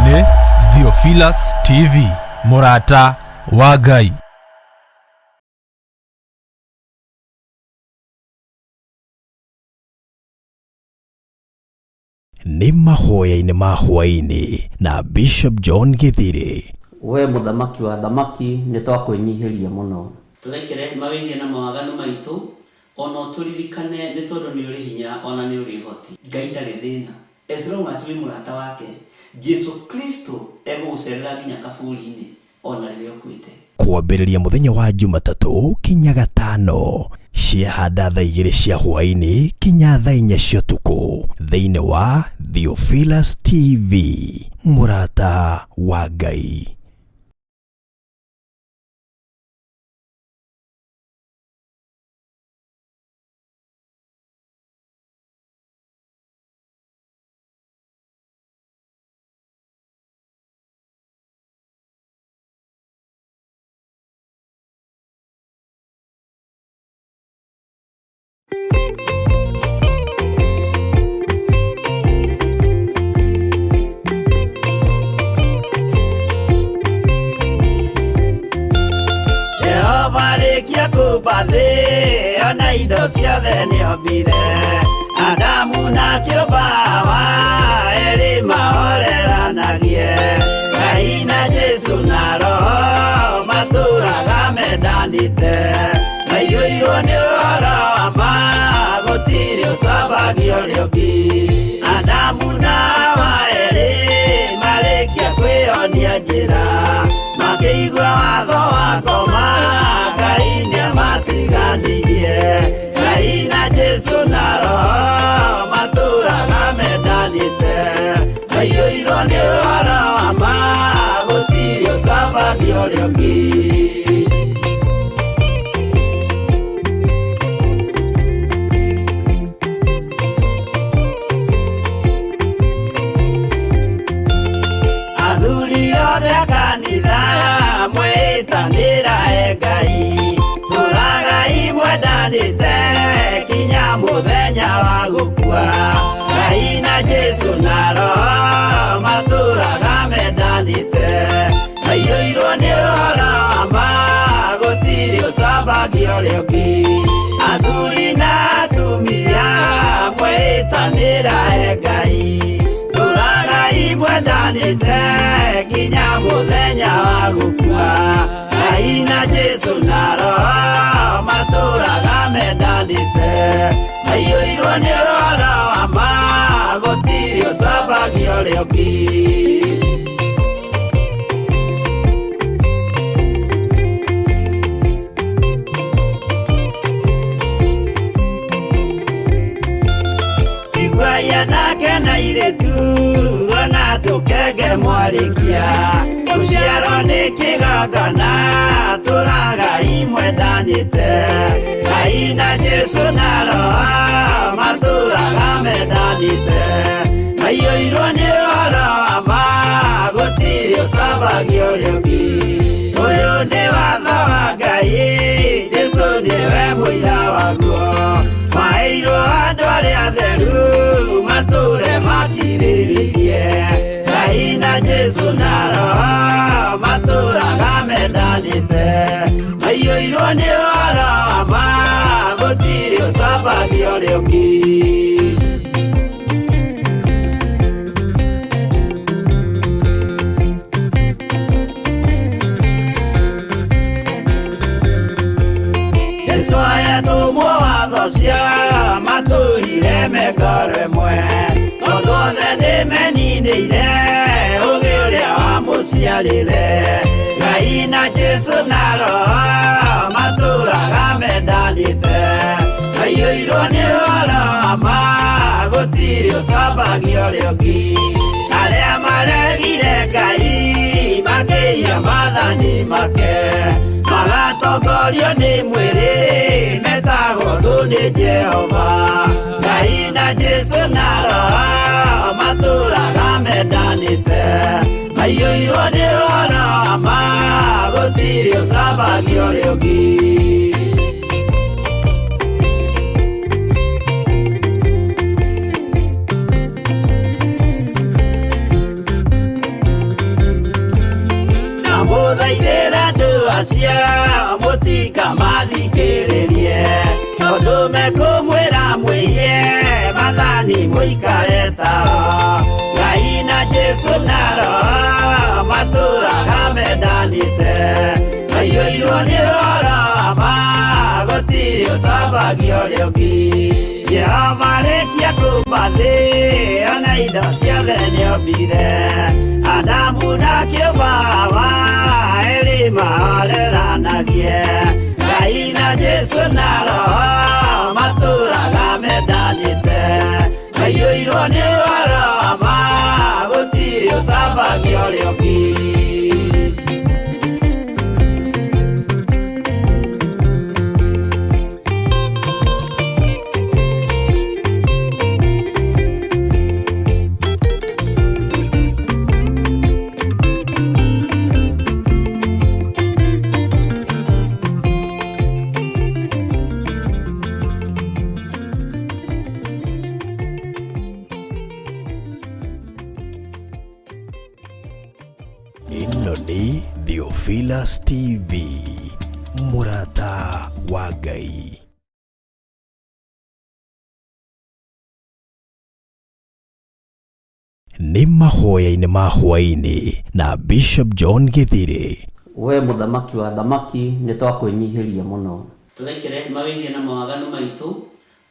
Nĩ Theophilus TV, mũrata wa Ngai. Nĩ mahoya-inĩ ma hwaĩ-inĩ na Bishop John Gĩthirĩ. We mũthamaki wa athamaki nĩ twakwĩnyihĩria mũno. Tũrekere mawĩhia na mawaganu maitũ, o na ũtũririkane, nĩ tondũ nĩ ũrĩ hinya o na nĩ ũrĩ ũhoti. Ngai ndarĩ thĩna as long as wĩ mũrata wake, Jesu Kristo egũgũcerera nginya kaburi-inĩ o na rĩrĩa ũkuĩte. Kwambĩrĩria mũthenya wa Jumatatũ kinya Gatano ciahanda thaa 2 cia hwaĩ-inĩ kinya thaa 4 cia ũtukũ thĩinĩ wa Theophilus TV, mũrata wa Ngai. Jehova rĩkia kũmba thĩ ona indo ciothe nĩombire Adamu na kĩũmba Hawa erĩ mahoreranagie Ngai na Jesu na Roho matũraga mendanĩte maiyũirwo nĩ ũhoro wa ma gũtirĩ ũcambagio ũrĩa ũngĩ Adamu na Hawa erĩ marĩkia kwĩyonia njĩra makĩigua watho wa ngoma Ngai nĩamatiganirie Ngai na Jesu na Roho matũraga mendanĩte maiyũirwo nĩ ũhoro wa ma gũtirĩ ũcambagio ũrĩa ũngĩ. Athuri othe a kanitha mwĩtanĩra e Ngai tũragai mwendanĩte kinya mũthenya wa gũkua Ngai na Jesu na Roho matũraga mendanĩte maiyũirwo nĩ ũhoro wa ma gũtirĩ ũcambagio ũrĩa ũngĩ Athuri na atumia mwĩtanĩra e Ngai tũragai mwendanĩte nginya mũthenya wa gũkua Ngai na Jesu na Roho matũraga mendanĩte maiyũirwo nĩ ũhoro wa ma gũtirĩ ũcambagio ũrĩa ũngĩ. Iguai anake na airĩtu ona tũkenge mwarĩkia rũciaro nĩ kĩgongona tũragai mwendanĩte Ngai na Jesu na Roho matũraga mendanĩte maiyũirwo nĩ ũhoro wa ma gũtirĩ ũcambagio ũrĩa ũngĩ Ũyũ nĩ watho wa Ngai Jesu nĩwe mũira waguo maheirwo andũ arĩa atheru matũre makirĩrĩirie Ngai na Jesu na Roho matũraga mendanĩte maiyũirwo nĩ ũhoro wa ma gũtirĩ ũcambagio ũrĩa ũngĩ. Jesu ayatũmwo watho cia matũrire mengoro ĩmwe tondũ othe nĩmeninĩire ũgĩ ũrĩa wamũciarire Ngai na Jesu na Roho matũraga mendanĩte maiyũirwo nĩ ũhoro wa ma gũtirĩ ũcambagio ũrĩa ũngĩ Arĩa maregire Ngai makĩiya maathani make magatongorio nĩ mwĩrĩ metagwo thũ nĩ Jehova Ngai na Jesu na Roho matũraga mendanĩte maiyũirwo nĩ ũhoro wa ma gũtirĩ ũcambagio ũrĩa ũngĩ. Ndamũthaithĩra andũ acio mũtikamathikĩrĩrie tondũ mekũmwĩra mwĩiye mathani mũikare tao Ngai na Jesũ na Roho matũraga mendanĩte maiyũirwo nĩ ũhoro wa ma gũtirĩ ũcambagia ũrĩa ũngĩ Jehova arĩkia kũũmba thĩ ona indo ciothe nĩombire Adamu na kĩũmba Hawa erĩ mahoreranagie Ngai na Jesũ na Roho matũraga mendanĩte maiyũirwo nĩ ũhoro wa ma gũtirĩ ũcambagia ũrĩa ũngĩ. Ĩno nĩ Theophilus TV, mũrata wa Ngai. Nĩ mahoya-inĩ ma hwaĩ-inĩ na Bishop John Gĩthirĩ. We mũthamaki wa thamaki nĩ twakwĩnyihĩria mũno. Tũrekere mawĩhia na mawaganu maitũ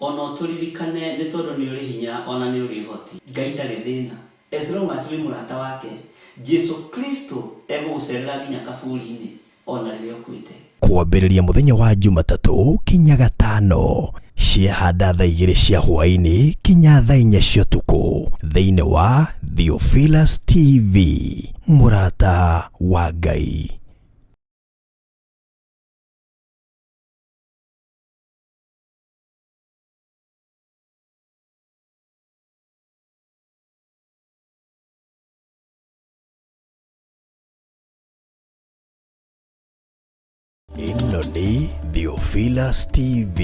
ona ũtũririkane nĩ tondũ nĩ ũrĩ hinya ona nĩ ũrĩ ũhoti. Ngai ndarĩ thĩna as long as wĩ mũrata wake Jesu Kristo egũgũcerera nginya kaburi-inĩ ona rĩrĩa ũkuĩte. Kwambĩrĩria mũthenya wa Jumatatũ kinya gatano ciahanda thaa 2 cia hwaĩ-inĩ kinya thaa 4 cia ũtukũ thĩinĩ wa Theophilus TV, mũrata wa Ngai. Ĩno nĩ Theophilus TV,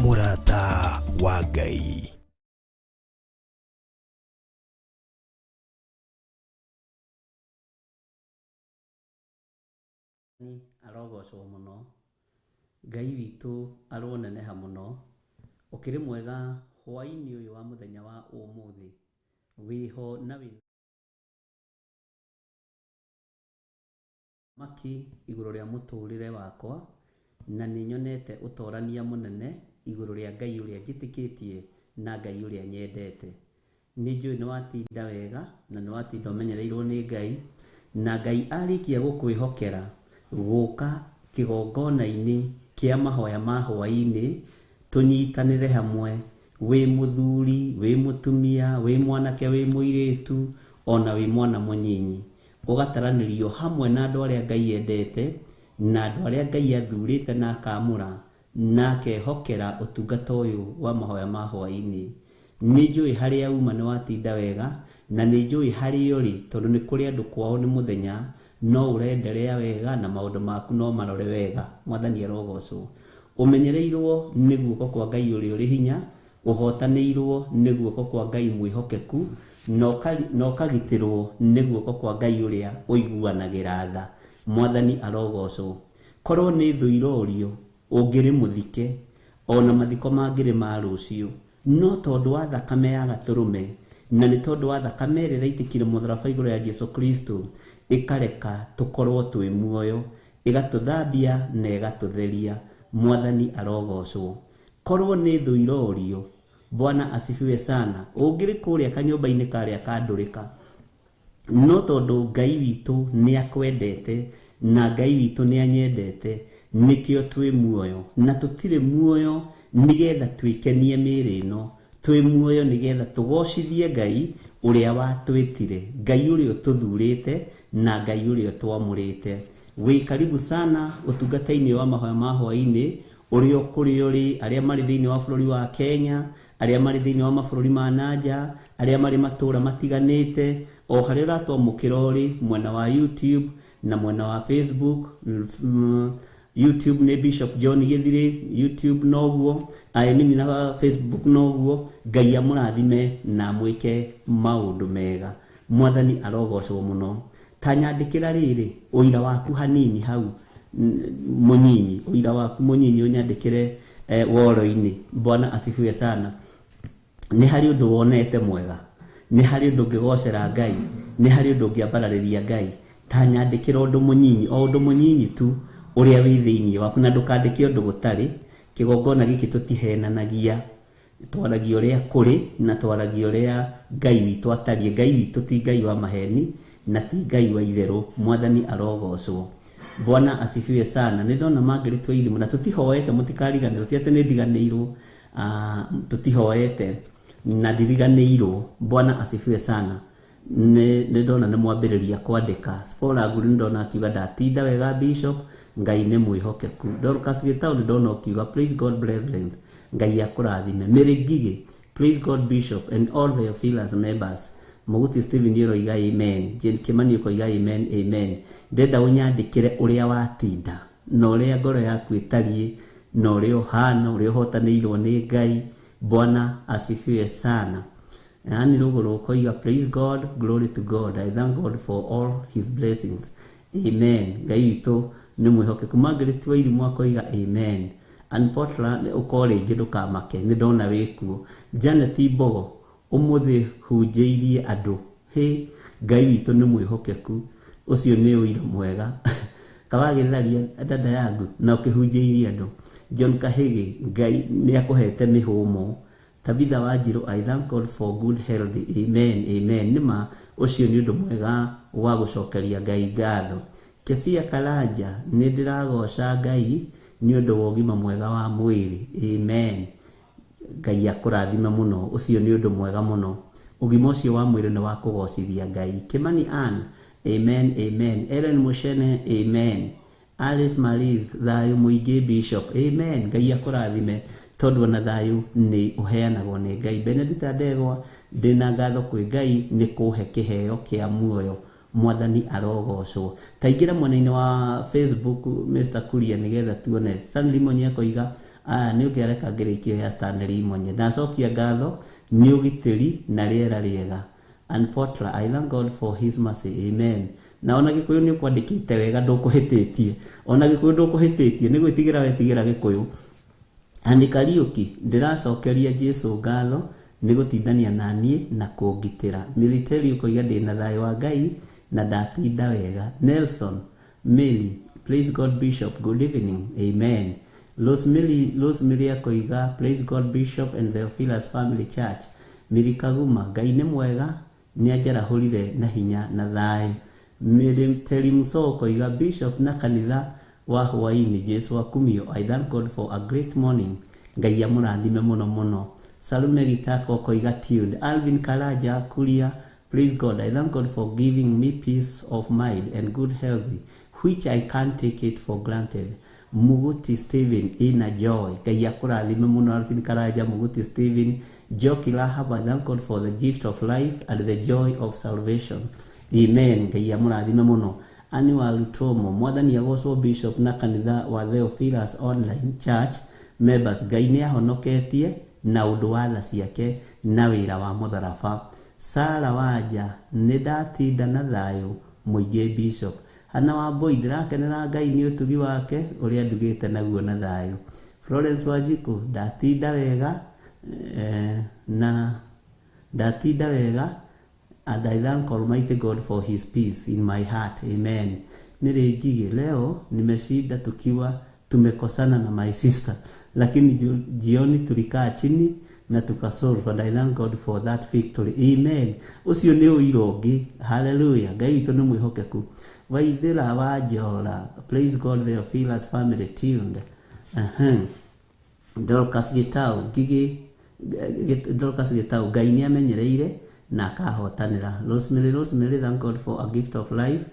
mũrata wa Ngai. Arogocwo mũno Ngai witũ aroneneha mũno ũkĩrĩ mwega hwaĩ-inĩ ũyũ wa mũthenya wa ũmũthĩ wĩho na wĩ maki igũrũ rĩa mũtũrĩre wakwa na nĩ nyonete ũtorania mũnene igũrũ rĩa Ngai ũrĩa njĩtĩkĩtie na Ngai ũrĩa nyendete. Nĩ njũĩ nĩ watinda wega na nĩ watinda ũmenyereirwo nĩ Ngai na Ngai arĩkia gũkwĩhokera gũka kĩgongona-inĩ kĩa mahoya ma hwaĩ-inĩ tũnyitanĩre hamwe wĩ mũthuri wĩ mũtumia wĩ mwanake wĩ mũirĩtu ona wĩ mwana mũnyinyi ũgataranĩrio hamwe na andũ arĩa Ngai endete na andũ arĩa Ngai athurĩte na akamũra na akehokera ũtungata ũyũ wa mahoya ma hwaĩ-inĩ. Nĩ njũĩ harĩa uma nĩ watinda wega na nĩ njũĩ harĩa ũrĩ tondũ nĩ kũrĩ andũ kwao nĩ mũthenya no ũrenderea wega na maũndũ maku no marore wega. Mwathani arogocwo. Ũmenyereirwo nĩ guoko kwa Ngai ũrĩa ũrĩ hinya, ũhotanĩirwo nĩ guoko kwa Ngai mwĩhokeku na ũkagitĩrwo nĩ guoko kwa Ngai ũrĩa ũiguanagĩra tha. Mwathani arogocwo. Korwo nĩ thũ irorio ũngĩrĩ mũthike ona mathiko mangĩrĩ ma rũciũ no tondũ wa thakame ya gatũrũme na nĩ tondũ wa thakame ĩrĩa ĩraitĩkire mũtharaba igũrũ ya Jesu Kristo ĩkareka tũkorwo twĩ muoyo ĩgatũthambia na ĩgatũtheria. Mwathani arogocwo. Korwo nĩ thũ irorio Bwana asifiwe sana ũngĩrĩ kũrĩa kanyũmba-inĩ karĩa kandũrĩka no tondũ Ngai witũ nĩ akwendete na Ngai witũ nĩ anyendete nĩkĩo twĩ muoyo na tũtirĩ muoyo nĩgetha twĩkenie mĩĩrĩ ĩno twĩ muoyo nĩgetha tũgocithie Ngai ũrĩa watwĩtire Ngai ũrĩa ũtũthurĩte na Ngai ũrĩa ũtwamũrĩte. Wĩ karibu sana ũtungata-inĩ wa mahoya ma hwaĩ-inĩ ũrĩa ũkũrĩa ũrĩ arĩa marĩ thĩinĩ wa bũrũri wa Kenya arĩa marĩ thĩinĩ wa mabũrũri ma nanja arĩa marĩ matũũra matiganĩte o harĩa ũratwamũkĩra ũrĩ mwena wa YouTube na mwena wa Facebook. YouTube nĩ Bishop John Gĩthirĩ, YouTube noguo, I mean na Facebook noguo. Ngai amũrathime na amwĩke maũndũ mega. Mwathani arogocwo mũno. Ta nyandĩkĩra rĩrĩ ũira waku hanini hau mũnyinyi, ũira waku mũnyinyi ũnyandĩkĩre woro-inĩ. Bwana asifiwe sana. Nĩ harĩ ũndũ wonete mwega, nĩ harĩ ũndũ ũngĩgocera Ngai, nĩ harĩ ũndũ ũngĩambararĩria Ngai. Ta nyandĩkĩra ũndũ mũnyinyi, o ũndũ mũnyinyi tu ũrĩa wĩ thĩinĩ waku, na ndũkandĩke ũndũ gũtarĩ. Kĩgongona gĩkĩ tũtihenanagia, twaragia ũrĩa kũrĩ na twaragia ũrĩa Ngai witũ atariĩ. Ngai witũ ti Ngai wa maheni na ti Ngai wa itherũ. Mwathani arogocwo. Bwana asifiwe sana. Nĩ ndona Margaret Wairimu, na tũtihoete, mũtikariganĩrwo, ti atĩ nĩ ndiganĩirwo, tũtihoete na ndiriganĩirwo. Bwana asifiwe sana. Nĩ ndona nĩ mwambĩrĩria kwandĩka. Spora Nguru nĩ ndona akiuga ndatinda wega Bishop, Ngai nĩ mwĩhokeku. Dorcas Gĩtaũ nĩ ndona ũkiuga praise God brethren, Ngai akũrathime. Mary Ngigĩ, praise God Bishop and all the Theophilus members. Mũguti Stephen ũroiga amen. Jane Kimani ũkoiga amen, amen. Ndenda ũnyandĩkĩre ũrĩa watinda na ũrĩa ngoro yaku ĩtariĩ na ũrĩa ũhana, ũrĩa ũhotanĩirwo nĩ Ngai. Bwana asifiwe sana. Yani rũgũrũ ũkoiga praise God, glory to God, I thank God for all his blessings, amen. Ngai witũ nĩ mwĩhokeku. Margaret Wairimu akoiga amen. Ann Portland ũko rĩngĩ ndũkamake, nĩ ndona wĩkuo. Janet Mbogo, ũmũthĩ hunjĩirie andũ, hĩ, Ngai witũ nĩ mwĩhokeku, ũcio nĩ ũira mwega. Kawagĩtharia dada yangu na ũkĩhunjĩirie andũ. John Kahĩgĩ, Ngai nĩ akũhete mĩhũmũ. Tabitha Wanjiru, I thank God for good health, amen, amen. Nĩma ũcio nĩ ũndũ mwega wa gũcokeria Ngai ngatho. Kesia Karanja, nĩ ndĩragoca Ngai nĩ ũndũ wa ũgima mwega wa mwĩrĩ, amen. Ngai akũrathime mũno, ũcio nĩ ũndũ mwega mũno. Ũgima ũcio wa mwĩrĩ nĩ wa kũgocithia Ngai. Kimani Ann, amen, amen. Ellen Mushene, amen. Alice Marith, thayũ mũingĩ Bishop, amen. Ngai akũrathime tondũ ona thayũ nĩ ũheanagwo nĩ Ngai. Benedicta Ndegwa, ndĩna ngatho kwĩ Ngai nĩ kũhe kĩheo kĩa muoyo. Mwathani arogocwo. Taingĩra mwena-inĩ wa Facebook Mr. Kuria nĩgetha tuone. Stanley Monye akoiga nĩ ũngĩareka ngĩrĩkio ya Stanley Monye. Ndacokia ngatho nĩ ũgitĩri na rĩera rĩega. And Potra, I thank God for his mercy, amen. Na ona Gĩkũyũ nĩ ũkwandĩkĩte wega, ndũkũhĩtĩtie. Ona Gĩkũyũ ndũkũhĩtĩtie, nĩ gwĩtigĩra wetigĩra Gĩkũyũ. Andy Kariũki, ndĩracokeria Jesũ ngatho nĩ gũtindania na niĩ na kũngitĩra. Military ũkoiga ndĩna thayũ wa Ngai na ndatinda wega. Nelson Mary, praise God Bishop, good evening, amen. Rosemary akoiga praise God Bishop and Theophilus Family Church. Mary Kaguma, Ngai nĩ mwega nĩ anjarahũrire na hinya na thayũ. Military Muso ũkoiga Bishop na kanitha wa hwaĩ-inĩ, Jesu akumio, I thank God for a great morning. Ngai amũrathime mũno mũno. Salume Gitako ũkoiga tuned. Alvin Karaja Kuria, praise God, I thank God for giving me peace of mind and good health, which I can't take it for granted. Muguti Stephen ina joy, Ngai akũrathime mũno. Alvin Karaja, Muguti Stephen, Joki Lahab, I thank God for the gift of life and the joy of salvation, amen. Ngai amũrathime mũno. Ani wa Lutomo, Mwathani agocwo Bishop na kanitha wa Theophilus Online Church members, Ngai nĩ ahonoketie na ũndũ wa tha ciake na wĩra wa mũtharaba. Sara Wanja, nĩ ndatinda na thayũ mũingĩ Bishop. Hana wa Boy, ndĩrakenera Ngai nĩ ũtugi wake ũrĩa ndugĩte naguo na thayũ. Florence Wanjiku, ndatinda wega na ndatinda wega and I thank Almighty God for his peace in my heart, amen. Mary Ngigĩ, leo nimeshinda tukiwa tumekosana na my sister, lakini jioni tulikaa chini na tukasolve and I thank God for that victory, amen. Ũcio nĩ ũira ũngĩ, hallelujah. Ngai witũ nĩ mwĩhokeku. Waithĩra wa Njora, praise God Theophilus family tuned. Dorcas Gitau, Ngigĩ, Dorcas Gitau, Ngai nĩ amenyereire na akahotanĩra. Rosemary, Rosemary, thank God for a gift of life.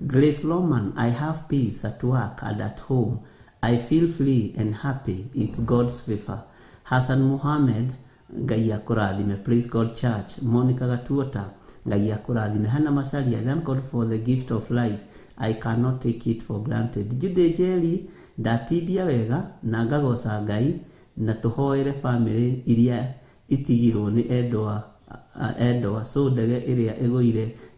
Grace Loman, I have peace at work and at home. I feel free and happy. It's God's favor. Hassan Mohammed, Ngai akũrathime. Praise God Church. Monica Gatuota, Ngai akũrathime. Hannah Macharia, thank God for the gift of life. I cannot take it for granted. Jude Jerry, ndatindia wega na ngagoca Ngai na tũhoere family iria itigirwo nĩ endwa Endwa so ndege ĩrĩa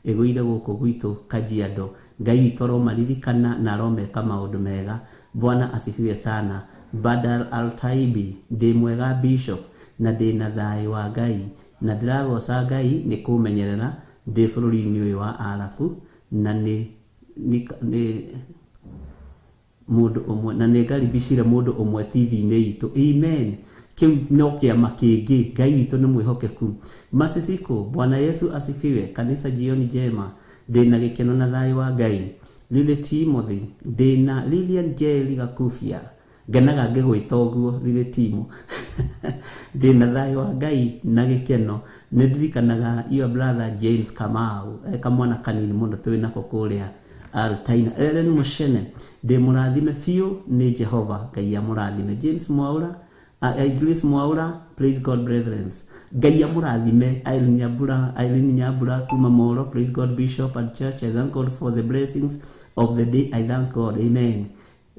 ĩgũire gũkũ gwitũ Kajiado. Ngai witũ aromaririkana na aromeka maũndũ mega. Bwana asifiwe sana. Badal Altaibi, ndĩ mwega Bishop na ndĩ na thayũ wa Ngai na ndĩragoca Ngai nĩ kũmenyerera ndĩ bũrũri-inĩ ũyũ wa Arabu na nĩ mũndũ ũmwe na nĩ ngaribicire mũndũ ũmwe TV-inĩ itũ. Amen. Kĩu no kĩama kĩngĩ. Ngai witũ nĩ mwĩhokeku. Masisiko, Bwana Yesu asifiwe. Kanisa jioni njema, ndĩna gĩkeno na thayũ wa Ngai. Lily Timothy, ndĩna Lilian J Gakufia, ngenaga ngĩgwĩta ũguo Lily Timo. Ndĩna thayũ wa Ngai na gĩkeno. Nĩ ndirikanaga your brother James Kamau, kamwana kanini mũno twĩ nako kũrĩa Altaina. Ellen Mushene, ndĩ mũrathime biũ nĩ Jehova. Ngai amũrathime. James Mwaura, Grace Mwaura, praise God brethren. Ngai amũrathime. Irene Nyambura kuma Moro, praise God Bishop and Church. I thank God for the blessings of the day. I thank God. Amen.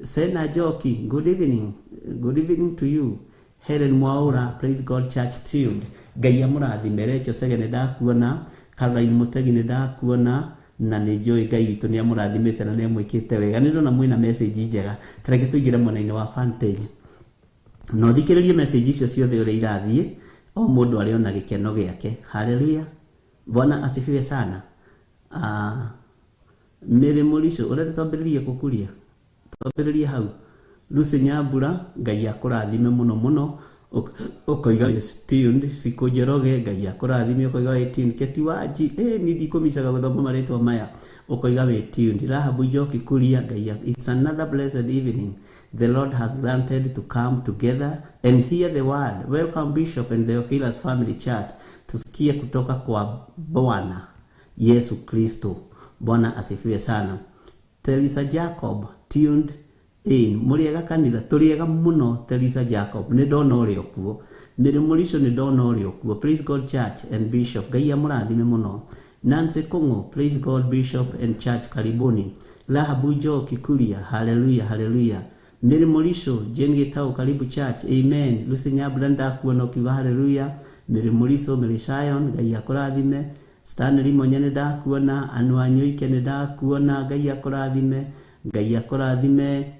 Sena Joki, good evening. Good evening to you. Helen Mwaura, praise God Church tuned. Ngai amũrathime. Rachel Sege nĩ ndakuona, Caroline Mutegi nĩ ndakuona, na nĩ njũĩ Ngai witũ nĩ amũrathimĩte na nĩ amwĩkĩte wega. Nĩ ndona mwĩna message njega. Tareke tũingĩre mwena-inĩ wa fan page. No thikĩrĩrie message icio ciothe ũrĩa irathiĩ, o mũndũ arĩ ona gĩkeno gĩake. Haleluya. Bwana asifiwe sana. Mary Mũrico, ũrenda twambĩrĩrie kũkuria? Twambĩrĩrie hau. Lucy Nyambura, Ngai akũrathime mũno mũno. Ũkoiga tuned. Sikũ Njoroge, Ngai akũrathime. Ũkoiga wĩ tuned. Keti Wanji, ni ndikũmicaga gũthoma marĩtwa maya. Ũkoiga wĩ tuned. Rahabu Njoki Kuria, Ngai, it's another blessed evening the Lord has granted to come together and hear the word. Welcome Bishop and Theophilus Family Church. Tusikie kutoka kwa Bwana Yesu Kristo. Bwana asifiwe sana. Teresa Jacob, tuned in. Mũrĩega kanitha, tũrĩega mũno. Teresa Jacob, nĩ ndona ũrĩ okuo. Mary Mũrico, nĩ ndona ũrĩ okuo. Praise God Church and Bishop. Ngai amũrathime mũno. Nancy Kung'u, praise God Bishop and Church, karibuni. Rahabu Njoki Kuria, haleluya haleluya. Mary Mũrico, Jane Gitau, karibu church. Amen. Lucy Nyambura, ndakuona ũkiuga haleluya. Mary Mũrico, Mary Shayon, Ngai akũrathime. Stanley Monye, nĩ ndakuona. Anu Anyoike, nĩ ndakuona. Ngai akũrathime. Ngai akũrathime.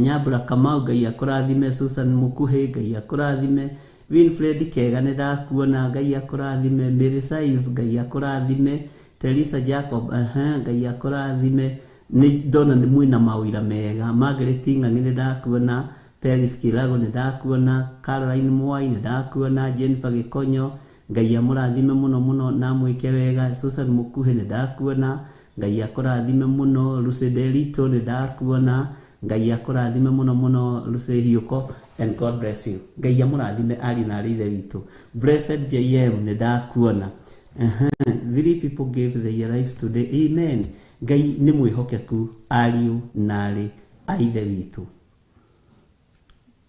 Nyambura Kamau, Ngai akũrathime. Susan Mukuhi, Ngai akũrathime. Winfred Kega, nĩ ndakuona. Ngai akũrathime. Mary Size, Ngai akũrathime. Teresa Jacob, Ngai akũrathime. Nĩ ndona nĩ mwĩna mawĩra mega. Margaret Ng'ang'i, nĩ ndakuona. Peris Kirago, nĩ ndakuona. Caroline Mwai, nĩ ndakuona. Jennifer Gĩkonyo, Ngai amũrathime mũno mũno na amwĩke wega. Susan Mukuhi, nĩ ndakuona. Ngai akũrathime mũno. Lucy Delito, nĩ ndakuona. Ngai akũrathime mũno mũno. Lucy Hiũko, and God bless you. Ngai amũrathime ariũ na arĩ ithe witũ. Blessed JM, nĩ ndakuona. 3 people gave their lives today. Amen. Ngai nĩ mwĩhokeku ariũ na arĩ a ithe witũ.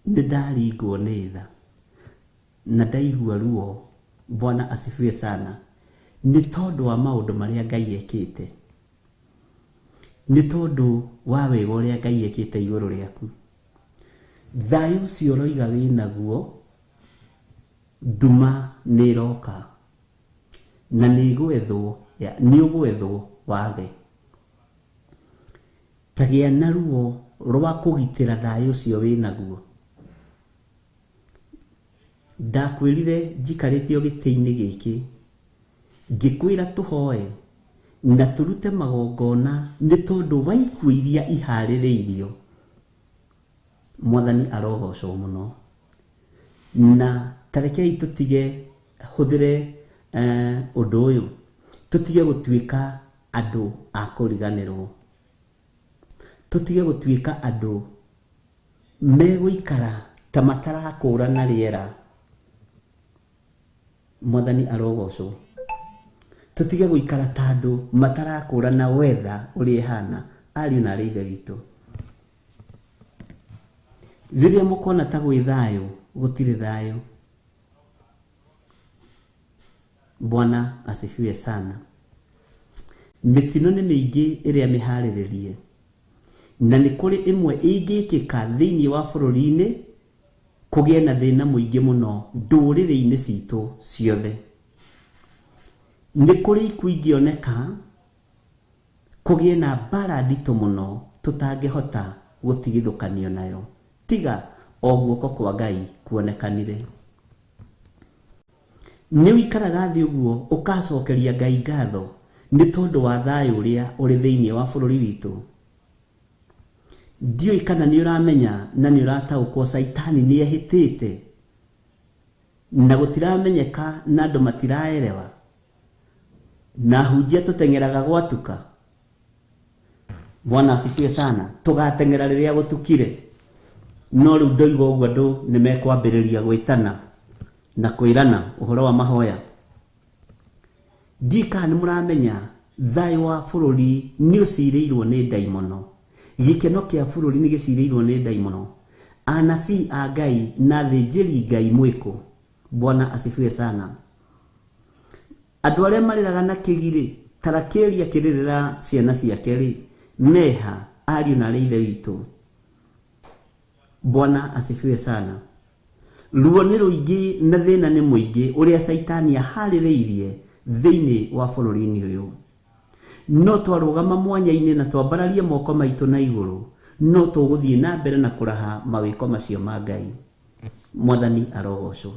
Nĩ ndaringwo nĩ tha na ndaigua ruo. Bwana asifiwe sana. Nĩ tondũ wa maũndũ marĩa Ngai ekĩte, nĩ tondũ wa wega ũrĩa Ngai ekĩte igũrũ rĩaku. Thayũ ũcio ũroiga wĩnaguo, nduma nĩ ĩroka na nĩ ĩgwethwo, nĩ ũgwethwo wage. Tagĩa na ruo rwa kũgitĩra thayũ ũcio wĩnaguo. Ndakwĩrire njikarĩte o gĩtĩ-inĩ gĩkĩ, ngĩkwĩra tũhoe na tũrute magongona nĩ tondũ wa ikuũ iria iharĩrĩirio. Mwathani arogocwo mũno. Na tarekei tũtige hũthĩre ũndũ ũyũ, tũtige gũtuĩka andũ a kũriganĩrwo, tũtige gũtuĩka andũ megũikara ta matarakũrana rĩera. Mwathani arogocwo. Tũtige gũikara ta andũ matarakũrana wetha ũrĩa ĩhana. Ariũ na arĩ ithe witũ, rĩrĩa mũkona ta gwĩ thayũ, gũtirĩ thayũ. Bwana asifiwe sana. Mĩtino nĩ mĩingĩ ĩrĩa mĩharĩrĩrie, na nĩ kũrĩ ĩmwe ĩngĩkĩka thĩinĩ wa bũrũri-inĩ kũgĩe na thĩna mũingĩ mũno ndũrĩrĩ-inĩ citũ ciothe. Nĩ kũrĩ ikuũ ingĩoneka kũgĩe na mbara nditũ mũno tũtangĩhota gũtigithũkanio nayo tiga o guoko kwa Ngai kuonekanire. Nĩ ũikaraga thĩ ũguo ũkacokeria Ngai ngatho nĩ tondũ wa thayũ ũrĩa ũrĩ thĩinĩ wa bũrũri witũ. Ndiũĩ kana nĩ ũramenya na nĩ ũrataũkwo Caitani nĩ ehĩtĩte na gũtiramenyeka na andũ matiraerewa na hunjia tũteng'eraga gwatuka. Bwana asifiwe sana. Tũgateng'era rĩrĩa gũtukire. No rĩu ndoiga ũguo andũ nĩ mekwambĩrĩria gwĩtana na kwĩrana ũhoro wa mahoya. Ndiũĩ kana nĩ mũramenya thayũ wa bũrũri nĩ ũcirĩirwo nĩ ndaimono. Gĩkeno kĩa bũrũri nĩ gĩcirĩirwo nĩ ndaimono. Anabii a Ngai na athĩnjĩri Ngai mwĩkũ. Bwana asifiwe sana. Andũ arĩa marĩraga na kĩgirĩ ta Rakeli akĩrĩrĩra ciana ciake rĩ, meha ariũ na arĩ ithe witũ. Bwana asifiwe sana. Ruo nĩ rũingĩ na thĩna nĩ mũingĩ ũrĩa Caitani aharĩrĩirie thĩinĩ wa bũrũri-inĩ ũyũ. No twarũgama mwanya-inĩ na twambararie moko maitũ na igũrũ, no tũgũthiĩ na mbere na kũraha mawĩko macio ma Ngai. Mwathani arogocwo.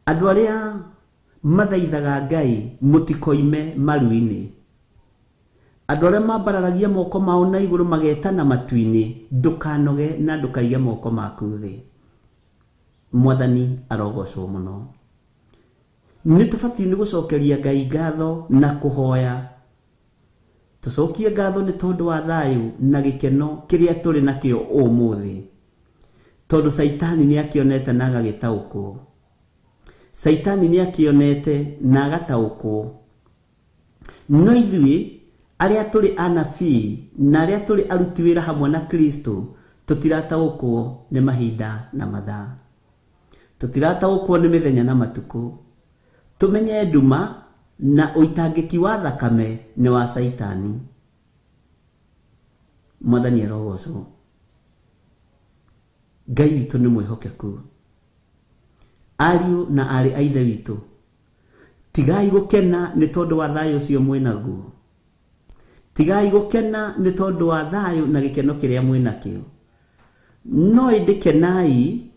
Andũ arĩa mathaithaga Ngai mũtikoime maru-inĩ. Andũ arĩa mambararagia moko mao na igũrũ magetana matu-inĩ, ndũkanoge na ndũkaige moko maku thĩ. Mwathani arogocwo mũno. Nĩ tũbatiĩ nĩ gũcokeria Ngai ngatho na kũhoya. Tũcokie ngatho nĩ tondũ wa thayũ na gĩkeno kĩrĩa tũrĩ nakĩo ũmũthĩ. Tondũ Caitani nĩ akĩonete na agagĩtaũkwo. Caitani nĩ akĩonete na agataũkwo. No ithuĩ arĩa tũrĩ anabii na arĩa tũrĩ aruti wĩra hamwe na Kristo tũtirataũkwo nĩ mahinda na mathaa. Tũtirataũkwo nĩ mĩthenya na matukũ. Tũmenye nduma na ũitangĩki wa thakame nĩ wa Caitani. Mwathani arogocwo. Ngai witũ nĩ mwĩhokeku. Ariũ na aarĩ a ithe witũ, tigai gũkena nĩ tondũ wa thayũ ũcio mwĩnaguo. Tigai gũkena nĩ tondũ wa thayũ na gĩkeno kĩrĩa mwĩnakĩo. No ĩndĩ kenai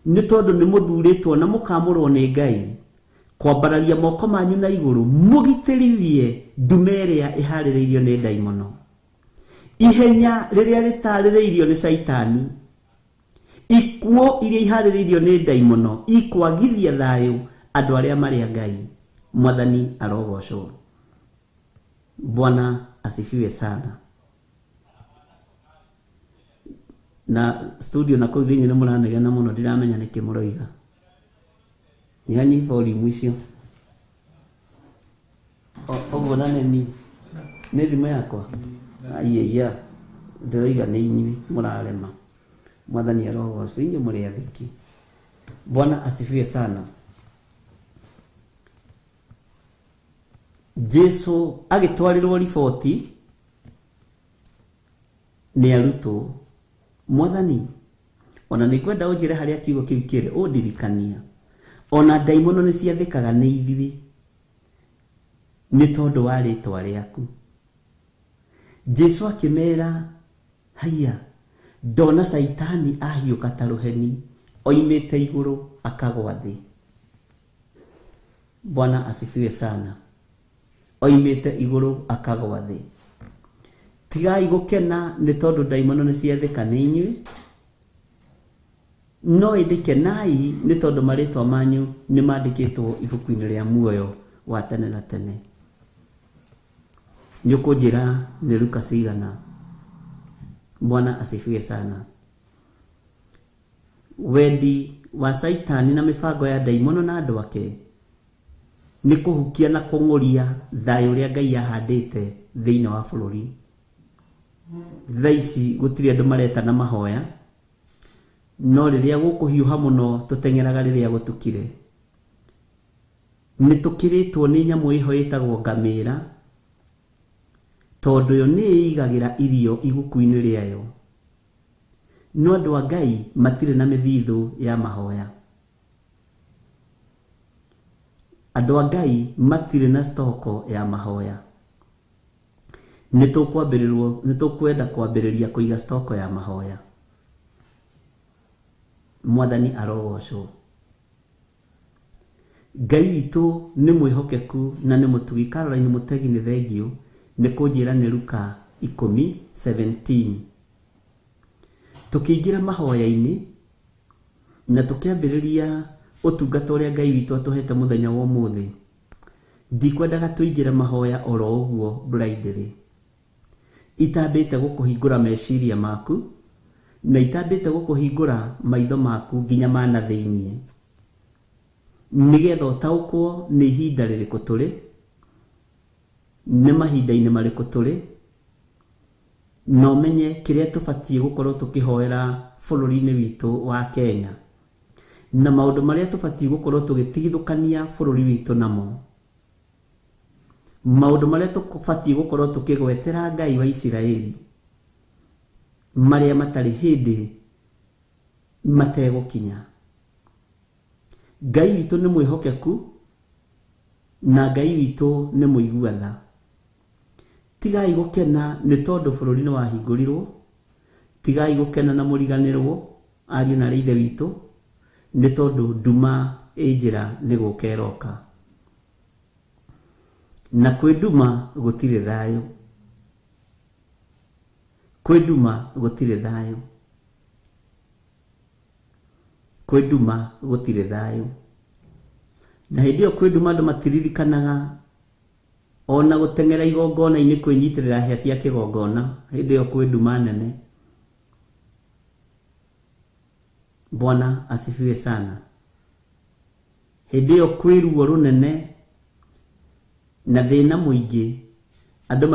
nĩ tondũ nĩ mũthurĩtwo na mũkamũrwo nĩ Ngai kwambararia moko manyu na igũrũ mũgitĩrithie ndume ĩrĩa ĩharĩrĩirio nĩ ndaimono. Ihenya rĩrĩa rĩtarĩrĩirio nĩ Caitani, ikuũ iria iharĩrĩirio nĩ ndaimono ikwagithia thayũ andũ arĩa marĩ a Ngai. Mwathani arogocwo. Bwana asifiwe sana. Na studio na kũu thĩinĩ nĩ mũranegena mũno, ndiramenya nĩkĩ mũroiga. Nyanyi volume icio. Ũguo na nĩ nĩ thimũ yakwa. Aiya, ndĩroiga nĩ inyuĩ mũrarema. Mwathani arogocwo, inyuĩ mũrĩ athĩki. Bwana asifiwe sana. Jesu agĩtwarĩrwo riboti nĩ arutwo. Mwathani, ona nĩ ngwenda ũnjĩre harĩa kiugo kĩu kĩrĩ, ũndirikania. Ona ndaimono nĩ ciathĩkaga nĩ ithuĩ nĩ tondũ wa rĩtwa rĩaku. Jesu akĩmera, haiya, ndona Caitani ahiũka ta rũheni oimĩte igũrũ akagwa thĩ. Bwana asifiwe sana. Oimĩte igũrũ akagwa thĩ. Tigai gũkena nĩ tondũ ndaimono nĩ ciathĩka nĩ inyuĩ, no ĩndĩ kenai nĩ tondũ marĩtwa manyu nĩ mandĩkĩtwo ibuku-inĩ rĩa muoyo wa tene na tene. Nĩ ũkũnjĩra nĩ Luka cigana? Bwana asifiwe sana. Wendi wa Caitani na mĩbango ya ndaimono na andũ ake nĩ kũhukia na kũng'ũria thayũ ũrĩa Ngai ahandĩte thĩinĩ wa bũrũri. Thaa ici gũtirĩ andũ maretana mahoya, no rĩrĩa gũkũhiũha mũno tũteng'eraga rĩrĩa gũtukire. Nĩ tũkĩrĩtwo nĩ nyamũ ĩho ĩtagwo ngamĩra, tondũ yo nĩ ĩigagĩra irio iguku-inĩ rĩayo. No andũ a Ngai matirĩ na mĩthithũ ya mahoya. Andũ a Ngai matirĩ na stoko ya mahoya. Nĩ tũkwenda kwambĩrĩria kũiga stoko ya mahoya. Mwathani arogocwo. Ngai witũ nĩ mwĩhokeku na nĩ mũtugi. Caroline Mũtegi nĩ thengiũ nĩ kũnjĩra nĩ Luka 10:17. Tũkĩingĩra mahoya-inĩ na tũkĩambĩrĩria ũtungata ũrĩa Ngai witũ atũhete mũthenya wa ũmũthĩ, ndikwendaga tũingĩre mahoya oro ũguo blindly. Itambĩte gũkũhingũra meciria maku na itambĩte gũkũhingũra maitho maku nginya ma na thĩiniĩ, nĩgetha ũtaũkwo nĩ ihinda rĩrĩkũ tũrĩ, nĩ mahinda-inĩ marĩkũ tũrĩ, na ũmenye kĩrĩa tũbatiĩ gũkorwo tũkĩhoera bũrũri-inĩ witũ wa Kenya, na maũndũ marĩa tũbatiĩ gũkorwo tũgĩtigithũkania bũrũri witũ namo, maũndũ marĩa tũbatiĩ gũkorwo tũkĩgwetera Ngai wa Isiraeli marĩa matarĩ hĩndĩ mategũkinya. Ngai witũ nĩ mwĩhokeku na Ngai witũ nĩ mũigua tha. Tigai gũkena nĩ tondũ bũrũri nĩ wahingũrirwo, tigai gũkena na mũriganĩrwo ariũ na ithe witũ, nĩ tondũ nduma ĩ njĩra nĩ gũka ĩroka, na kwĩ nduma gũtirĩ thayũ. Kwĩ nduma gũtirĩ thayũ. Kwĩ nduma gũtirĩ thayũ. Na hĩndĩ ĩyo kwĩ nduma andũ matiririkanaga ona gũteng'era igongona-inĩ kwĩnyitĩrĩra hĩa cia kĩgongona. Hĩndĩ ĩyo kwĩ nduma nene. Bwana asifiwe sana. Hĩndĩ ĩyo kwĩ ruo rũnene na thĩna mũingĩ, andũ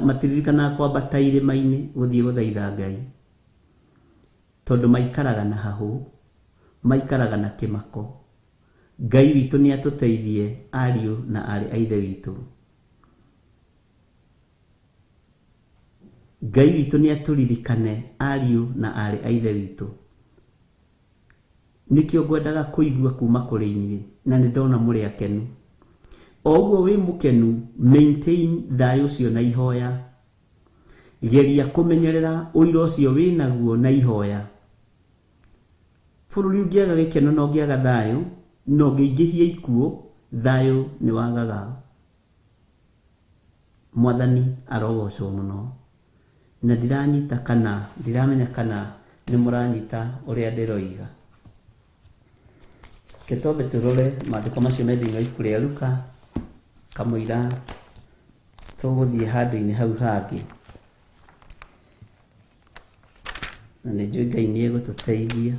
matiririkanaga kwambata irĩma-inĩ gũthiĩ gũthaitha Ngai, tondũ maikaraga na hahũ, maikaraga na kĩmako. Ngai witũ nĩ atũteithie ariũ na aarĩ a ithe witũ. Ngai witũ nĩ atũririkane ariũ na aarĩ a ithe witũ. Nĩkĩo ngwendaga kũigua kuma kũrĩ inyuĩ, na nĩ ndona mũrĩ akenu. O ũguo wĩ mũkenu, maintain thayũ ũcio na ihoya. Geria kũmenyerera ũira ũcio wĩnaguo na ihoya. Bũrũri ũngĩaga gĩkeno na ũngĩaga thayũ, na ũngĩingĩhia ikuũ, thayũ nĩ wagaga. Mwathani arogocwo mũno. Na ndiranyita kana ndiramenya kana nĩ mũranyita ũrĩa ndĩroiga. Reke twambe tũrore maandĩko macio me thĩinĩ wa ibuku rĩa Luka kamũira tũgũthiĩ handũ-inĩ hau hangĩ. Na nĩ njũĩ Ngai nĩ egũtũteithia.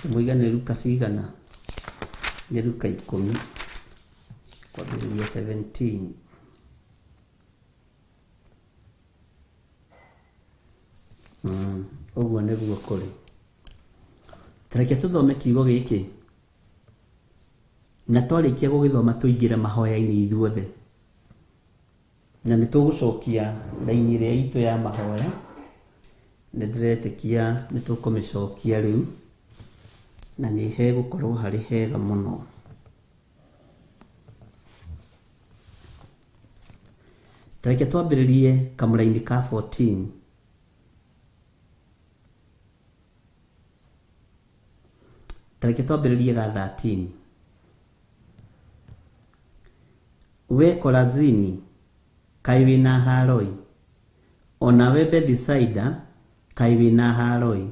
Tũmũiga nĩ Luka cigana? Nĩ Luka 10 kwambĩrĩria 17. Ũguo nĩguo kũrĩ. Tareke tũthome kiugo gĩkĩ, na twarĩkia gũgĩthoma tũingĩre mahoya-inĩ ithuothe, na nĩ tũgũcokia raini ĩrĩa itũ ya mahoya. Nĩ ndĩretĩkia nĩ tũkũmĩcokia rĩu, na nĩ hegũkorwo harĩ hega mũno. Tareke twambĩrĩrie kamũraini ka 14. Tareke twambĩrĩrie ga 13. We Korazini, kaĩ wĩna haroi, ona we Bethisaida, kaĩ wĩna haroi.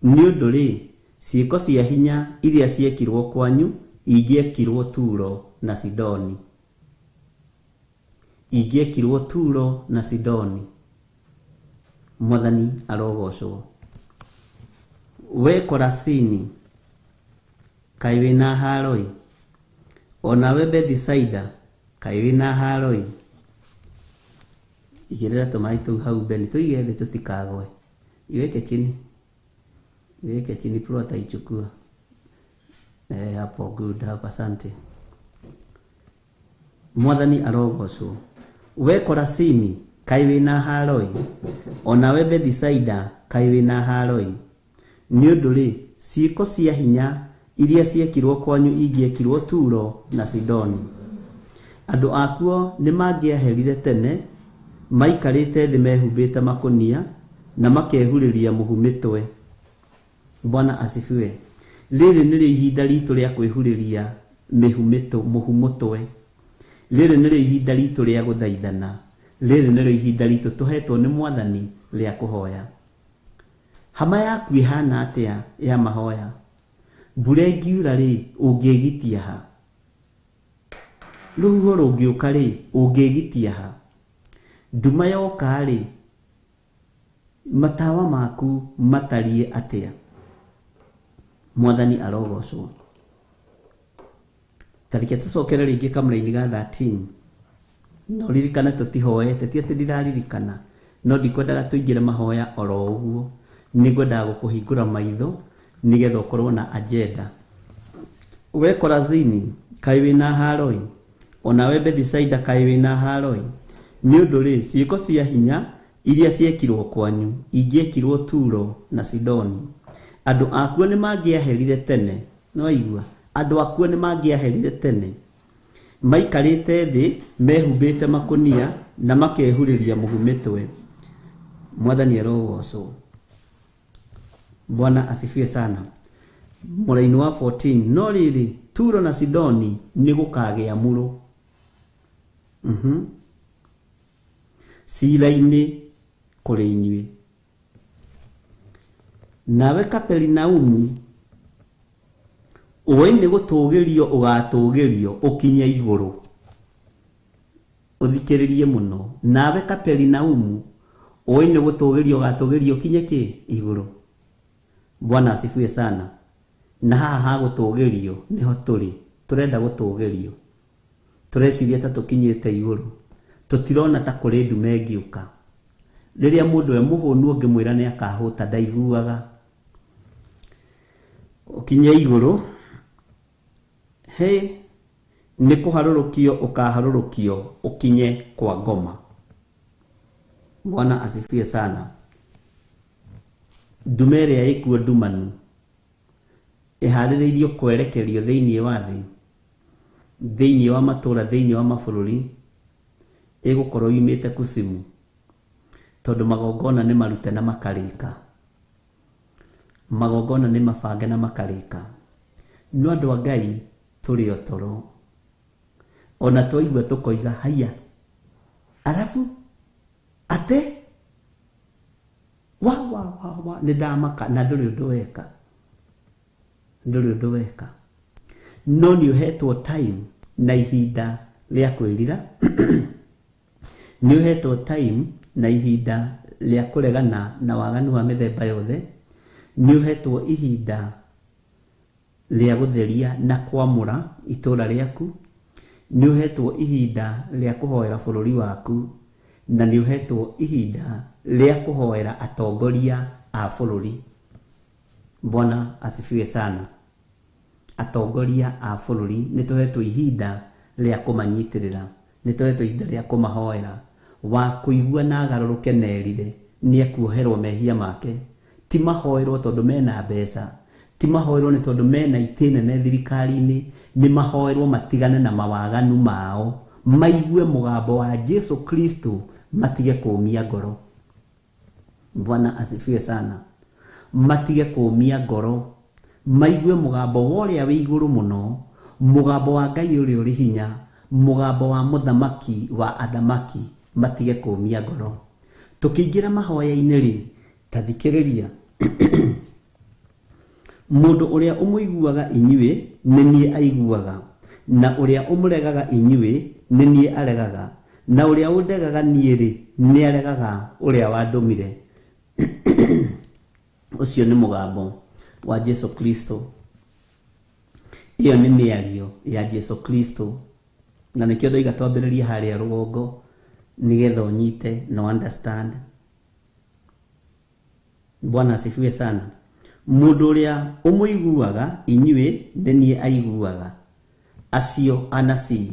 Nĩ ũndũ rĩ, ciĩko cia hinya iria ciekirwo kwanyu ingĩekirwo Turo na Sidoni. Ingĩekirwo Turo na Sidoni. Mwathani arogocwo. We Korazini, kaĩ wĩna haroi, ona we Bethisaida, kaĩ wĩna haroi. Igĩrĩra tũmaĩ tũu hau mbere, tũige thĩ tũtikagwe. Iweke chini. Iweke chini, Pro ataichukua. Hapo good, hapo asante. Mwathani arogocwo. We Korazini, Kaĩ wĩna haro-ĩ! O nawe Bethisaida, kaĩ wĩna haro-ĩ! Nĩ ũndũ-rĩ, ciĩko cia hinya iria ciekirwo kwanyu ingĩekirwo Turo na Sidoni, andũ akuo nĩmangĩaherire tene, maikarĩte thĩ mehumbĩte makũnia na makehurĩria mũhu mĩtwe. Bwana asifiwe. Rĩrĩ nĩrĩo ihinda ritũ rĩa kwĩhurĩria mĩhu mĩtũ, mũhu mũtwe. Rĩrĩ nĩrĩo ihinda ritũ rĩa gũthaithana. Rĩrĩ nĩrĩo ihinda ritũ tũhetwo nĩ Mwathani rĩa kũhoya. Hama yaku ĩhana atĩa ya mahoya? Mbura ĩngiura rĩ, ũngĩgitia ha? Rũhuho rũngĩũka rĩ, ũngĩgitia ha? Nduma yoka rĩ, matawa maku matariĩ atĩa? Mwathani arogocwo. Tareke tũcokere rĩngĩ kamũraini ga 13. No ririkane tũtihoete, ti atĩ ndiraririkana, no ndikwendaga tũingĩre mahoya oro ũguo. Nĩngwendaga gũkũhingũra maitho nĩgetha ũkorwo na agenda. We Korazini, kaĩ wĩna haro-ĩ! O nawe Bethisaida, kaĩ wĩna haro-ĩ! Nĩ ũndũ rĩ, ciĩko cia hinya iria ciekirwo kwanyu ingĩekirwo Turo na Sidoni, andũ akuo nĩmangĩaherire tene. Nĩwaigua? Andũ akuo nĩmangĩaherire tene, maikarĩte thĩ mehumbĩte makũnia na makehurĩria mũhu mĩtwe. Mwathani arogocwo. Bwana asifiwe sana. Mũraini wa 14, no rĩrĩ, Turo na Sidoni nĩ gũkagĩa mũrũ. Cira-inĩ kũrĩ inyuĩ. Nawe Kaperinaumu, ũĩ nĩ gũtũgĩrio ũgatũgĩrio ũkinye igũrũ. Ũthikĩrĩrie mũno. Nawe Kaperinaumu, ũĩ nĩ gũtũgĩrio ũgatũgĩrio ũkinye kĩ? Igũrũ. Bwana asifiwe sana. Na haha ha gũtũgĩrio nĩho tũrĩ. Tũrenda gũtũgĩrio. Tũreciria ta tũkinyĩte igũrũ. Tũtirona ta kũrĩ ndume ĩngĩũka. Rĩrĩa mũndũ e mũhũnu ũngĩmwĩra nĩ akahũta ndaiguaga. Ũkinye igũrũ, he nĩ kũharũrũkio ũkaharũrũkio ũkinye kwa ngoma. Bwana asifiwe sana. Ndume ĩrĩa ĩkuo ndumanu ĩharĩrĩirio kwerekerio thĩinĩ wa thĩ, thĩinĩ wa matũũra, thĩinĩ wa mabũrũri, ĩgũkorwo yumĩte kucimu, tondũ magongona nĩ marute na makarĩka. Magongona nĩ mabange na makarĩka. No andũ a Ngai tũrĩ o toro. Ona twaigua tũkoiga haiya, arabu ate wa wa wa wa, nĩ ndamaka na ndũrĩ ũndũ weka. Ndũrĩ ũndũ weka. No nĩ ũhetwo time na ihinda rĩa kwĩrira. Nĩ ũhetwo time na ihinda rĩa kũregana na waganu wa mĩthemba yothe. Nĩ ũhetwo ihinda rĩa gũtheria na kwamũra itũũra rĩaku. Nĩ ũhetwo ihinda rĩa kũhoera bũrũri waku, na nĩ ũhetwo ihinda rĩa kũhoera atongoria a bũrũri. Bwana asifiwe sana. Atongoria a bũrũri nĩ tũhetwo ihinda rĩa kũmanyitĩrĩra, nĩ tũhetwo ihinda rĩa kũmahoera. Wa kũigua na agarũrũke na erire nĩ ekuoherwo mehia make. Ti mahoerwo tondũ mena mbeca, ti mahoerwo nĩ tondũ mena itĩ nene thirikari-inĩ, nĩ mahoerwo matigane na mawaganu mao, maigue mũgambo wa Jesu Kristo, matige kũũmia ngoro. Bwana asifiwe sana. Matige kũũmia ngoro, maigue mũgambo wa ũrĩa wĩ igũrũ mũno, mũgambo wa Ngai ũrĩa ũrĩ hinya, mũgambo wa mũthamaki wa athamaki, matige kũũmia ngoro. Tũkĩingĩra mahoya-inĩ rĩ, ta thikĩrĩria. Mũndũ ũrĩa ũmũiguaga inyuĩ nĩ niĩ aiguaga, na ũrĩa ũmũregaga inyuĩ nĩ niĩ aregaga, na ũrĩa ũndegaga niĩ rĩ, nĩ aregaga ũrĩa wandũmire. Ũcio nĩ mũgambo wa Jesu Kristo. Ĩyo nĩ mĩario ya Jesu Kristo. Na nĩkĩo ndoiga twambĩrĩrie harĩa rũgongo nĩgetha ũnyite na understand. Bwana asifiwe sana. Mũndũ ũrĩa ũmũiguaga inyuĩ nĩ niĩ aiguaga. Acio anabii,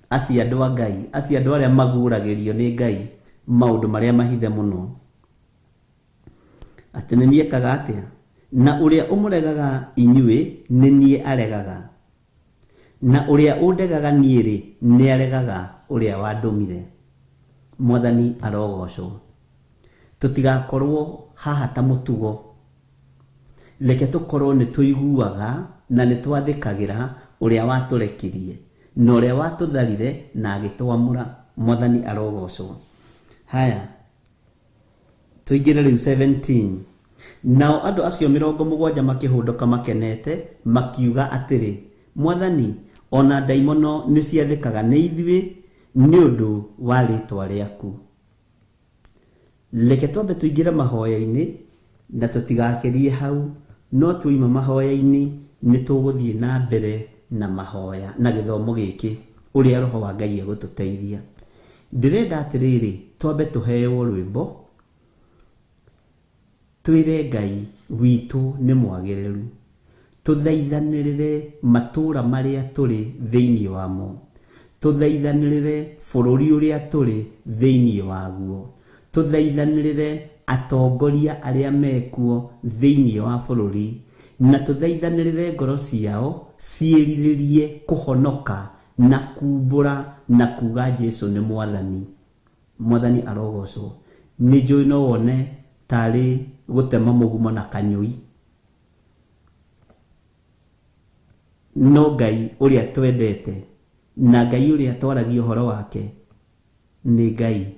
acio andũ a Ngai, acio andũ arĩa maguragĩrio nĩ Ngai, Maũndũ marĩa mahithe mũno. Atĩ nĩ niĩ ekaga atĩa? Na ũrĩa ũmũregaga inyuĩ nĩ niĩ aregaga, na ũrĩa ũndegaga niĩ-rĩ, nĩ aregaga ũrĩa wandũmire. Mwathani arogocwo. Tũtigakorwo haha ta mũtugo. Reke tũkorwo nĩ tũiguaga na nĩ twathĩkagĩra ũrĩa watũrekirie na ũrĩa watũtharire na agĩtwamũra. Mwathani arogocwo. Haya, tũingĩre rĩu 17. Nao andũ acio 70 makĩhũndũka makenete, makiuga atĩrĩ, Mwathani, ona ndaimono nĩ ciathĩkaga nĩ ithuĩ nĩ ũndũ wa rĩĩtwa rĩaku. Reke twambe tũingĩre mahoya-inĩ na tũtigakĩrie hau, no tuoima mahoya-inĩ nĩ tũgũthiĩ na mbere na mahoya na gĩthomo gĩkĩ ũrĩa Roho wa Ngai egũtũteithia. Ndĩrenda atĩrĩrĩ, twambe tũheo rwĩmbo twĩre Ngai witũ nĩ mwagĩrĩru, tũthaithanĩrĩre matũũra marĩa tũrĩ thĩinĩ wamo, tũthaithanĩrĩre bũrũri ũrĩa tũrĩ thĩinĩ waguo, tũthaithanĩrĩre atongoria arĩa mekuo thĩinĩ wa bũrũri, na tũthaithanĩrĩre ngoro ciao ciĩrirĩrie kũhonoka na kumbũra na kuga Jesu nĩ Mwathani. Mwathani arogocwo. Nĩ njũĩ no wone tarĩ gũtema mũgumo na kanyũi, no Ngai ũrĩa twendete na Ngai ũrĩa twaragia ũhoro wake nĩ Ngai.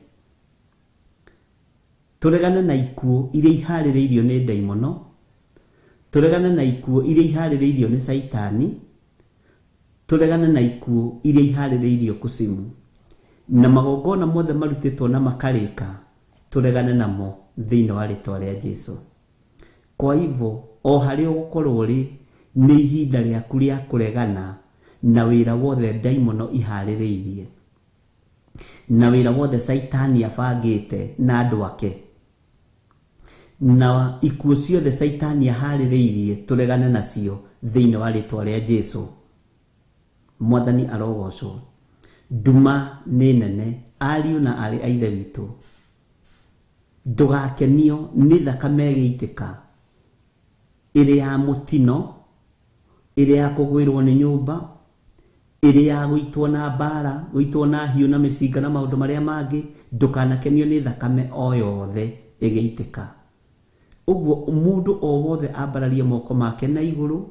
Tũregane na ikuũ iria iharĩrĩirio nĩ ndaimono, tũregane na ikuũ iria iharĩrĩirio nĩ Caitani, tũregane na ikuũ iria iharĩrĩirio kucimu, na magongona mothe marutĩtwo na makarĩka, tũregane namo thĩinĩ wa rĩtwa rĩa Jesu. Kwa hivyo o harĩa ũgũkorwo ũrĩ, nĩ ihinda rĩaku rĩa kũregana na wĩra wothe ndaimono iharĩrĩirie, na wĩra wothe Caitani abangĩte na andũ ake, na ikuũ ciothe Caitani aharĩrĩirie, tũregane nacio thĩinĩ wa rĩtwa rĩa Jesu. Mwathani arogocwo. Nduma nĩ nene, ariũ na aarĩ a Ithe witũ. Ndũgakenio nĩ thakame ĩgĩitĩka ĩrĩ ya mũtino, ĩrĩ ya kũgwĩrwo nĩ nyũmba, ĩrĩ ya gũitwo na mbara, gũitwo na hiũ na mĩcinga na maũndũ marĩa mangĩ. Ndũkanakenio nĩ thakame o yothe ĩgĩitĩka. Ũguo mũndũ o wothe ambararie moko make na igũrũ,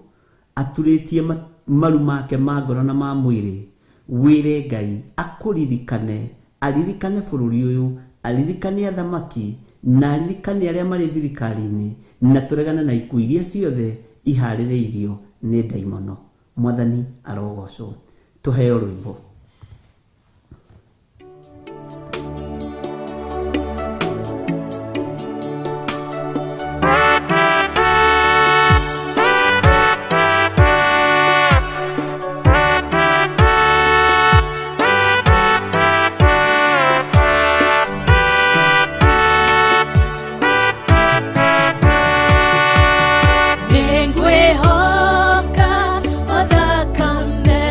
aturĩtie maru make ma ngoro na ma mwĩrĩ, wĩre Ngai akũririkane, aririkane bũrũri ũyũ, aririkane athamaki, na aririkane arĩa marĩ thirikari-inĩ, na tũregane na ikuũ iria ciothe iharĩrĩirio nĩ ndaimono. Mwathani arogocwo. Tũheo rwĩmbo. Nĩngwĩhoka o thakame,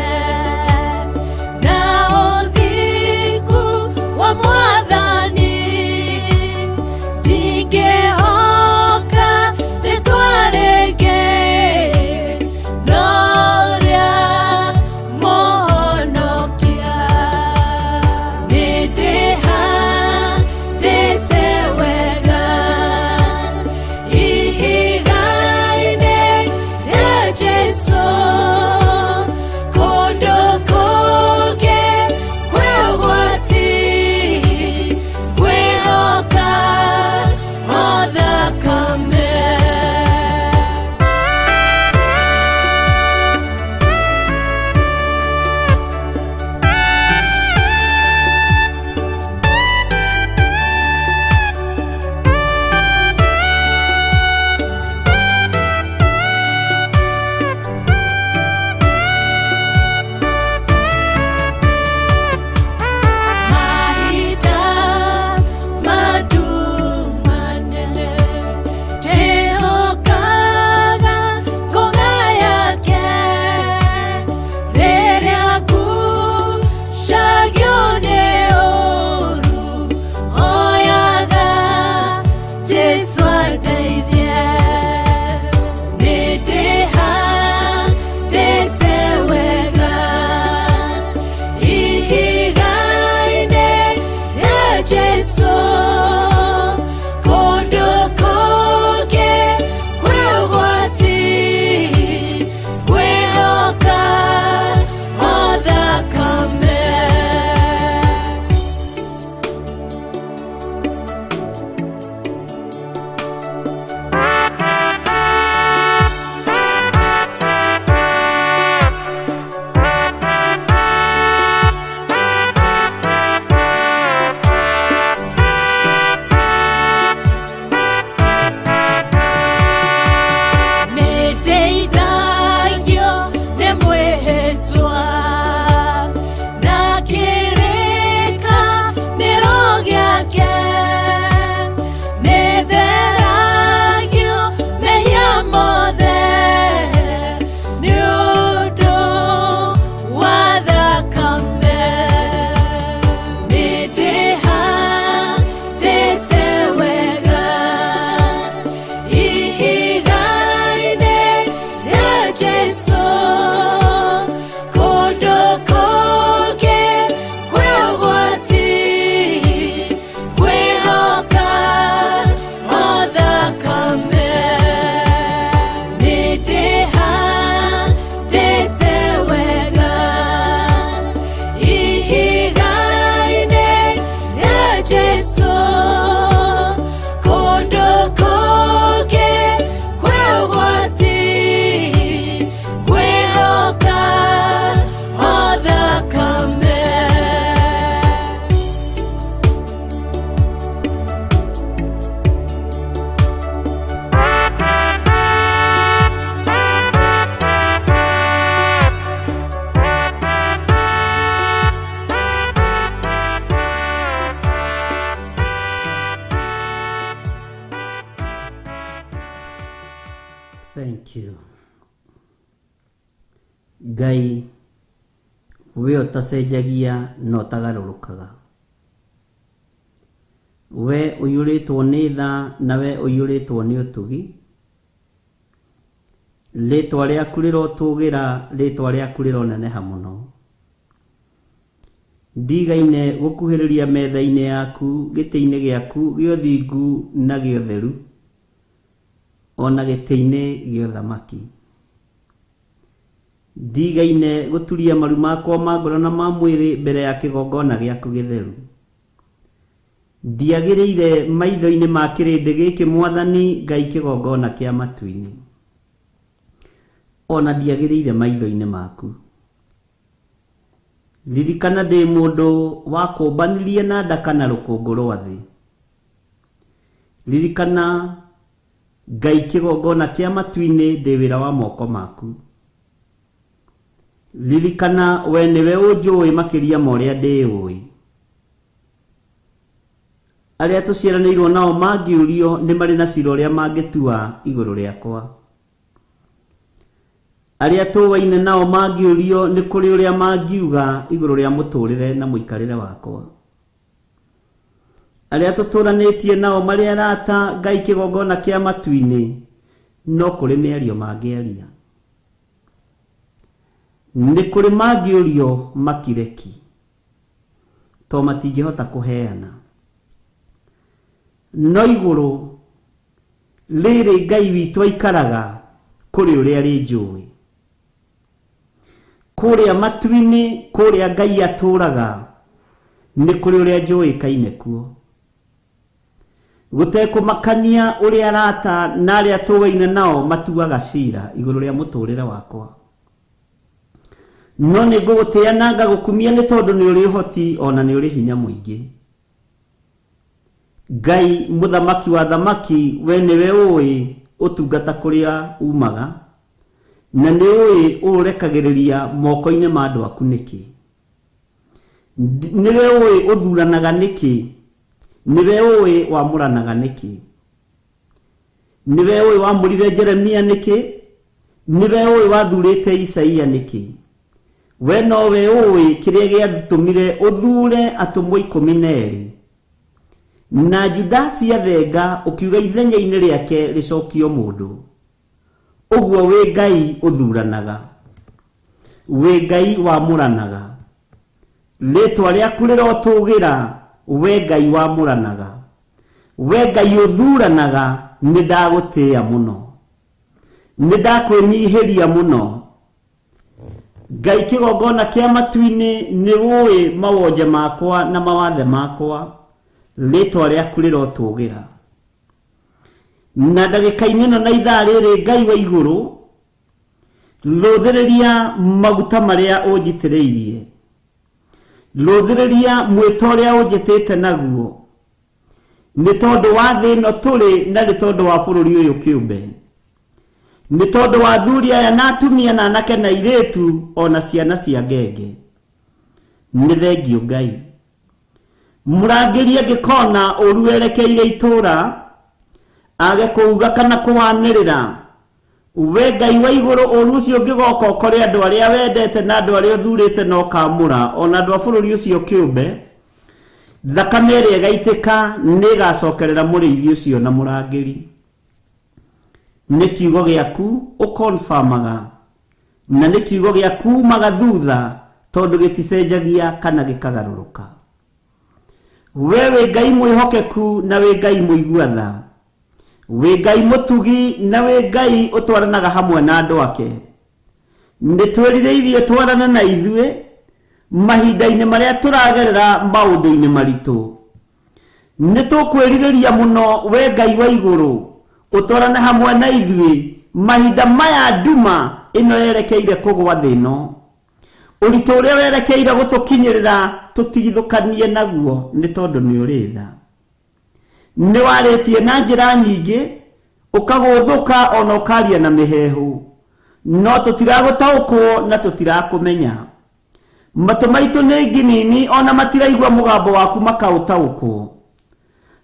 Thank you. Ngai we ũtacenjagia na ũtagarũrũkaga, we ũiyũrĩtwo nĩ tha na we ũiyũrĩtwo nĩ ũtugi, rĩtwa rĩaku rĩrotũgĩra, rĩtwa rĩaku rĩroneneha mũno. Ndigaine gũkuhĩrĩria metha-inĩ yaku, gĩtĩ-inĩ gĩaku gĩa ũthingu na gĩa ũtheru, ona gĩtĩ-inĩ gĩa ũthamaki. Ndigaine gũturia maru makwa ma ngoro na ma mwĩrĩ mbere ya kĩgongona gĩaku gĩtheru. Ndiagĩrĩire maitho-inĩ ma kĩrĩndĩ gĩkĩ, Mwathani Ngai, kĩgongona kĩa matu-inĩ, ona ndiagĩrĩire maitho-inĩ maku. Ririkana ndĩ mũndũ wakũmbanirie na ndaka na rũkũngũ rwa thĩ. Ririkana Ngai kĩgongona kĩa matu-inĩ, ndĩ wĩra wa moko maku. Ririkana we nĩwe ũnjũĩ makĩria ma ũrĩa ndĩũĩ. Arĩa tũciaranĩirwo nao mangĩũrio nĩ marĩ na cira ũrĩa mangĩtua igũrũ rĩakwa. Arĩa tũwaine nao mangĩũrio nĩ kũrĩ ũrĩa mangiuga igũrũ rĩa mũtũrĩre na mũikarĩre wakwa. Arĩa tũtũranĩtie nao marĩ arata, Ngai kĩgongona kĩa matu-inĩ, no kũrĩ mĩario mangĩaria. Nĩ kũrĩ mangĩũrio makireki, to matingĩhota kũheana. No igũrũ rĩrĩ Ngai witũ aikaraga, kũrĩ ũrĩa rĩnjũĩ. Kũrĩa matu-inĩ, kũrĩa Ngai atũraga, nĩ kũrĩ ũrĩa njũĩkaine kuo. Gũtekũmakania ũrĩa arata na arĩa tũwaine nao matuaga cira igũrũ rĩa mũtũrĩre wakwa. No nĩ ngũgũtĩĩa na ngagũkumia nĩ tondũ nĩ ũrĩ ũhoti ona nĩ ũrĩ hinya mũingĩ. Ngai mũthamaki wa thamaki, we nĩwe ũĩ ũtungata kũrĩa umaga, na nĩ ũĩ ũrekagĩrĩria moko-inĩ ma andũ aku nĩkĩ. Nĩwe ũĩ ũthuranaga nĩkĩ, nĩwe ũĩ wamũranaga nĩkĩ, nĩwe ũĩ wamũrire Jeremia nĩkĩ, nĩwe ũĩ wathurĩte Isaia nĩkĩ. We nowe ũĩ kĩrĩa gĩatũmire ũthure atũmwo 12 na Judasi athenga ũkiuga ithenya-inĩ rĩake rĩcokio mũndũ. Ũguo wĩ Ngai ũthuranaga, wĩ Ngai wamũranaga, rĩtwa rĩaku rĩrotũgĩra, we Ngai wamũranaga, we Ngai ũthuranaga. Nĩ ndagũtĩĩa mũno, nĩ ndakwĩnyihĩria mũno. Ngai kĩgongona kĩa matu-inĩ, nĩ ũĩ mawonje makwa na mawathe makwa, rĩtwa rĩaku rĩrotũgĩra. Na ndagĩka-inĩ ĩno na ithaa rĩrĩ, Ngai wa igũrũ, rũthĩrĩria maguta marĩa ũnjitĩrĩirie, rũthĩrĩria mwĩto ũrĩa ũnjĩtĩte naguo, nĩ tondũ wa thĩ ĩno tũrĩ na nĩ tondũ wa bũrũri ũyũ kĩũmbe, nĩ tondũ wa athuri aya na atumia na anake na airĩtu ona ciana cia ngenge. Nĩ thengiũ Ngai. Mũrangĩri angĩkona ũru werekeire itũra, age kũuga kana kũwanĩrĩra, we Ngai wa igũrũ, ũru ũcio ũngĩgoka ũkore andũ arĩa wendete na andũ arĩa ũthurĩte na ũkamũra, ona andũ a bũrũri ũcio kĩũmbe, thakame ĩrĩa ĩgaitĩka nĩ ĩgacokerera mũrĩithi ũcio na mũrangĩri. Nĩ kiugo gĩaku ũkonfamaga, na nĩ kiugo gĩaku umaga thutha, tondũ gĩticenjagia kana gĩkagarũrũka. We wĩ Ngai mwĩhokeku na wĩ Ngai mũigua tha, wĩ Ngai mũtugi na wĩ Ngai ũtwaranaga hamwe na andũ ake. Nĩ twĩrirĩirie twarane na ithuĩ mahinda-inĩ marĩa tũragerera maũndũ-inĩ maritũ. Nĩ tũkwĩrirĩria mũno we Ngai wa igũrũ ũtwarane hamwe na ithuĩ mahinda maya nduma ĩno yerekeire kũgwa thĩ ĩno. Ũritũ ũrĩa werekeire gũtũkinyĩrĩra tũtigithũkanie naguo, nĩ tondũ nĩ ũrĩ tha. Nĩ warĩtie na njĩra nyingĩ, ũkagũthũka ona ũkaria na mĩheehũ, no tũtiragũtaũkwo na tũtirakũmenya. Matũ maitũ nĩ nginini ona matiraigua mũgambo waku makaũtaũkwo.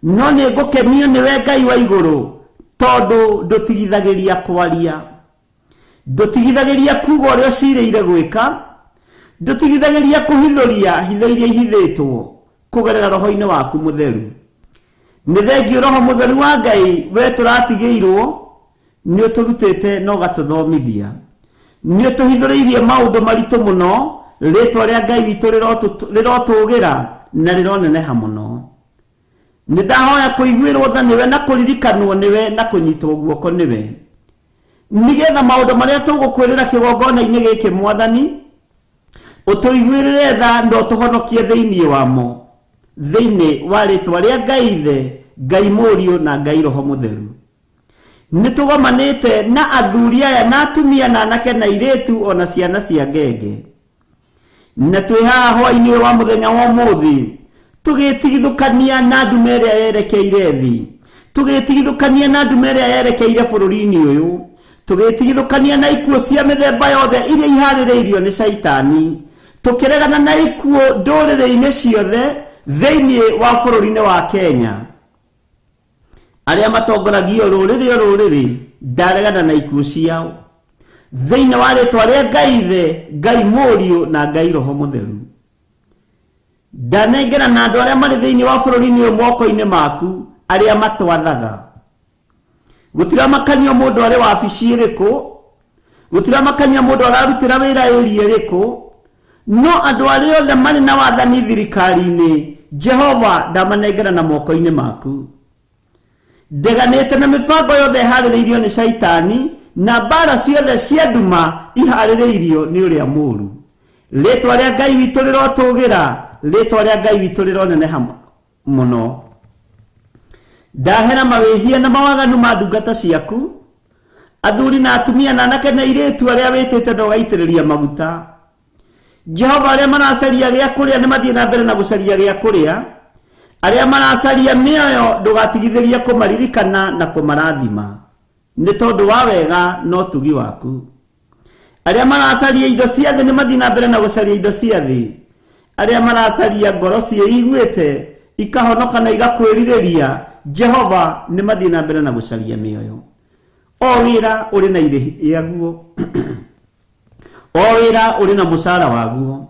No nĩ ngũkenio nĩwe Ngai wa igũrũ, tondũ ndũtigithagĩria kwaria. Ndũtigithagĩria kuga ũrĩa ũcirĩire gwĩka, ndũtigithagĩria kũhithũria hitho iria ihithĩtwo kũgerera roho-inĩ waku mũtheru. Nĩ thengiũ roho mũtheru wa Ngai we tũratigĩirwo, nĩ ũtũrutĩte na ũgatũthomithia, nĩ ũtũhithũrĩirie maũndũ maritũ mũno. Rĩtwa rĩa Ngai witũ rĩrotũgĩra na rĩroneneha mũno. Nĩ ndahoya kũiguĩrwo tha nĩwe na kũririkanwo nĩwe na kũnyitwo guoko nĩwe, nĩgetha maũndũ marĩa tũgũkwĩrĩra kĩgongona-inĩ gĩkĩ Mwathani ũtũiguĩrĩre tha na ũtũhonokie thĩinĩ wamo, thĩinĩ wa rĩtwa rĩa Ngai Ithe, Ngai Mũriũ na Ngai Roho Mũtheru. Nĩ tũgomanĩte na athuri aya na atumia na anake na airĩtu ona ciana cia ngenge, na twĩ haha hwaĩ-inĩ ũyũ wa mũthenya wa ũmũthĩ tũgĩtigithũkania na ndume ĩrĩa yerekeire thĩ, tũgĩtigithũkania na ndume ĩrĩa yerekeire bũrũri-inĩ ũyũ, tũgĩtigithũkania na ikuũ cia mĩthemba yothe iria iharĩrĩirio nĩ caitani, tũkĩregana na ikuũ ndũrĩrĩ-inĩ ciothe thĩinĩ wa bũrũri-inĩ wa Kenya. Arĩa matongoragio rũrĩrĩ o rũrĩrĩ ndaregana na ikuũ ciao thĩinĩ wa rĩtwa rĩa Ngai Ithe, Ngai Mũriũ na Ngai Roho Mũtheru. Ndanengera na andũ arĩa marĩ thĩinĩ wa bũrũri-inĩ ũyũ moko-inĩ maku, arĩa matwathaga. Gũtiramakanio mũndũ arĩ wabici ĩrĩkũ, gũtiramakanio mũndũ ararutĩra wĩra ĩria ĩrĩkũ, no andũ arĩa othe marĩ na wathani thirikari-inĩ, Jehova ndamanengera na moko-inĩ maku. Ndeganĩte na mĩbango yothe ĩharĩrĩirio nĩ caitani na mbara ciothe cia nduma iharĩrĩirio nĩ ũrĩa mũũru. Rĩtwa rĩa Ngai witũ rĩrotũgĩra, rĩtwa rĩa Ngai witũ rĩroneneha mũno. Ndahera mawĩhia na mawaganu ma ndungata ciaku, athuri na atumia na anake na airĩtu arĩa wĩtĩte na ũgaitĩrĩria maguta. Jehova, arĩa maracaria gĩa kũrĩa nĩ mathiĩ na mbere na gũcaria gĩa kũrĩa, arĩa maracaria mĩoyo ndũgatigithĩrie kũmaririkana na kũmarathima, nĩ tondũ wa wega na ũtugi waku. Arĩa maracaria indo cia thĩ nĩ mathiĩ na mbere na gũcaria indo cia thĩ, arĩa maracaria ngoro ciĩiguĩte ikahonoka na igakwĩrirĩria, Jehova nĩ mathiĩ na mbere na gũcaria mĩoyo. O wĩra ũrĩ na irĩhi rĩaguo, o wĩra ũrĩ na mũcara waguo.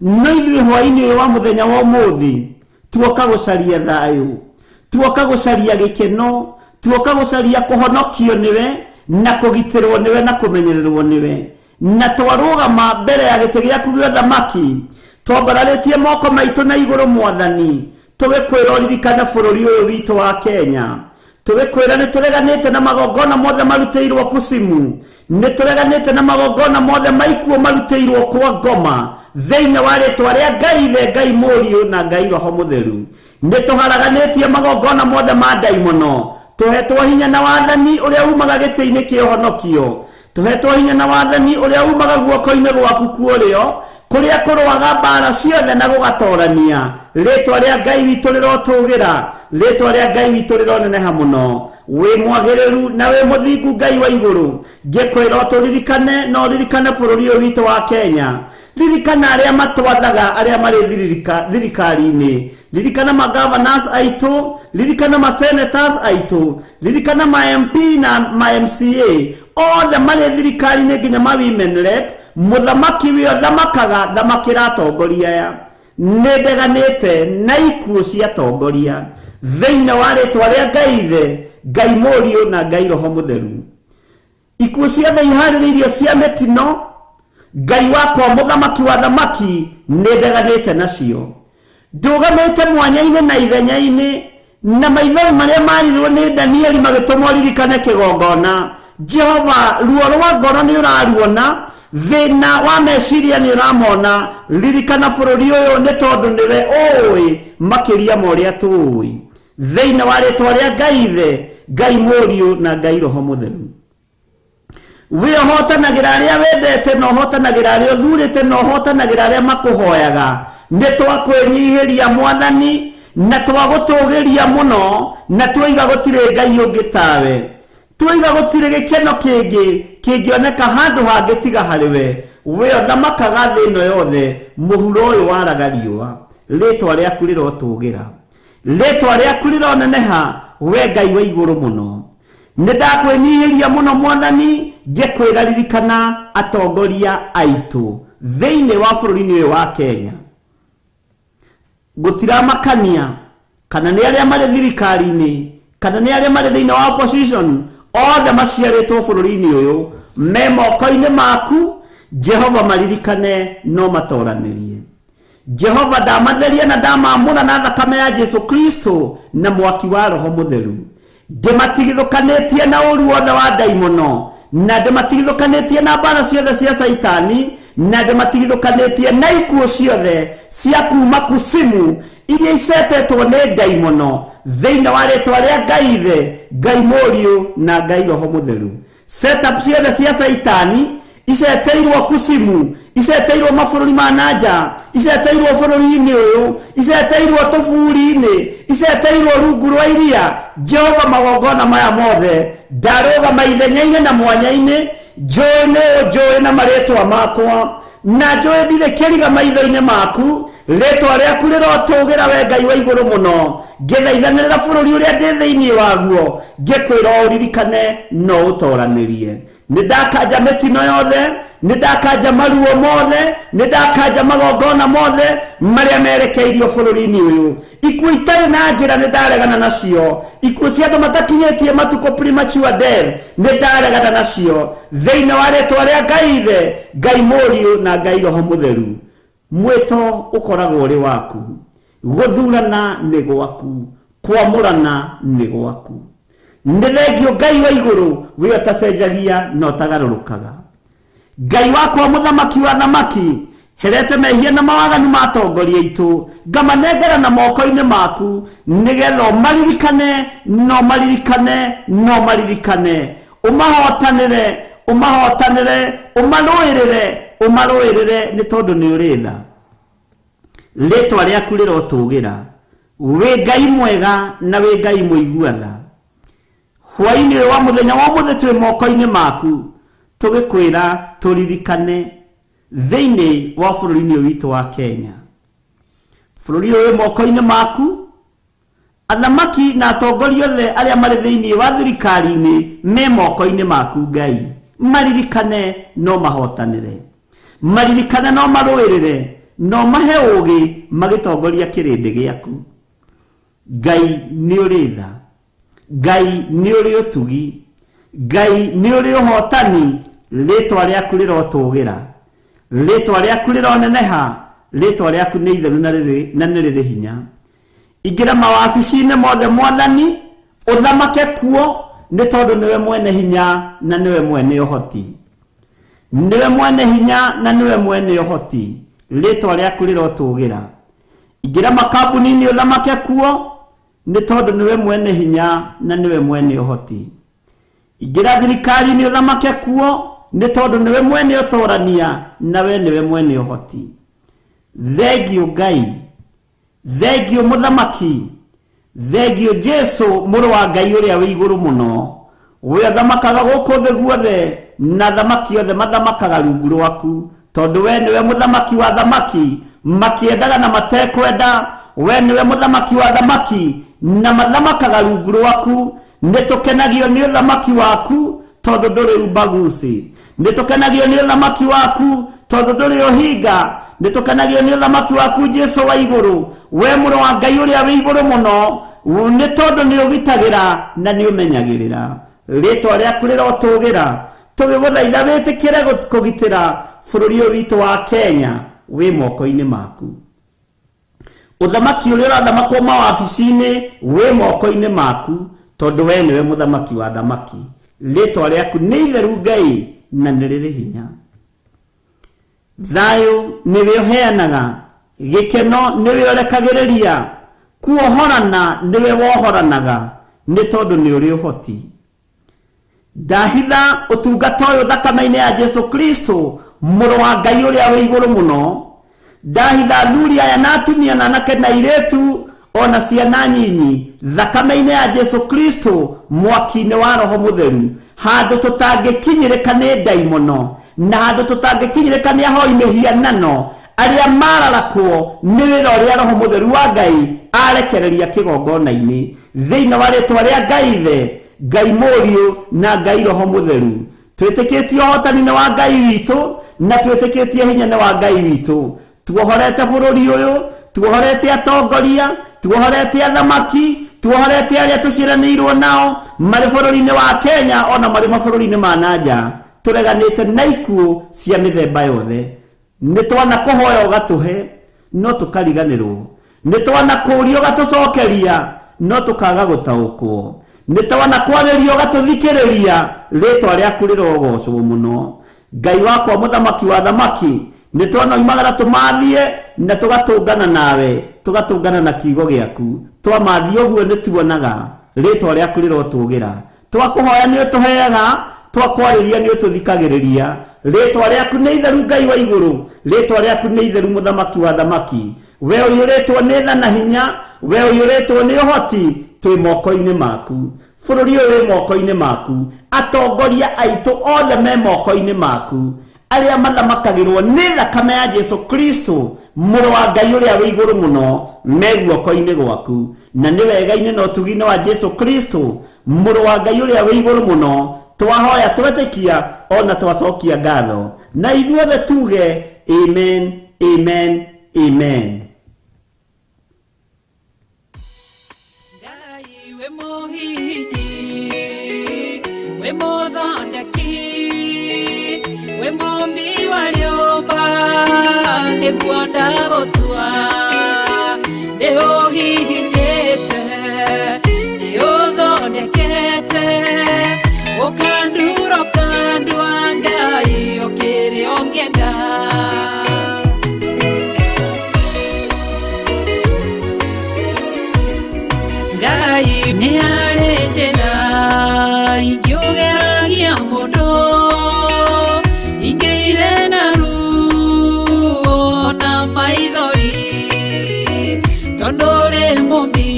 No ithuĩ hwaĩ-inĩ ũyũ wa mũthenya wa ũmũthĩ tuoka gũcaria thayũ, tuoka gũcaria gĩkeno, tuoka gũcaria kũhonokio nĩwe na kũgitĩrwo nĩwe na kũmenyererwo nĩwe. Na twarũgama mbere ya gĩtĩ gĩaku gĩa ũthamaki twambararĩtie moko maitũ na igũrũ Mwathani, tũgĩkwĩra ũririkane bũrũri ũyũ witũ wa Kenya, tũgĩkwĩra nĩ tũreganĩte na magongona mothe marutĩirwo kucimu, nĩ tũreganĩte na magongona mothe maikuo marutĩirwo kwa ngoma, thĩinĩ wa rĩtwa rĩa Ngai Ithe, Ngai Mũriũ na Ngai Roho Mũtheru. Nĩ tũharaganĩtie magongona mothe ma ndaimono, tũhetwo hinya na wathani ũrĩa umaga gĩtĩ-inĩ kĩa ũhonokio, tũhetwo hinya na wathani ũrĩa umaga guoko-inĩ gwaku kuũrĩo, kũrĩa kũrũaga mbara ciothe na gũgatorania. Rĩtwa rĩa Ngai witũ rĩrotũgĩra, rĩtwa rĩa Ngai witũ rĩroneneha mũno. Wĩ mwagĩrĩru na wĩ mũthingu Ngai wa igũrũ, ngĩkwĩra ũtũririkane na ũririkane bũrũri ũyũ witũ wa Kenya. Ririkana arĩa matwathaga, arĩa marĩ thirikari-inĩ, ririkana ma governors aitũ, ririkana ma senators aitũ, ririkana ma MP na ma MCA, othe marĩ thirikari-inĩ nginya ma women rep. Mũthamaki wĩ ũthamakaga, thamakĩra atongoria aya. Nĩ ndeganĩte na ikuũ cia atongoria thĩinĩ wa rĩtwa rĩa Ngai Ithe, Ngai Mũriũ na Ngai Roho Mũtheru. Ikuũ ciothe iharĩrĩirio cia mĩtino, Ngai wakwa mũthamaki wa thamaki, nĩ ndeganĩte nacio. Ndũgamĩte mwanya-inĩ na ithenya-inĩ, na maithori marĩa marirwo nĩ Danieli magĩtũmwo ririkane kĩgongona. Jehova, ruo rwa ngoro nĩ ũraruona, thĩna wa meciria nĩ ũramona. Ririkana bũrũri ũyũ nĩ tondũ nĩwe ũĩ makĩria ma ũrĩa tũĩ, thĩinĩ wa rĩtwa rĩa Ngai Ithe, Ngai Mũriũ na Ngai Roho Mũtheru. Wĩ ũhotanagĩra arĩa wendete na ũhotanagĩra arĩa ũthurĩte na ũhotanagĩra arĩa makũhoyaga. Nĩ twakwĩnyihĩria Mwathani na twagũtũgĩria mũno, na twaiga gũtirĩ Ngai ũngĩ tawe, twaiga gũtirĩ gĩkeno kĩngĩ kĩngĩoneka handũ hangĩ tiga harĩ we. We ũthamakaga thĩ ĩno yothe, mũhuro ũyũ waraga riũa. Rĩtwa rĩaku rĩrotũgĩra, rĩtwa rĩaku rĩroneneha, we Ngai wa igũrũ mũno. Nĩ ndakwĩnyihĩria mũno Mwathani, Ngĩkwĩra ririkana atongoria aitũ thĩinĩ wa bũrũri-inĩ ũyũ wa Kenya. Gũtiramakania kana nĩ arĩa marĩ thirikari-inĩ kana nĩ arĩa marĩ thĩinĩ wa opposition, othe maciarĩtwo bũrũri-inĩ ũyũ me moko-inĩ maku. Jehova maririkane no matoranĩrie. Jehova ndamatheria na ndamamũra na thakame ya Jesu Kristo na mwaki wa Roho Mũtheru. Ndĩmatigithũkanĩtie na ũru wothe wa ndaimono, na ndĩmatigithũkanĩtie na mbara ciothe cia Saitani, na ndĩmatigithũkanĩtie na ikuũ ciothe cia kuma kusimu iria icetetwo nĩ ndaimono, thĩinĩ wa rĩtwa rĩa Ngai Ithe, Ngai Mũriũ na Ngai Roho Mũtheru. Setup ciothe cia Saitani iceteirwo kusimu, iceteirwo mabũrũri ma nanja, iceteirwo bũrũri-inĩ ũyũ, iceteirwo tũburi-inĩ, iceteirwo rungu rwa iria. Jehova magongona maya mothe ndarũgama ithenya-inĩ na mwanya-inĩ, njũĩ nĩ njũĩ na marĩtwa makwa, na njũĩ ndirĩ kĩriga maitho-inĩ maku. Rĩtwa rĩaku rĩrotũgĩra we Ngai wa igũrũ mũno. Ngĩthaithanĩrĩra bũrũri ũrĩa ndĩ thĩinĩ waguo, ngĩkwĩra ũririkane no ũtoranĩrie. Nĩ ndakanja mĩtino yothe, nĩ ndakanja maruo mothe, nĩ ndakanja magongona mothe marĩa merekeirio bũrũri-inĩ ũyũ. Ikuũ itarĩ na njĩra nĩ ndaregana nacio, ikuũ cia andũ matakinyĩtie matukũ, premature death, nĩ ndaregana nacio thĩinĩ wa rĩtwa rĩa Ngai Ithe, Ngai Mũriũ na Ngai Roho Mũtheru. Mwĩto ũkoragwo ũrĩ waku, gũthurana nĩ gwaku, kwamũrana nĩ gwaku. Nĩ thengio Ngai wa igũrũ, we ũtacenjagia na ũtagarũrũkaga. Ngai wakwa mũthamaki wa thamaki, herete mehia na mawaganu ma atongoria aitũ, ngamanengera na moko-inĩ maku, nĩgetha ũmaririkane no maririkane no maririkane, ũmahotanĩre ũmahotanĩre, ũmarũĩrĩre ũmarũĩrĩre, nĩ tondũ nĩ ũrĩ tha. Rĩtwa rĩaku rĩrotũgĩra, wĩ Ngai mwega na wĩ Ngai mũigua tha. Hwaĩ-inĩ ũyũ wa mũthenya wa ũmũthĩ twĩ moko-inĩ maku, tũgĩkwĩra tũririkane thĩinĩ wa bũrũri-inĩ ũyũ witũ wa Kenya. Bũrũri ũyũ wĩ moko-inĩ maku, athamaki na atongoria othe arĩa marĩ thĩinĩ wa thirikari-inĩ me moko-inĩ maku Ngai. Maririkane no mahotanĩre, maririkane no marũĩrĩre, no mahe ũũgĩ magĩtongoria kĩrĩndĩ gĩaku. Ngai nĩ ũrĩ tha, Ngai nĩ ũrĩ ũtugi, Ngai nĩ ũrĩ ũhotani. Rĩtwa rĩaku rĩrotũgĩra, rĩtwa rĩaku rĩroneneha, rĩtwa rĩaku nĩ itheru na nĩ rĩrĩ hinya. Ingĩra mawabici-inĩ mothe Mwathani, ũthamake kuo, nĩ tondũ nĩwe mwene hinya na nĩwe mwene ũhoti. Nĩwe mwene hinya na nĩwe mwene ũhoti. Rĩtwa rĩaku rĩrotũgĩra. Ingĩra makambuni-inĩ ũthamake kuo, nĩ tondũ nĩwe mwene hinya na nĩwe mwene ũhoti. Ingĩra thirikari-inĩ ũthamake kuo, nĩ tondũ nĩwe mwene ũtorania na we nĩwe mwene ũhoti. Thengio Ngai, thengio mũthamaki, thengio Jesu mũrũ wa Ngai ũrĩa wĩ igũrũ mũno, we ũthamakaga gũkũ thĩ guothe na thamaki othe mathamakaga rungu rwaku, tondũ we nĩwe mũthamaki wa thamaki makĩendaga na matekwenda. We nĩwe mũthamaki wa thamaki na mathamakaga rungu rwaku. Nĩ tũkenagio nĩ ũthamaki waku tondũ ndũrĩ ubaguzi. Nĩ tũkenagio nĩ ũthamaki waku tondũ ndũrĩ ũhinga. Nĩ tũkenagio nĩ ũthamaki waku Jesu wa igũrũ, we mũrũ wa Ngai ũrĩa wĩ igũrũ mũno, nĩ tondũ nĩ ũgitagĩra na nĩ ũmenyagĩrĩra. Rĩtwa rĩaku rĩrotũgĩra, tũgĩgũthaitha wĩtĩkĩre kũgitĩra bũrũri ũyũ witũ wa Kenya wĩ moko-inĩ maku. Ũthamaki ũrĩa ũrathamakwo mawabici-inĩ wĩ moko-inĩ maku, tondũ we nĩwe mũthamaki wa thamaki. Rĩtwa rĩaku nĩ itheru Ngai na nĩ rĩrĩ hinya. Thayũ nĩwe ũheanaga, gĩkeno nĩwe ũrekagĩrĩria, kuohorana nĩwe wohoranaga, nĩ tondũ nĩ ũrĩ ũhoti. Ndahitha ũtungata ũyũ thakame-inĩ ya Jesu Kristo mũrũ wa Ngai ũrĩa wĩ igũrũ mũno. Ndahitha athuri aya na atumia na anake na airĩtu ona ciana nyinyi thakame-inĩ ya Jesu Kristo mwaki-inĩ wa Roho Mũtheru, handũ tũtangĩkinyĩrĩka nĩ ndaimono na handũ tũtangĩkinyĩrĩka nĩ ahoi mĩhianano arĩa mararakwo nĩ wĩra ũrĩa Roho Mũtheru wa Ngai arekereria kĩgongona-inĩ. Thĩinĩ wa rĩtwa rĩa Ngai Ithe, Ngai Mũriũ na Ngai Roho Mũtheru, Twĩtĩkĩtie ũhotani nĩ wa Ngai witũ, na twĩtĩkĩtie hinya nĩ wa Ngai witũ. Tuohorete bũrũri ũyũ, tuohorete atongoria, tuohorete athamaki, tuohorete arĩa tũciaranĩirwo nao marĩ bũrũri-inĩ wa Kenya ona marĩ mabũrũri-inĩ ma na nja. Tũreganĩte na ikuũ cia mĩthemba yothe. Nĩ twana kũhoya ũgatũhe, no tũkariganĩrwo. Nĩ twana kũũria ũgatũcokeria, no tũkaga gũtaũkwo. Nĩ twana kwarĩria ũgatũthikĩrĩria, rĩtwa rĩaku rĩrogocwo mũno. Ngai wakwa mũthamaki wa thamaki, nĩ twanoimagara tũmathie na tũgatũngana nawe, tũgatũngana na kiugo gĩaku. Twamathie ũguo nĩ tuonaga rĩtwa rĩaku rĩrotũgĩra. Twakũhoya nĩ ũtũheaga, twakwarĩria nĩ ũtũthikagĩrĩria. Rĩtwa rĩaku nĩ itheru Ngai wa igũrũ, rĩtwa rĩaku nĩ itheru mũthamaki wa thamaki. We ũiyũrĩtwo nĩ tha na hinya, we ũiyũrĩtwo nĩ ũhoti, twĩ moko-inĩ maku. Bũrũri ũyũ wĩ moko-inĩ maku, atongoria aitũ othe me moko-inĩ maku, arĩa mathamakagĩrwo nĩ thakame ya Jesu Kristo mũrũ wa Ngai ũrĩa wĩ igũrũ mũno, me guoko-inĩ gwaku. Na nĩ wega-inĩ na ũtugi-inĩ wa Jesu Kristo mũrũ wa Ngai ũrĩa wĩ igũrũ mũno, twahoya twetĩkia ona twacokia ngatho, na ithuothe tuge amen, amen, amen. Ngai wĩ mũhihinyi, wĩ mũthondeki, wĩ mũmbi wa rĩũmba, nĩguo ndagũtua. Nĩ ũhihinyĩte, nĩ ũthondekete, ũkandura ũkandua, Ngai ũkĩrĩ ũngĩenda. Ngai nĩ harĩ njĩra ingĩũgeragia mũndũ, ingĩire na ruo na maithori, tondũ ũrĩ mũmbi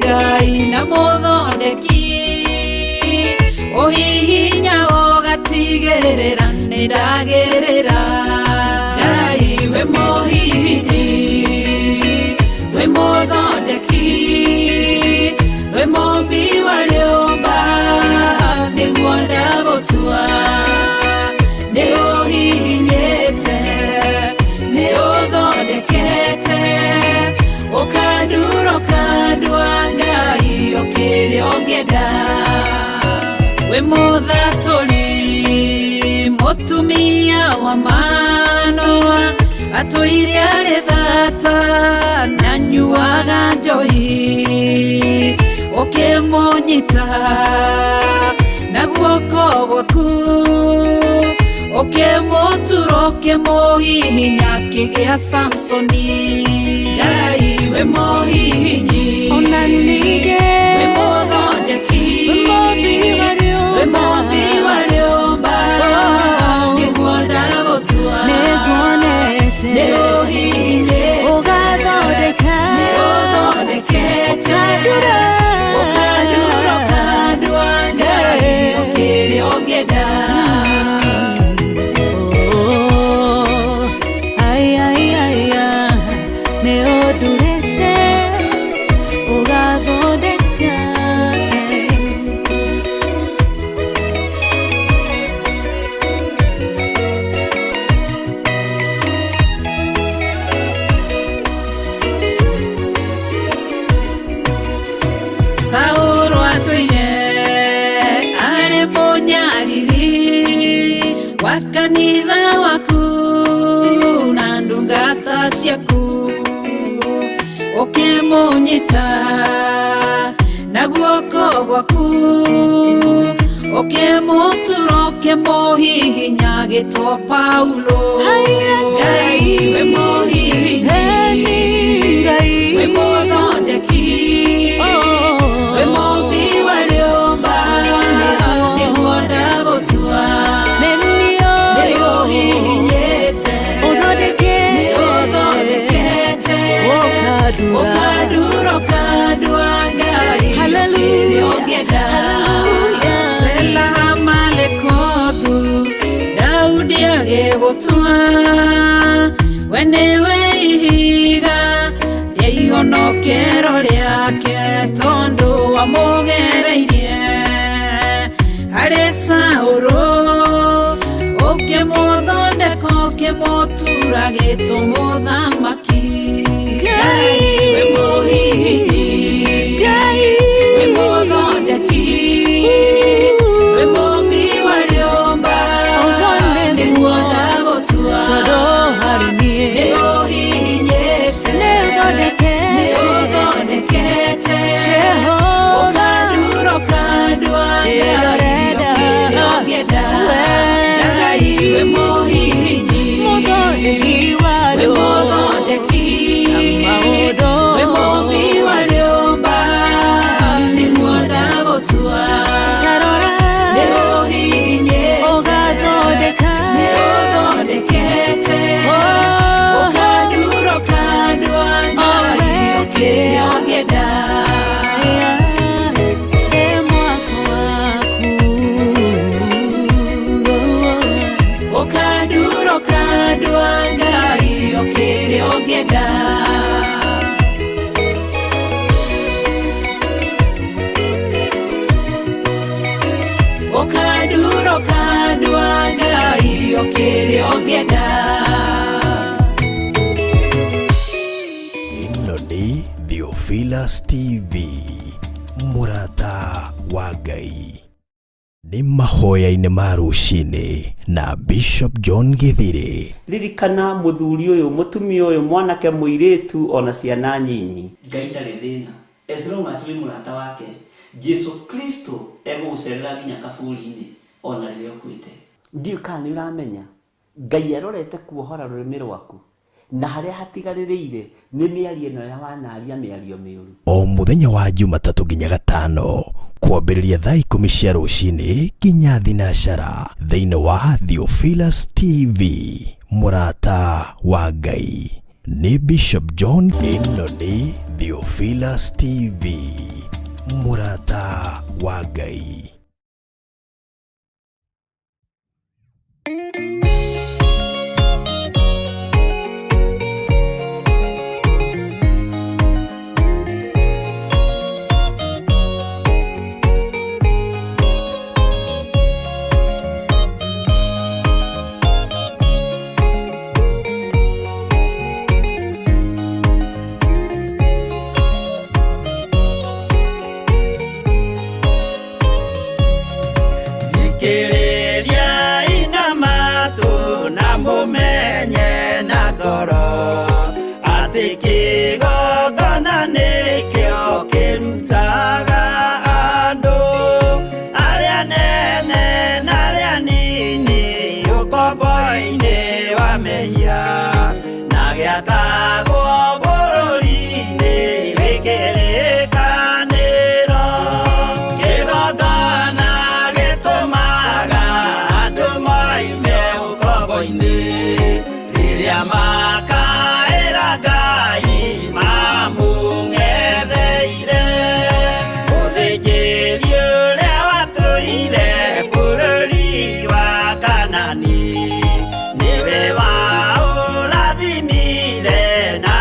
Ngai na mũthondeki, ũhihinya ũgatigĩrĩra nĩ ndagĩrĩra. Ngai wĩ mũhihinyi, wĩ mũthondeki, wĩ mũmbi wa rĩũmba, nĩguo ndagũtua. Nĩ ũhihinyĩte, nĩ ũthondekete, ũkandura ũkandua, Ngai ũkĩrĩ ũngĩenda. Wĩ mũthatũri, mũtumia wa Manoa, atũire arĩ thata na nyuaga njohi, ũkĩmũnyita na guoko gwaku, ũkĩmũtura ũkĩmũhihinya akĩgĩa Samsoni. Ngai wĩ mũhihinyi, Ona ningĩ wĩ mũthondeki, wĩ mũmbi wa wĩ rĩũmba, mũmbi wa rĩũmba, nĩguo ndagũtua. Nĩnguonete Nĩ ũhihinyĩte, ũgathondeka, nĩ ũthondekete, ũkandura, ũkandura ũkandua, Ngai ũkĩrĩ ũngĩenda. Oh, ai, ai, ai, ah, nĩ ũndurĩte ũgathondeka. Saũlũ atũire arĩ mũnyariri wa kanitha waku na ndungata ciaku, ũkĩmũnyita na guoko gwaku, ũkĩmũtura ũkĩmũhihinya agĩtwo Paulo. Haiya, Ngai wĩ mũhihinyi, Eni Ngai, wĩ mũthondeki, Oh. wĩ mũmbi wa rĩũmba, nĩguo ndagũtua. Nĩ Nĩ niĩ ũhihinyĩte, ũthondekete, nĩ ũthondekete, ũkandura, ũkandura ũkandua, Ngai Hallelujah, ũkĩrĩ ũngĩenda. hallelujah. Sela Malekothu, Daudi agĩgũtua, we nĩwe ihiga rĩa ihonokero rĩake, tondũ wamũgereirie harĩ Saũlũ. Mũturagĩtwo mũthamaki. Ngai wĩ mũhihinyi, Ngai wĩ mũthondeki, wĩ mũmbi wa rĩũmba, nĩguo ndagũtua. Tondũ harĩ niĩ Nĩũhihinyĩte, Nĩũthondekete. nĩũthondekete, Jehova. ũkandura ũkandua, Kĩrĩa Ngai ũrenda. kĩrĩa ũngĩenda. Wee. Ngai wĩ mũhihinyi, Mũthondeki wa wĩ andũ. mũthondeki, Maũndũ. wĩ mũmbi wa rĩũmba, nĩguo ndagũtua. Tarora. Nĩũhihinyĩte, Ũgathondeka. nĩũthondekete, Oh. ũkandura ũkandua, Ngai kĩrĩa ũngĩenda. Ĩ mwako waku. Ũkandura ũkandua, Ngai kĩrĩa ũngĩenda. Ũkandura ũkandua, Ngai kĩrĩa ũngĩenda. Ĩno nĩ Theophilus TV, mũrata wa Ngai. Nĩ mahoya-inĩ ma rũcinĩ na Bishop John Githiri. Ririkana mũthuri ũyũ, mũtumia ũyũ, mwanake, mũirĩtu, ona ciana nyinyi. Ngai ndarĩ thĩna as long as wĩ mũrata wake. Jesu Kristo egũgũcerera nginya kaburi-inĩ ona rĩrĩa ũkuĩte. Ndiũĩ kana nĩ ũramenya Ngai arorete kuohora rũrĩmĩ rwaku na harĩa hatigarĩrĩire nĩ mĩario ĩno ya wanaria mĩario mĩũru. O mũthenya wa Jumatatũ nginya Gatano kwambĩrĩria thaa 10 cia rũcinĩ nginya thinacara thĩinĩ wa Theophilus TV, mũrata wa Ngai. Nĩ Bishop John. Ĩno nĩ Theophilus TV, mũrata wa Ngai. Thikĩrĩria ina matũ na mũmenye na ngoro atĩ kĩgongona nĩkĩo kĩrutaga andũ arĩa nene na arĩa nini ũkombo-inĩ wa mehia na gĩakagwo bũrũri-inĩ wĩ kĩrĩkanĩro. Kĩgongona gĩtũmaga andũ moime ũkombo-inĩ rĩrĩa makaĩra Ngai mamũng'etheire. Mũthĩnjĩri ũrĩa watũire bũrũri wa Kanani nĩwe waũrathimire na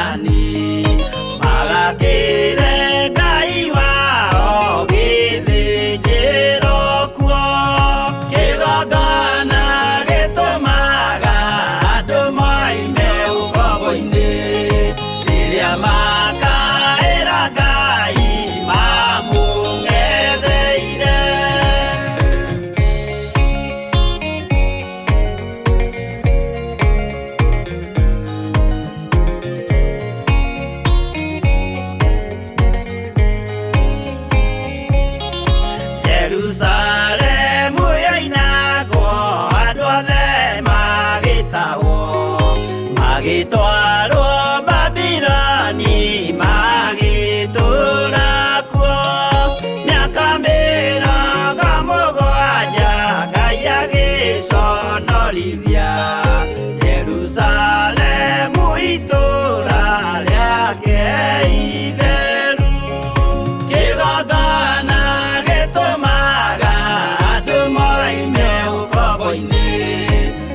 Mwathani magakĩre Ngai wao gĩthĩnjĩro kuo. Kĩgongona gĩtũmaga andũ moime ũkombo-inĩ rĩrĩa makaĩra Ngai mamũng'etheire. Jerusalemu yoinagwo andũ othe magĩtahwo magĩtwarwo Babiloni magĩtũũra kuo mĩaka 70 Ngai agĩconorithia Jerusalemu itũũra rĩake itheru. Kĩgongona gĩtũmaga andũ moime ũkombo-inĩ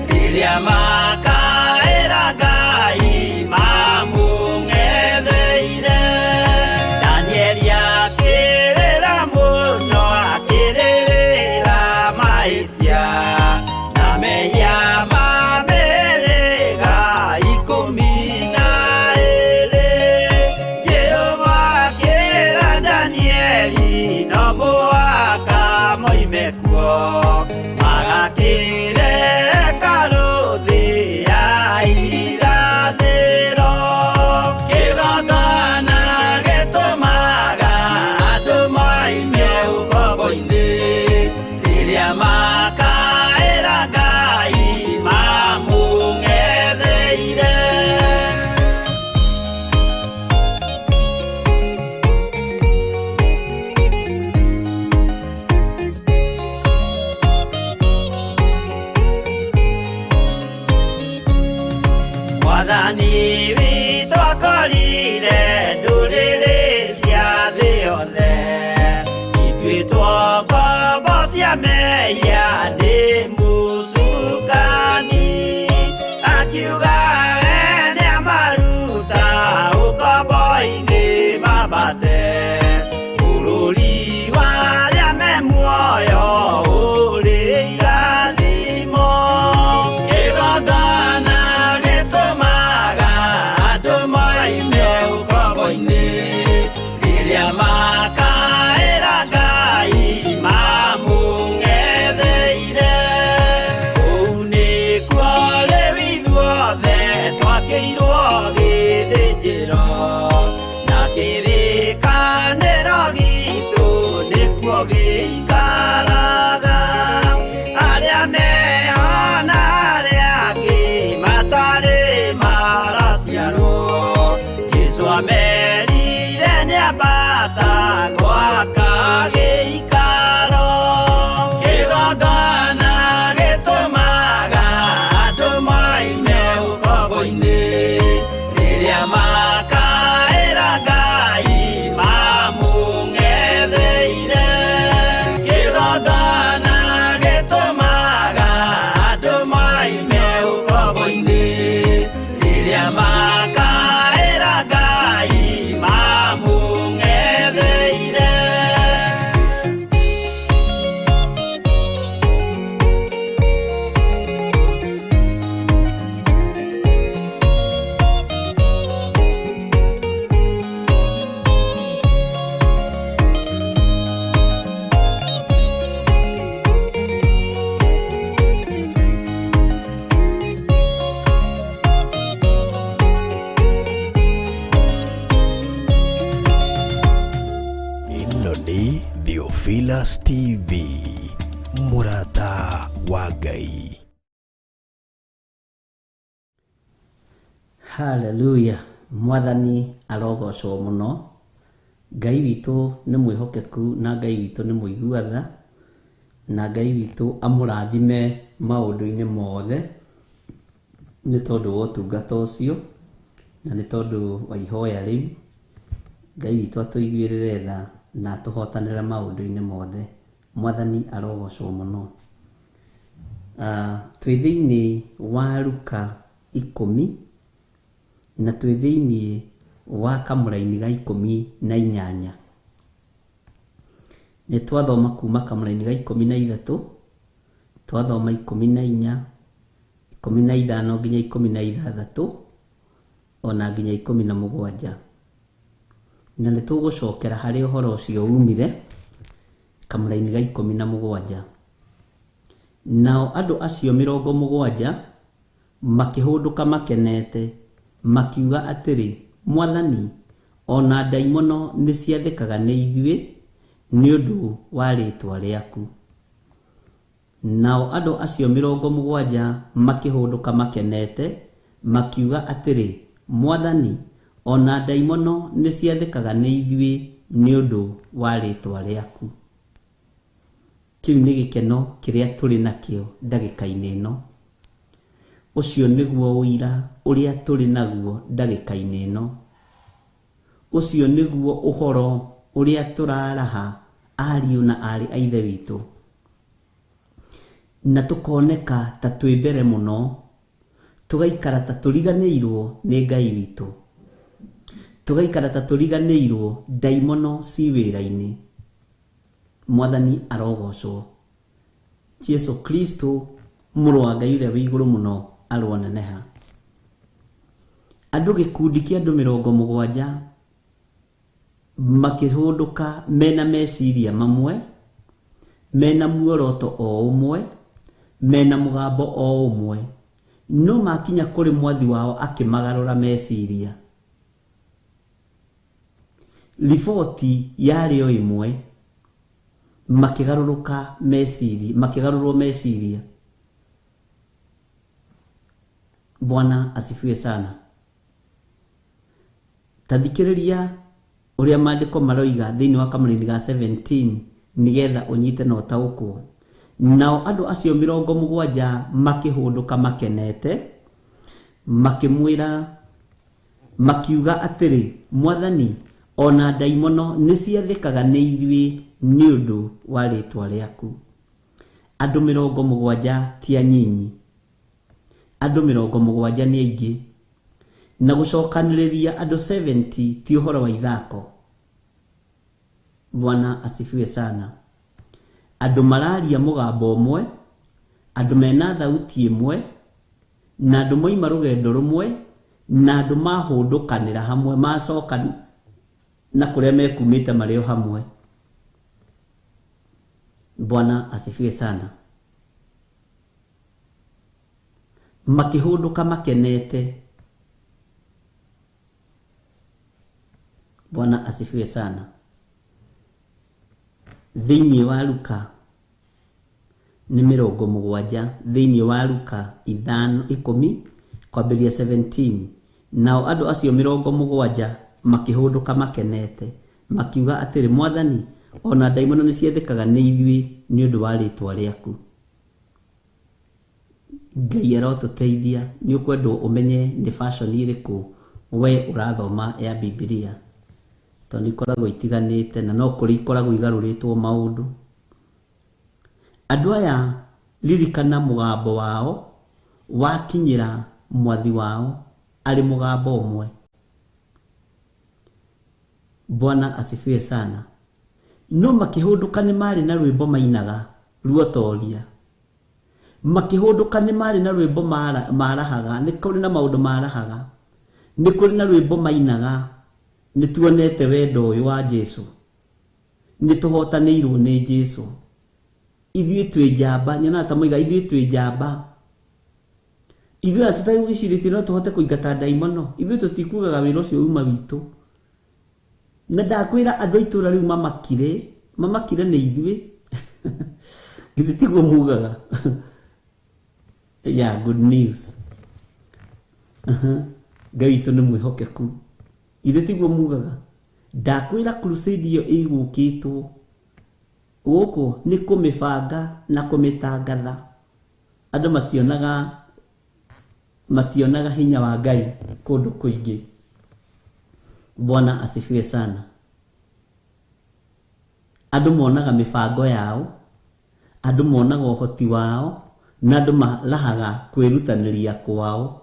rĩrĩa makaĩra Ngai mamũng'etheire. Danieli akĩrĩra mũno akĩrĩrĩra mahĩtia na mehia ma mĩhĩrĩga 12. Jehova akĩra Danieli no mũhaka moime kuo magakĩre hekarũ thĩ ya irathĩro. Kĩgongona gĩtũmaga andũ moime ũkombo-inĩ rĩrĩa makaĩra Ngai mamũng'etheire. Mwathani witũ akorire ndũrĩrĩ cia thĩ yothe ituĩtwo ngombo cia mehia nĩ mũcukani akiuga we nĩamaruta ũkombo-inĩ mambate bũrũri wa arĩa me muoyo ũrĩ irathimo. Kĩgongona gĩtũmaga andũ moime ũkombo-inĩ rĩrĩa makaĩra Ngai mamũng'etheire. Kũu nĩkuo rĩu ithuothe twakĩirwo gĩthĩnjĩro na kĩrĩkanĩro gitũ nĩkuo gĩikaraga. Arĩa meho na arĩa angĩ matarĩ maraciarwo Jesũ amerire nĩambata gwaka gĩikaro. Kĩgongona gĩtũmaga andũ moime ũkombo-inĩ rĩrĩa makaĩra Ngai mamũng'etheire. Kĩgongona gĩtũmaga andũ moime ũkombo-inĩ rĩrĩa makaĩra Ngai mamũng'etheire. Ĩno nĩ Theophilus TV, mũrata wa Ngai. Haleluya, Mwathani arogocwo mũno. Ngai witũ nĩ mwĩhokeku na Ngai witũ nĩ mũigua tha na Ngai witũ amũrathime maũndũ-inĩ mothe nĩ tondũ wa ũtungata ũcio na nĩ tondũ wa ihoya rĩu. Ngai witũ atũiguĩrĩre tha na atũhotanĩre maũndũ-inĩ mothe. Mwathani arogocwo mũno. Twĩ thĩinĩ wa Luka 10 Na twĩ thĩinĩ wa kamũraini ga 18. Nĩ twathoma kuma kamũraini ga 13, twathoma 14, 15 nginya 16, ona nginya 17. Na nĩ tũgũcokera harĩa ũhoro ũcio umire kamũraini ga 17. Nao andũ acio 70 makĩhũndũka makenete, makiuga atĩrĩ, Mwathani, ona ndaimono nĩ ciathĩkaga nĩ ithuĩ nĩ ũndũ wa rĩĩtwa rĩaku. Nao andũ acio 70 makĩhũndũka makenete, makiuga atĩrĩ, Mwathani, ona ndaimono nĩ ciathĩkaga nĩ ithuĩ nĩ ũndũ wa rĩĩtwa rĩaku. Kĩu nĩ gĩkeno kĩrĩa tũrĩ nakĩo ndagĩka-inĩ ĩno. Ũcio nĩguo ũira ũrĩa tũrĩ naguo ndagĩka-inĩ ĩno. Ũcio nĩguo ũhoro ũrĩa tũraraha ariũ na aarĩ a Ithe witũ. Na tũkoneka ta twĩ mbere mũno, tũgaikara ta tũriganĩirwo nĩ Ngai witũ, tũgaikara ta tũriganĩirwo ndaimono ci wĩra-inĩ. Mwathani arogocwo. Jesu Kristo mũrũ wa Ngai ũrĩa wĩ igũrũ mũno aroneneha. Andũ gĩkundi kĩa andũ 70 makĩhũndũka mena meciria mamwe, mena muoroto o ũmwe, mena mũgambo o ũmwe, no makinya kũrĩ mwathi wao akĩmagarũra meciria. Riboti yarĩ o ĩmwe, makĩgarũrũka meciria, makĩgarũrwo meciria. Bwana asifiwe sana. Tathikĩrĩria ũrĩa maandĩko maroiga thĩinĩ wa kamũraini ga 17 nĩgetha ũnyite na ũtaũkwo. Nao andũ acio 70 makĩhũndũka makenete, makĩmwĩra, makiuga atĩrĩ, Mwathani, ona ndaimono nĩ ciathĩkaga nĩ ithuĩ nĩ ũndũ wa rĩĩtwa rĩaku. Andũ 70 ti anyinyi, andũ 70 nĩ aingĩ. Na gũcokanĩrĩria andũ 70 ti ũhoro wa ithako. Bwana asifiwe sana. Andũ mararia mũgambo ũmwe, andũ mena thauti ĩmwe, na andũ moima rũgendo rũmwe, na andũ mahũndũkanĩra hamwe, macoka na kũrĩa mekumĩte marĩ o hamwe. Bwana asifiwe sana. Makĩhũndũka makenete. Bwana asifiwe sana. Thĩinĩ wa Luka nĩ 70, thĩinĩ wa Luka 5:10 kwambĩrĩria 17. Nao andũ acio 70 makĩhũndũka makenete, makiuga atĩrĩ, Mwathani, ona ndaimono nĩ ciathĩkaga nĩ ithuĩ nĩ ũndũ wa rĩĩtwa rĩaku. Ngai arotũteithia. Nĩ ũkwendwo ũmenye nĩ fashion ĩrĩkũ we ũrathoma ya Bibilia, tondũ nĩ ikoragwo itiganĩte na no kũrĩ ikoragwo igarũrĩtwo maũndũ. Andũ aya ririkana mũgambo wao wakinyĩra mwathi wao arĩ mũgambo ũmwe. Bwana asifiwe sana. No makĩhũndũka nĩ marĩ na rwĩmbo mainaga ruotoria. Makĩhũndũka nĩ marĩ na rwĩmbo marahaga, nĩ kũrĩ na maũndũ marahaga, nĩ kũrĩ na rwĩmbo mainaga. Nĩ tuonete wendo ũyũ wa Jesu, nĩ tũhotanĩirwo nĩ Jesu, ithuĩ twĩ njamba. Nyonaga ta moiga ithuĩ twĩ njamba, ithuĩ ona tũtagwĩcirĩtie no tũhote kũingata ndaimono, ithuĩ tũtikugaga wĩra ũcio uma witũ. Na ndakwĩra andũ a itũũra rĩu mamakire nĩ ithuĩ. Githĩ tiguo mugaga? Yeah, good news. Ngai witũ nĩ mwĩhokeku. Ithuĩ tiguo mugaga? Ndakwĩra crusade ĩyo ĩgũkĩtwo gũkũ nĩ kũmĩbanga na kũmĩtangatha. Andũ mationaga hinya wa Ngai kũndũ kũingĩ. Bwana asifiwe sana. Andũ monaga mĩbango yao, andũ monaga ũhoti wao, na andũ marahaga kwĩrutanĩria kwao.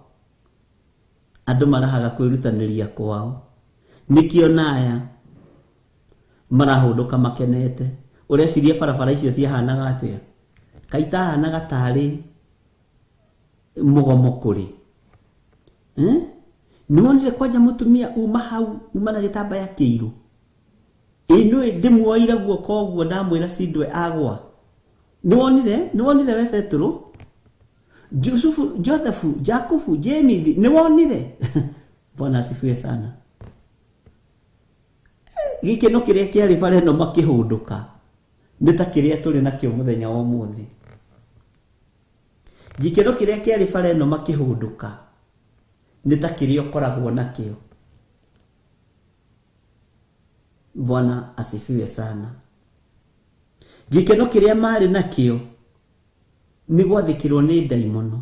Andũ marahaga kwĩrutanĩria kwao. Nĩkĩo naya marahũndũka makenete. Ũreciria barabara icio ciahanaga atĩa? Kaitahanaga tarĩ mũgomo kũrĩ. Nĩwonire kwanja mũtumia uma hau uma na gĩtambaya kĩirũ. Ĩ nĩũĩ ndĩmuoire guoko ũguo ndamwĩra cindwe agwa. Nĩwonire we Petero? Yusufu, Josephu, Jakubu, Jemithi, nĩwonire? Bwana asifiwe sana. Gĩkeno kĩrĩa kĩarĩ bara ĩno makĩhũndũka nĩ ta kĩrĩa tũrĩ nakĩo mũthenya wa ũmũthĩ. Gĩkeno kĩrĩa kĩarĩ bara ĩno makĩhũndũka nĩ ta kĩrĩa ũkoragwo nakĩo. Bwana asifiwe sana. Gĩkeno kĩrĩa marĩ nakĩo nĩ gwathĩkĩrwo nĩ ndaimono.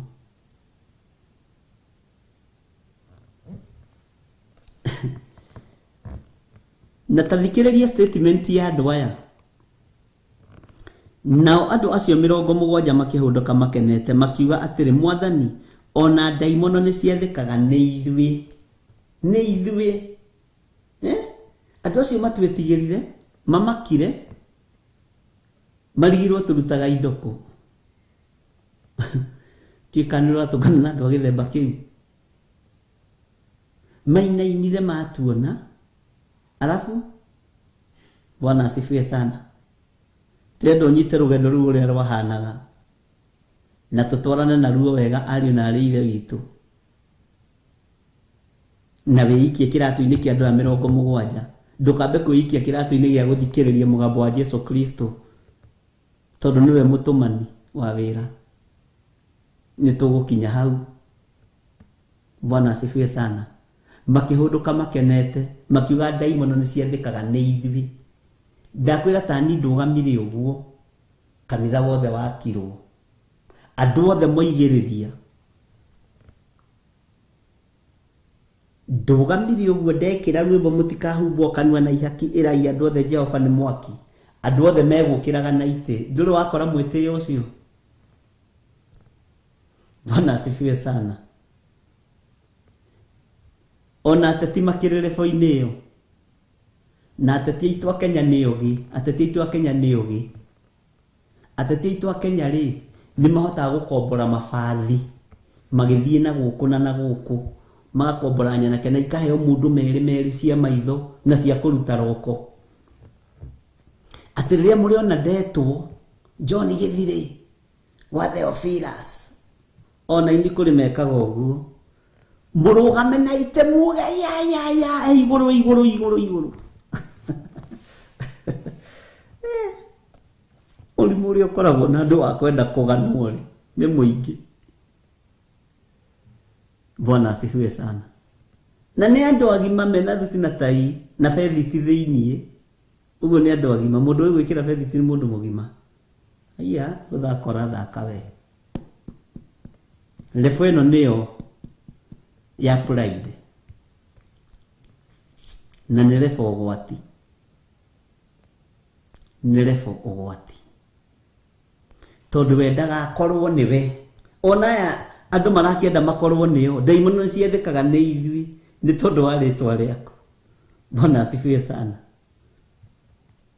Na tathikĩrĩria statement ya andũ aya. Nao andũ acio 70 makĩhũndũka makenete makiuga atĩrĩ, Mwathani, ona ndaimono nĩ ciathĩkaga nĩ ithuĩ. Nĩ ithuĩ. Andũ acio matwĩtigĩrire, mamakire, marigirwo tũrutaga indo kũ. Tuĩka nĩ ũratũngana na andũ a gĩthemba kĩu. Mainainire matuona. Alafu Bwana asifiwe sana. Tendo nyite rugendo rũu ũrĩa rwahanaga na tũtwarane naruo wega ariũ na arĩ ithe witũ, na wĩikie kĩratũ-inĩ kĩa andũ aya 70. Ndũkambe kwĩikia kĩratũ-inĩ gĩa gũthikĩrĩria mũgambo wa Jesu Kristo, tondũ nĩwe mũtũmani wa wĩra. Nĩ tũgũkinya hau. Bwana asifiwe sana. Makĩhũndũka makenete makiuga ndaimono nĩ ciathĩkaga nĩ ithuĩ. Ndakwĩra tani ndũgamire ũguo, kanitha wothe wakirwo, andũ othe moigĩrĩria. Ndũgamire ũguo ndekĩra rwĩmbo mũtikahumbwo kanua na ihaki ĩrai andũ othe Jehova nĩ mwaki. Andũ othe megũkĩraga na itĩ. Ndũrĩ wakora mwĩtĩo ũcio? Bwana asifiwe sana. Ona ateti makĩrĩ rebo-inĩ ĩyo. Na ateti aitũ a Kenya nĩ ogĩ, ateti aitũ a Kenya nĩ ogĩ. Ateti aitũ a Kenya rĩ, nĩ mahotaga gũkombora mabathi magĩthiĩ na gũkũ na na gũkũ, magakombora nyanake na ikaheo mũndũ merĩ merĩ cia maitho na cia kũruta roko. Atĩ rĩrĩa mũrĩona ndetwo John Gĩthirĩ wa Theophilus, ona ini kũrĩ mekaga ũguo, mũrũgame na ite muge ya ya ya igũrũ igũrũ igũrũ igũrũ. Ũrimũ ũrĩa ũkoragwo na andũ a kwenda kũganwo rĩ nĩ mũingĩ. Bwana asifiwe sana. Na nĩ andũ agima mena thuti na tai na bethiti thĩiniĩ. Ũguo nĩ andũ agima. Mũndũ ũyũ gwĩkĩra bethiti nĩ mũndũ mũgima. Aya gũthaka ũrathaka we. Lebo ĩno nĩyo ya pride. Na nĩ lebo ũgwati. Nĩ lebo ũgwati. Tondũ wendaga akorwo nĩwe. Ona aya andũ marakĩenda makorwo nĩo. Ndaimono nĩ ciathĩkaga nĩ ithuĩ nĩ tondũ wa rĩtwa rĩaku. Bwana asifiwe sana.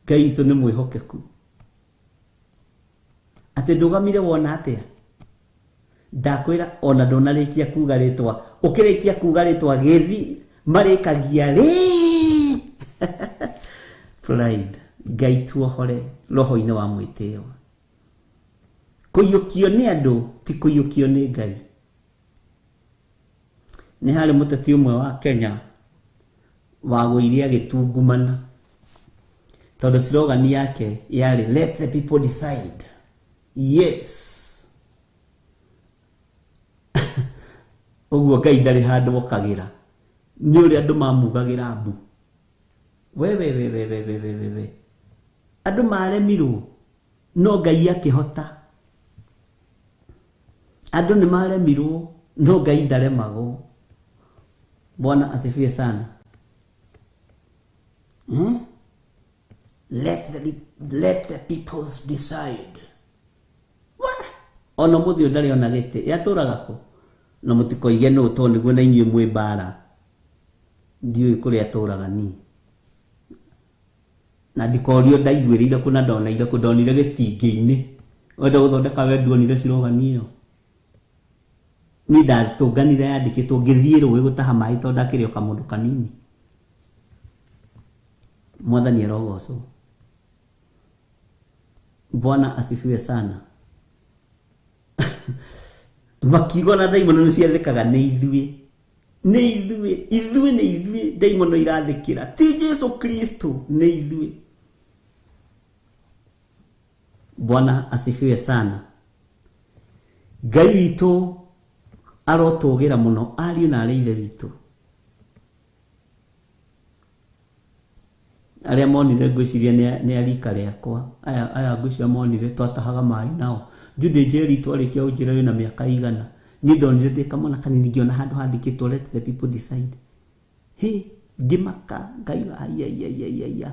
Ngai witũ nĩ mwĩhokeku. Atĩ ndũgamire wona atĩa? Ndakwĩra ona ndũnarĩkia kuga rĩtwa. Ũkĩrĩkia kuga rĩtwa gĩthi marĩkagia rĩ. Pride. Ngai tuohore roho-inĩ wa mwĩtĩo. Kũiyũkio nĩ andũ ti kũiyũkio nĩ Ngai. Nĩ harĩ mũteti ũmwe wa Kenya wagũire agĩtungumana tondũ slogan yake yarĩ let the people decide. Yes. Ũguo Ngai ndarĩ handũ okagĩra. Nĩ ũrĩa andũ mamugagĩra mbu. We we we we we we we we. Andũ maremirwo no Ngai akĩhota. Andũ nĩ maremirwo no Ngai ndaremagwo. Bwana asifiwe sana. Let the people decide. Ona mũthĩ ũyũ ndarĩ ona gĩtĩ. Yatũraga kũ? Na mũtikoige nũ tondũ nĩguo na inyuĩ mwĩ mbara. Ndiũĩ kũrĩa tũraga niĩ. Na ndikorio ndaiguĩrĩire kũ na ndoneire kũ, ndonire gĩtingĩ-inĩ. Wenda gũthondeka we nduonire slogan ĩyo. Niĩ ndatũnganire yandĩkĩtwo ngĩthiĩ rũĩ gũtaha maĩ tondũ ndakĩrĩ o kamũndũ kanini. Mwathani arogocwo. Bwana asifiwe sana. Makiuga na ndaimono nĩ ciathĩkaga nĩ ithuĩ. Nĩ ithuĩ, ithuĩ nĩ ithuĩ ndaimono irathĩkĩra. Ti Jesu Kristo, nĩ ithuĩ. Bwana asifiwe sana. Ngai witũ arotũgĩra mũno ariũ na arĩ ithe witũ. Arĩa monire ngwĩciria nĩ a rika rĩakwa. Aya ngwĩciria monire twatahaga maĩ nao. Jude Njeri twarĩkia gũnjĩra wĩna mĩaka igana. Niĩ ndonire ndĩ kamwana kanini ngĩona handũ handĩkĩtwo let the people decide. Hĩ, ngĩmaka Ngai, ai, ai, ai, ai, ai, ai.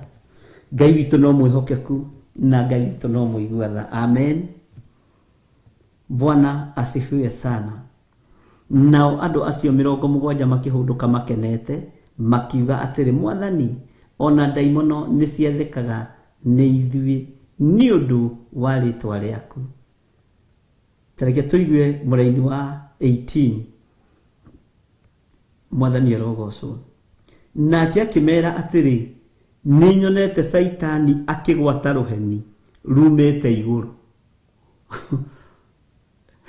Ngai witũ no mwĩhokeku na Ngai witũ no mũigua tha. Amen. Bwana asifiwe sana. Nao andũ acio 70 makĩhũndũka makenete makiuga atĩrĩ, Mwathani, ona ndaimono nĩ ciathĩkaga nĩ ithuĩ nĩ ũndũ wa rĩtwa rĩaku. Ta reke tũigue mũraini wa 18. Mwathani arogocwo. Nake akĩmera atĩrĩ, nĩ nyonete Caitani akĩgwata rũheni rumĩte igũrũ.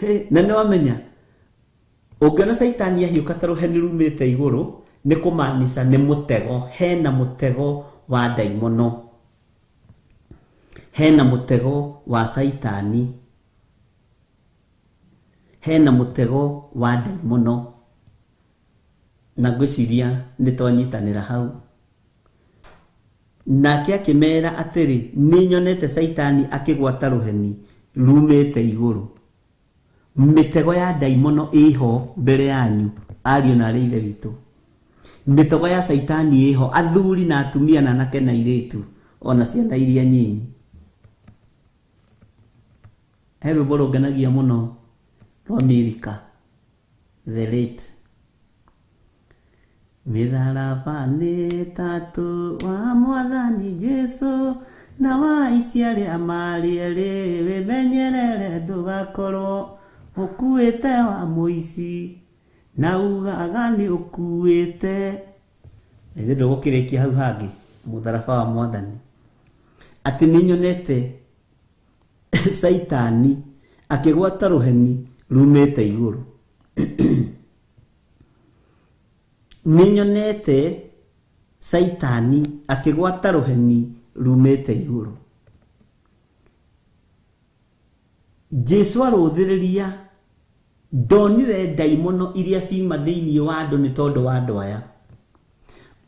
Hĩ, na nĩ wamenya ũngĩona Caitani ahiũka ta rũheni rumĩte igũrũ nĩ kũmaanica nĩ mũtego, hena mũtego wa ndaimono, hena mũtego wa Caitani, hena mũtego wa ndaimono. Na ngwĩciria nĩ twanyitanĩra hau. Nake akĩmera atĩrĩ, nĩ nyonete Caitani akĩgwata rũheni rumĩte igũrũ. Mĩtego ya ndaimono ĩho mbere yanyu ariũ na arĩ ithe witũ. Mĩtego ya Caitani ĩho, athuri na atumia na anake na airĩtu ona ciana iria nyinyi. He rwĩmbo rũngenagia mũno rwa Milika the late. Mĩtharaba nĩ ĩtatũ wa Mwathani Jesũ, na wa ici arĩa marĩ erĩ, wĩmenyerere ndũgakorwo ũkuĩte wa mũici, na ugaga nĩ ũkuĩte. Ithe ndũgũkĩrĩkia hau hangĩ, mũtharaba wa Mwathani. Atĩ nĩ nyonete Caitani akĩgwata rũheni rumĩte igũrũ. Nĩ nyonete Caitani akĩgwata rũheni rumĩte igũrũ. Jesũ arũthĩrĩria ndonire ndaimono iria ciuma thĩinĩ wa andũ nĩ tondũ wa andũ aya.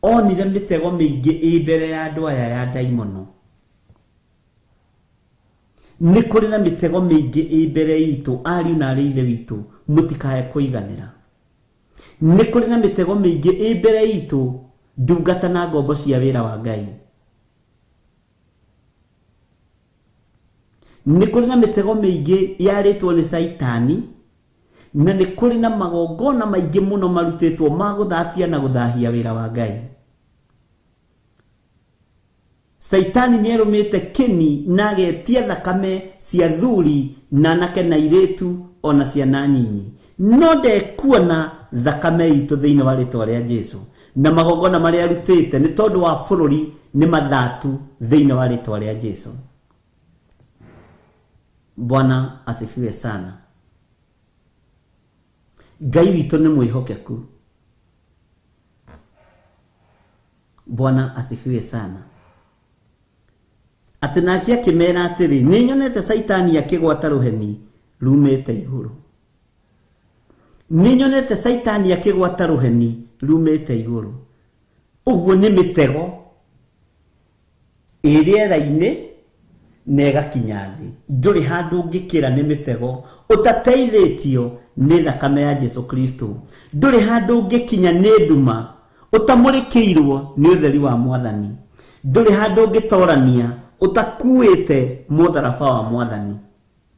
Onire mĩtego mĩingĩ ĩ mbere ya andũ aya ya ndaimono. Nĩ kũrĩ na mĩtego mĩingĩ ĩ mbere itũ ariũ na arĩ ithe witũ, mũtikae kũiganĩra. Nĩ kũrĩ na mĩtego mĩingĩ ĩ mbere itũ ndungata na ngombo cia wĩra wa Ngai. Nĩ kũrĩ na mĩtego mĩingĩ yarĩtwo nĩ Caitani, na nĩ kũrĩ na magongona maingĩ mũno marutĩtwo ma gũthatia na gũthahia wĩra wa Ngai. Caitani nĩ erũmĩte kĩni na agetia thakame cia thuri na anake na airĩtu ona ciana nyinyi, no ndekuona thakame itũ thĩinĩ wa rĩtwa rĩa Jesũ, na magongona marĩa arutĩte nĩ tondũ wa bũrũri nĩ mathatu thĩinĩ wa rĩtwa rĩa Jesũ. Bwana asifiwe sana. Ngai witũ nĩ mwĩhokeku. Bwana asifiwe sana. Atĩ nake akĩmera atĩrĩ, nĩ nyonete Caitani akĩgwata rũheni rumĩte igũrũ. Nĩ nyonete Caitani akĩgwata rũheni rumĩte igũrũ. Ũguo nĩ mĩtego ĩ rĩera-inĩ na ĩgakinya thĩ. Ndũrĩ handũ ũngĩkĩra nĩ mĩtego ũtateithĩtio nĩ thakame ya Jesũ Kristo. Ndũrĩ handũ ũngĩkinya nĩ nduma ũtamũrĩkĩirwo nĩ ũtheri wa Mwathani. Ndũrĩ handũ ũngĩtorania ũtakuĩte mũtharaba wa Mwathani.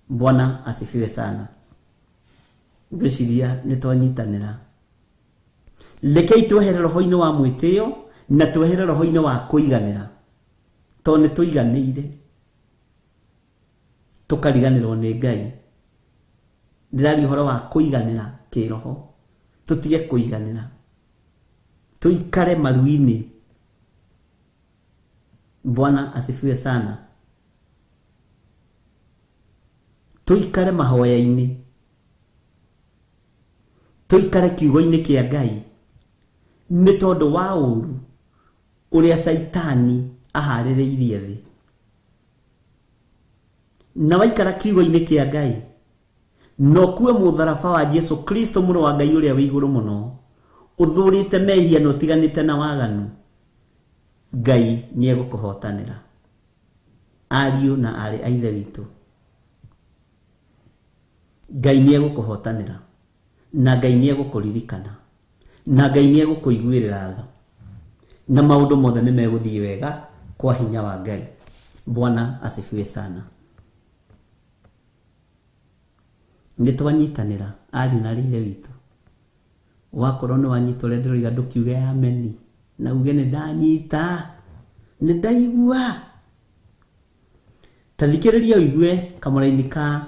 Bwana asifiwe sana. Ngwĩciria nĩ twanyitanĩra. Rekei twehere roho-inĩ wa mwĩtĩo na twehere roho-inĩ wa kũiganĩra, tondũ nĩ tũiganĩire tũkariganĩrwo nĩ Ngai. Ndĩraria ũhoro wa kũiganĩra kĩroho, tũtige kũiganĩra, tũikare maru-inĩ. Bwana asifiwe sana. Tũikare mahoya-inĩ, tũikare kiugo-inĩ kĩa Ngai, nĩ tondũ wa ũru ũrĩa Caitani aharĩrĩirie thĩ. Na waikara kiugo-inĩ kĩa Ngai na ũkue mũtharaba wa Jesu Kristo mũrũ wa Ngai ũrĩa wĩ igũrũ mũno, ũthũrĩte mehia na ũtiganĩte na waganu, Ngai nĩ egũkũhotanĩra. Ariũ na aarĩ a Ithe witũ, Ngai nĩ egũkũhotanĩra, na Ngai nĩ egũkũririkana, na Ngai nĩ egũkũiguĩrĩra tha, na maũndũ mothe nĩ megũthiĩ wega kwa hinya wa Ngai. Bwana asifiwe sana. Nĩ twanyitanĩra ariũ na aarĩ a Ithe witũ. Wakorwo nĩ wanyita ũrĩa ndĩroiga ndũkiuge ameni, na uge nĩ ndanyita, nĩ ndaigua. Ta thikĩrĩria ũigue kamũraini ka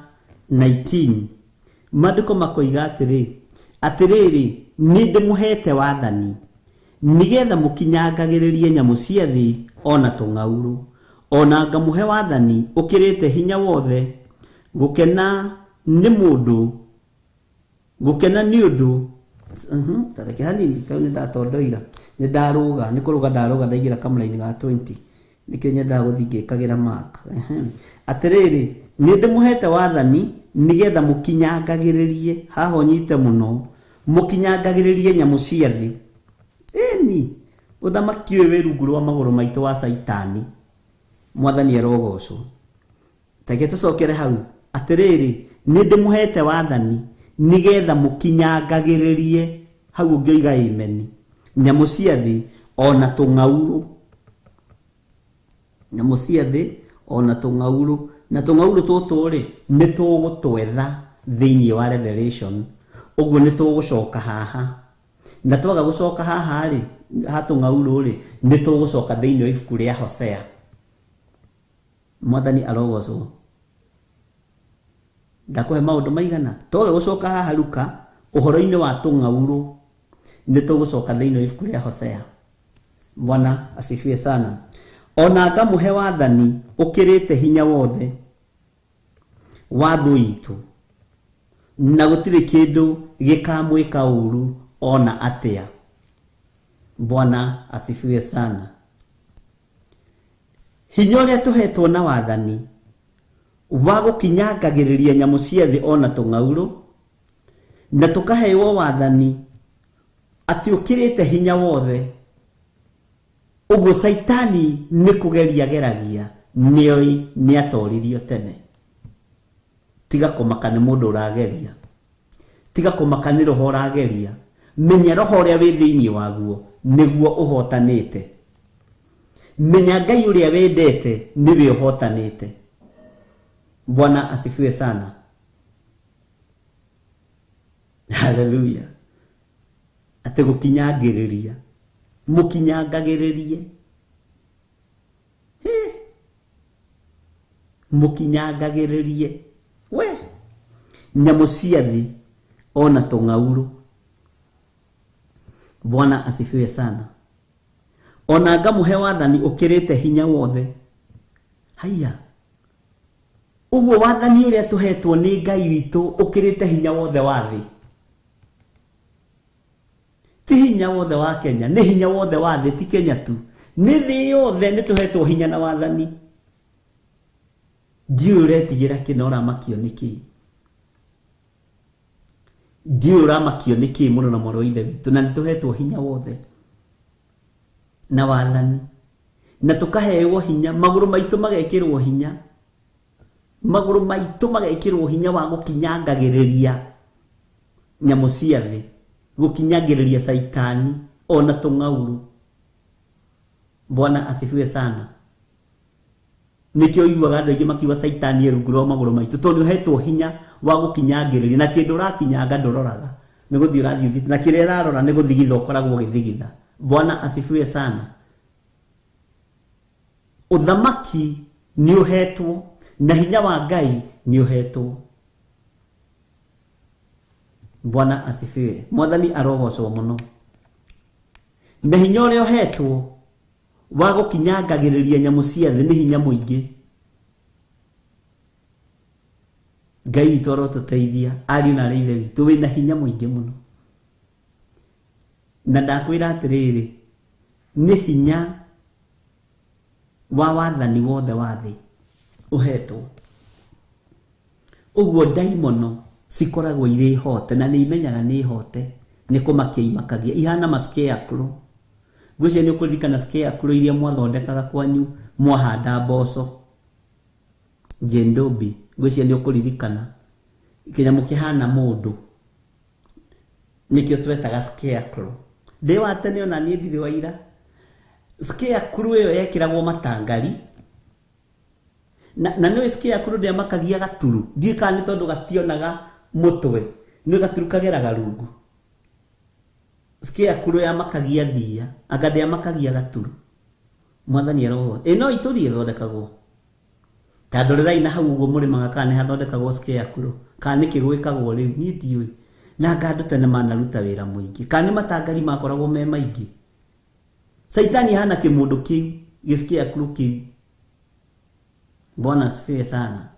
19. Maandĩko makoiga atĩrĩ, atĩrĩrĩ, nĩ ndĩmũhete wathani nĩgetha mũkinyangagĩrĩrie nyamũ cia thĩ ona tũng'aurũ, ona ngamũhe wathani ũkĩrĩte hinya wothe. Gũkena nĩ mũndũ, gũkena nĩ ũndũ tareke hanini kau nĩ ndatondoira, nĩ ndarũga, nĩ kũrũga ndarũga ndaingĩra kamũraini ga 20, nĩkĩo nyendaga gũthiĩ ngĩkagĩra mark. Atĩrĩrĩ, nĩ ndĩmũhete wathani nĩgetha mũkinyangagĩrĩrie, haha ũnyite mũno, mũkinyangagĩrĩrie nyamũ cia thĩ. Ĩni ũthamaki ũyũ wĩ rungu rwa magũrũ maitũ wa Caitani. Mwathani arogocwo. Tareke tũcokere hau. Atĩrĩrĩ, nĩ ndĩmũhete wathani nĩgetha mũkinyangagĩrĩrie, hau ũngĩoiga ameni, nyamũ cia thĩ ona tũng'aurũ, nyamũ cia thĩ ona tũng'aurũ. Na tũng'aurũ tũtũ rĩ, nĩ tũgũtwetha thĩinĩ wa Revelation. Ũguo nĩ tũgũcoka haha, na twaga gũcoka haha rĩ, ha tũng'aurũ rĩ, nĩ tũgũcoka thĩinĩ wa ibuku rĩa Hosea. Mwathani arogocwo. Ndakũhe maũndũ maigana. Twaga gũcoka haha Luka ũhoro-inĩ wa tũng'aurũ, nĩ tũgũcoka thĩinĩ wa ibuku rĩa Hosea. Bwana asifiwe sana. Ona ngamũhe wathani ũkĩrĩte hinya wothe wa thũ itũ, na gũtirĩ kĩndũ gĩkamwĩka ũru ona atĩa. Bwana asifiwe sana. Hinya ũrĩa tũhetwo na wathani wa gũkinyangagĩrĩria nyamũ cia thĩ ona tũng'aurũ, na tũkaheo wathani atĩ ũkĩrĩte hinya wothe. Ũguo Caitani nĩ kũgeria geragia, nĩoĩ nĩ atoririo tene. Tiga kũmaka nĩ mũndũ ũrageria, tiga kũmaka nĩ roho ũrageria. Menya roho ũrĩa wĩ thĩinĩ waguo nĩguo ũhotanĩte. Menya Ngai ũrĩa wendete nĩwe ũhotanĩte. Bwana asifiwe sana. Haleluya. Atĩ gũkinyangĩrĩria, mũkinyangagĩrĩrie, mũkinyangagĩrĩrie we nyamũ cia thĩ ona tũng'aurũ. Bwana asifiwe sana. Ona ngamũhe wathani ũkĩrĩte hinya wothe. Haiya, ũguo wathani ũrĩa tũhetwo nĩ Ngai witũ ũkĩrĩte hinya wothe wa thĩ. Ti hinya wothe wa Kenya, nĩ hinya wothe wa thĩ, ti Kenya tu, nĩ thĩ yothe nĩ tũhetwo hinya na wathani. Ndiũĩ ũretigĩra kĩ na ũramakio nĩ kĩ. Ndiũĩ ũramakio nĩ kĩ mũno na mwarĩ wa Ithe witũ, na nĩ tũhetwo hinya wothe na wathani, na tũkaheo hinya, magũrũ maitũ magekĩrwo hinya, magũrũ maitũ magekĩrwo hinya wa gũkinyangagĩrĩria nyamũ cia thĩ, gũkinyangĩrĩria Caitani ona tũng'aurũ. Bwana asifiwe sana. Nĩkĩo ũiguaga andũ aingĩ makiuga caitani e rungu rwa magũrũ maitũ, tondũ nĩ ũhetwo hinya wa gũkinyangĩrĩria, na kĩndũ ũrakinyanga ndũroraga, nĩ gũthiĩ ũrathiĩ ũthiĩte, na kĩrĩa ĩrarora nĩ gũthigitha ũkoragwo ũgĩthigitha. Bwana asifiwe sana. Ũthamaki nĩ ũhetwo na hinya wa Ngai nĩ ũhetwo. Bwana asifiwe. Mwathani arogocwo mũno. Na hinya ũrĩa ũhetwo wa gũkinyangagĩrĩria nyamũ cia thĩ nĩ hinya mũingĩ. Ngai witũ arotũteithia, ariũ na arĩ ithe witũ, wĩna hinya mũingĩ mũno. Na ndakwĩra atĩrĩrĩ, nĩ hinya wa wathani wothe wa thĩ ũhetwo. Ũguo ndaimono cikoragwo irĩ hote, na nĩ imenyaga nĩ hote, nĩ kũmakia imakagia, ihana ma scarecrow. Ngwĩciria nĩ ũkũririkana scarecrow iria mwathondekaga kwanyu mwahanda mboco. Jendobi, ngwĩciria nĩ ũkũririkana kĩnyamũ kĩhana mũndũ, nĩkĩo twetaga scarecrow. Ndĩ wa tene ona niĩ ndirĩ wa ira. Scarecrow ĩyo yekĩragwo matangari, na nĩũĩ scarecrow ndĩamakagia gaturu, ndiũĩ kana nĩ tondũ gationaga mũtwe, nĩũĩ gaturu kageraga rungu. Scarecrow yamakagia thiia, anga ndĩamakagia gaturu. Mwathani aroho. Ĩ no itũri ĩthondekagwo. Ta ndorerai na hau ũguo mũrĩmaga kana nĩ hathondekagwo scarecrow, kana nĩkĩ gwĩkagwo rĩu, niĩ ndiũĩ. Na anga andũ tene manaruta wĩra mũingĩ, kana nĩ matangari makoragwo me maingĩ. Caitani ahana kĩmũndũ kĩu, gĩ scarecrow kĩu. Bwana asifiwe sana.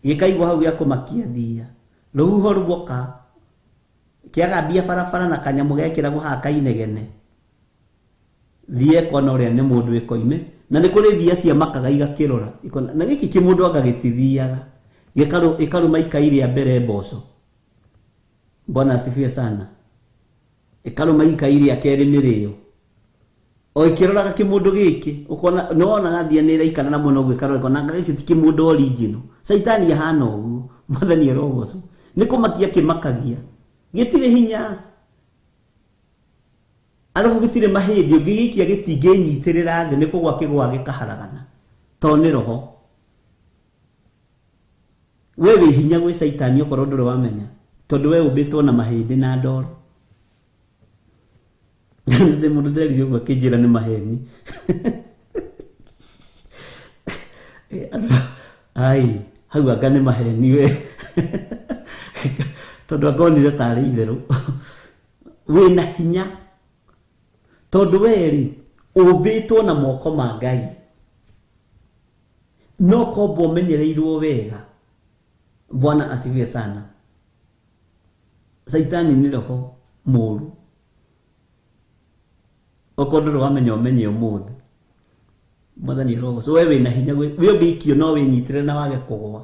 Gĩkaigwo hau gĩa kũmakia thiia. Rũhuho ruoka, kĩagambia barabara na kanyamũ gekĩragwo haha kainegene. Thiia ĩkona ũrĩa nĩ mũndũ ĩkoime, na nĩ kũrĩ thiia ciamakaga igakĩrora, ikona, na gĩkĩ kĩmũndũ anga gĩtithiaga. Gĩkarũma ikai rĩa mbere mboco. Bwana asifiwe sana. Ĩkarũma ikai rĩa kerĩ mĩrĩo. O ĩkĩroraga kĩmũndũ gĩkĩ, ũkona nĩwonaga thiia nĩ ĩraikara na mwena ũguo ĩkarora, ĩkona anga gĩkĩ ti kĩmũndũ original. Caitani ahana ũguo, Mwathani arogocwo. Nĩ kũmakia kĩmakagia. Gĩtirĩ hinya. Arabu gĩtirĩ mahĩndĩ, ũngĩgĩikia gĩtingĩnyitĩrĩra thĩ, nĩ kũgwa kĩgwa gĩkaharagana. Tondũ nĩ roho. We wĩ hinya gwĩ caitani okorwo ndũrĩ wamenya, tondũ we ũmbĩtwo na mahĩndĩ na ndoro. Ndĩ mũndũ nderire ũguo akĩnjĩra nĩ maheni. Ai, hau anga nĩ maheni we. Tondũ anga onire tarĩ itherũ. Wĩna hinya. Tondũ we rĩ, ũmbĩtwo na moko ma Ngai. No kombo ũmenyereirwo wega. Bwana asifiwe sana. Caitani nĩ roho mũũru. Okorwo ndũrĩ wamenya ũmenye ũmũthĩ. Mwathani arogocwo. We wĩna hinya, we ũngĩikio no wĩnyitĩrĩre na wage kũgũa.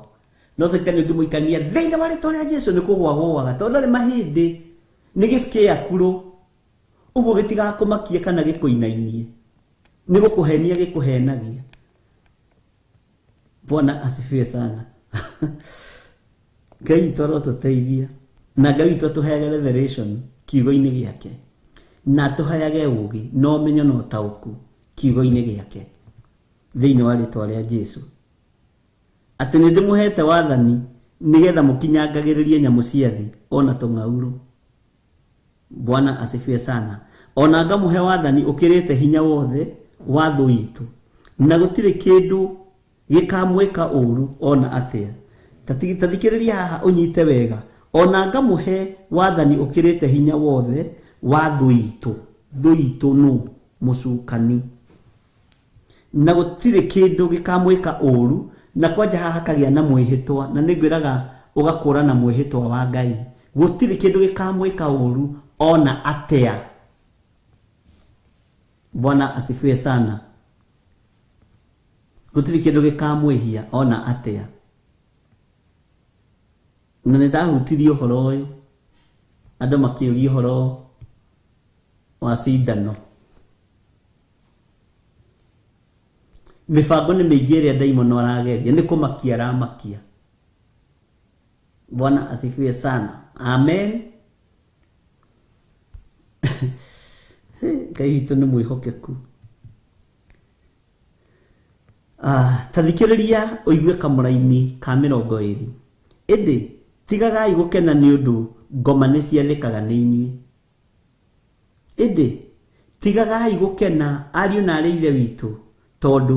No caitani ũngĩmũikania thĩinĩ wa rĩtwa rĩa Jesũ nĩ kũgũa gũaga, tondũ ndarĩ mahĩndĩ, nĩ gĩ scarecrow. Ũguo gĩtigakũmakie kana gĩkũinainie, nĩ gũkũhenia gĩkũhenagia. Bwana asifiwe sana. Ngai witũ arotũteithia, na Ngai witũ atũheage revelation kiugo-inĩ gĩake, na atũheage ũũgĩ na ũmenyo na ũtaũku kiugo-inĩ gĩake thĩinĩ wa rĩtwa rĩa Jesũ. Atĩ nĩ ndĩmũhete wathani nĩgetha mũkinyangagĩrĩrie nyamũ cia thĩ ona tũng'aurũ. Bwana asifiwe sana. Ona ngamũhe wathani ũkĩrĩte hinya wothe wa thũ itũ, na gũtirĩ kĩndũ gĩkamwĩka ũũru ona atĩa. Ta thikĩrĩria haha ũnyite wega. Ona ngamũhe wathani ũkĩrĩte hinya wothe wa thũ itũ. Thũ itũ nũ? Mũcukani. Na gũtirĩ kĩndũ gĩkamwĩka ũũru, na kwanja haha hakagĩa na mwĩhĩtwa, na nĩngwĩraga ũgakũra na mwĩhĩtwa wa Ngai. Gũtirĩ kĩndũ gĩkamwĩka ũũru ona atĩa. Bwana asifiwe sana. Gũtirĩ kĩndũ gĩkamwĩhia ona atĩa. Na nĩ ndahutirie ũhoro ũyũ, andũ makĩũria ũhoro wa cindano. Mĩbango nĩ mĩingĩ ĩrĩa ndaimono arageria, nĩ kũmakia aramakia. Bwana asifiwe sana. Amen. Ngai witũ nĩ mwĩhokeku. Ta thikĩrĩria ũigue kamũraini ka 20. Ĩndĩ tigagai gũkena nĩ ũndũ ngoma nĩ ciathĩkaga nĩ inyuĩ. Ĩndĩ tigagai gũkena ariũ na arĩ ithe witũ, tondũ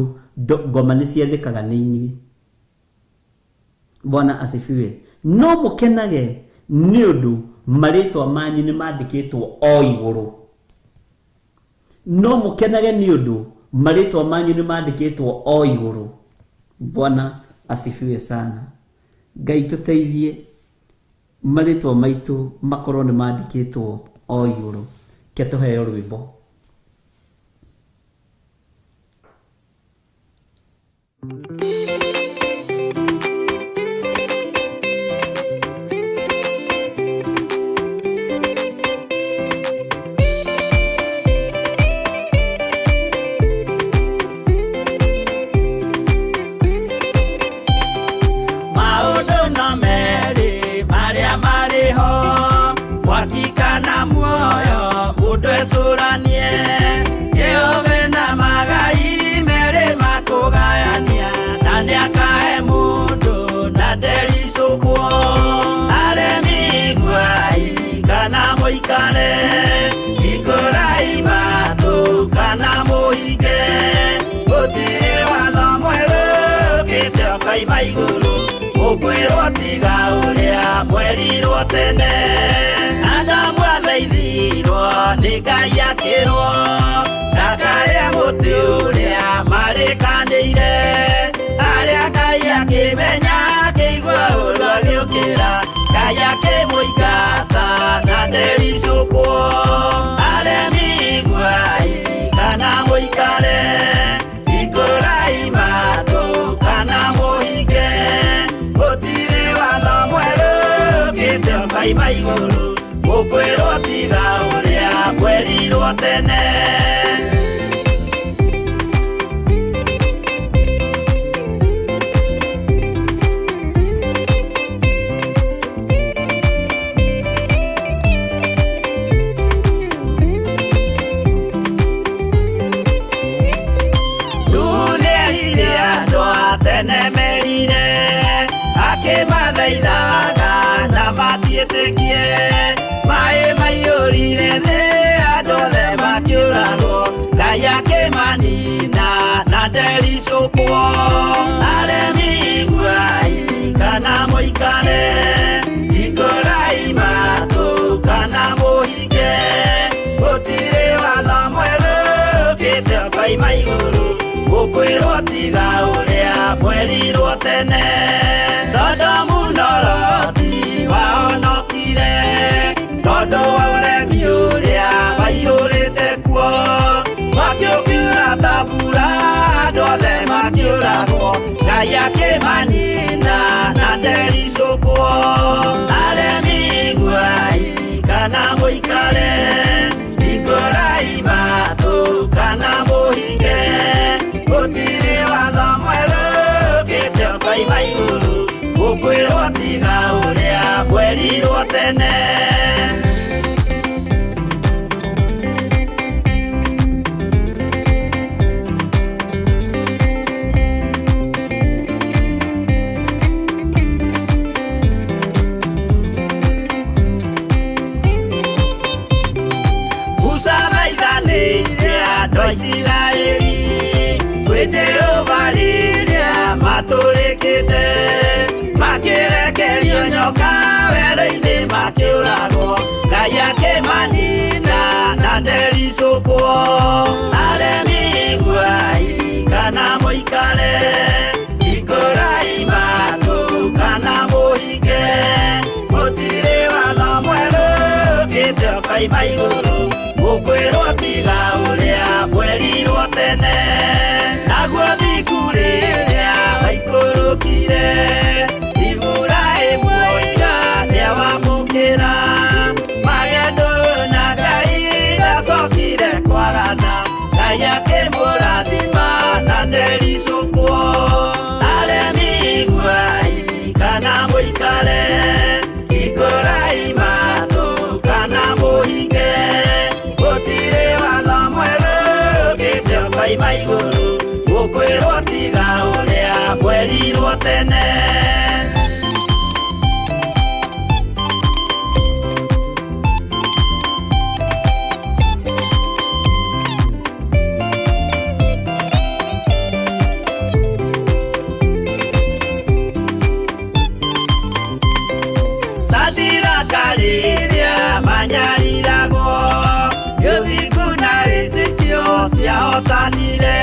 ngoma nĩ ciathĩkaga nĩ inyuĩ. Bwana asifiwe. No mũkenage nĩ ũndũ marĩtwa manyu nĩ mandĩkĩtwo o igũrũ. No mũkenage nĩ ũndũ marĩtwa manyu nĩ mandĩkĩtwo o igũrũ. Bwana asifiwe sana. Ngai tũteithie marĩtwa maitũ makorwo nĩ mandĩkĩtwo o igũrũ. Ke tũheo rwĩmbo. Maũndũ no merĩ marĩa marĩ ho, mwaki kana muoyo mũndũ ecũranie. Jehova na magai merĩ makũgayania, na nĩakahe mũndũ na ndericũkwo. Aremi iguai kana mũikare, hingũrai matũ kana mũhinge. Gũtirĩ watho mwerũ ũkĩte ũkoima igũrũ, mũkwĩrwo tiga ũrĩa mwerirwo tene. Adamu athaithirwo nĩ Ngai akĩrwo, ndakarĩa mũtĩ ũrĩa marĩkanĩire. Arĩa Ngai akĩmenya akĩigua ũũru agĩũkĩra, Ngai akĩmũingata na ndericũkwo. Aremi iguai kana mũikare, hingũrai matũ kana mũhinge. Gũtirĩ watho mwerũ ũkĩte ũkoima igũrũ, mũkwĩrwo tiga ũrĩa mwerirwo tene. Nĩerire andũ a tene merire, akĩmathaithaga na matiĩtĩkie. Maĩ maiyũrire thĩ andũ othe makĩũragwo, Ngai akĩmanina na ndericũkwo. Aremi iguai kana mũikare, hingũrai matũ kana mũhinge. Gũtirĩ watho mwerũ ũkĩte ũkoima igũrũ, mũkwĩrwo tiga ũrĩa mwerirwo tene. Sodomu na Loti wahonokire, tondũ wa ũremi ũrĩa waiyũrĩte kuo. Mwaki ũkiura ta mbura, andũ othe makĩũragwo, Ngai akĩmanina na ndericũkwo. Aremi iguai kana mũikare, hingũrai matũ kana mũhinge. Gũtirĩ watho mwerũ ũkĩte ũkoima igũrũ, mũkwĩrwo tiga ũrĩa mwerirwo tene. Musa thaithanĩire andũ a Isiraeli kwĩ Jehova rĩrĩa matũrĩkĩte, makĩrekerio nyoka werũ-inĩ makĩũragwo, Ngai akĩmanina na ndericũkwo. Aremi iguai kana mũikare, hingũrai matũ kana mũhinge. Gũtirĩ watho mwerũ ũkĩte ũkoima igũrũ, mũkwĩrwo tiga ũrĩa mwerirwo tene. Naguo thingu rĩrĩa waikũrũkire, Iburahĩmu oiga nĩawamũkĩra. Magendo na Ngai ndacokire kwarana, Ngai akĩmũrathima na ndericũkwo. Aremi iguai kana mũikare, hingũrai matũ kana mũhinge. Gũtirĩ watho mwerũ ũkĩte ũkoima igũrũ, mũkwĩrwo tiga mwerirwo tene. Satira kariria manyariragwo gĩthingu na wĩtĩkio ciahotanire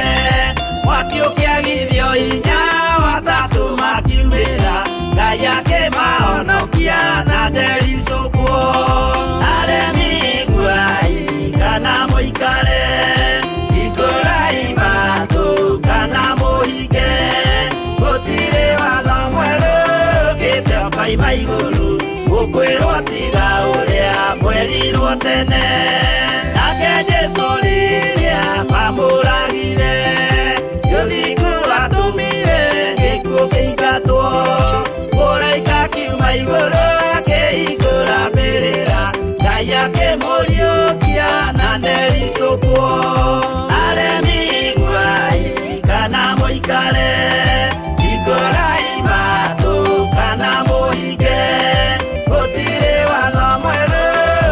mwaki ũkĩagithio hinya watatũ makiumĩra Ngai akĩmahonokia na ndericũkwo. Aremi iguai kana mũikare hingũrai matũ kana mũhinge gũtirĩ watho mwerũ ũkĩte ũkoima igũrũ gũkwĩrwo tiga ũrĩa mwerirwo tene. Nake Jesũ rĩrĩa mamũragire gĩthingu atũmire gĩkuũ kĩingatwo mũraika akiuma igũrũ akĩhingũra mbĩrĩra Ngai akĩmũriũkia na ndericũkwo. Aremi iguai kana mũikare hingũrai matũ kana mũhinge gũtirĩ watho mwerũ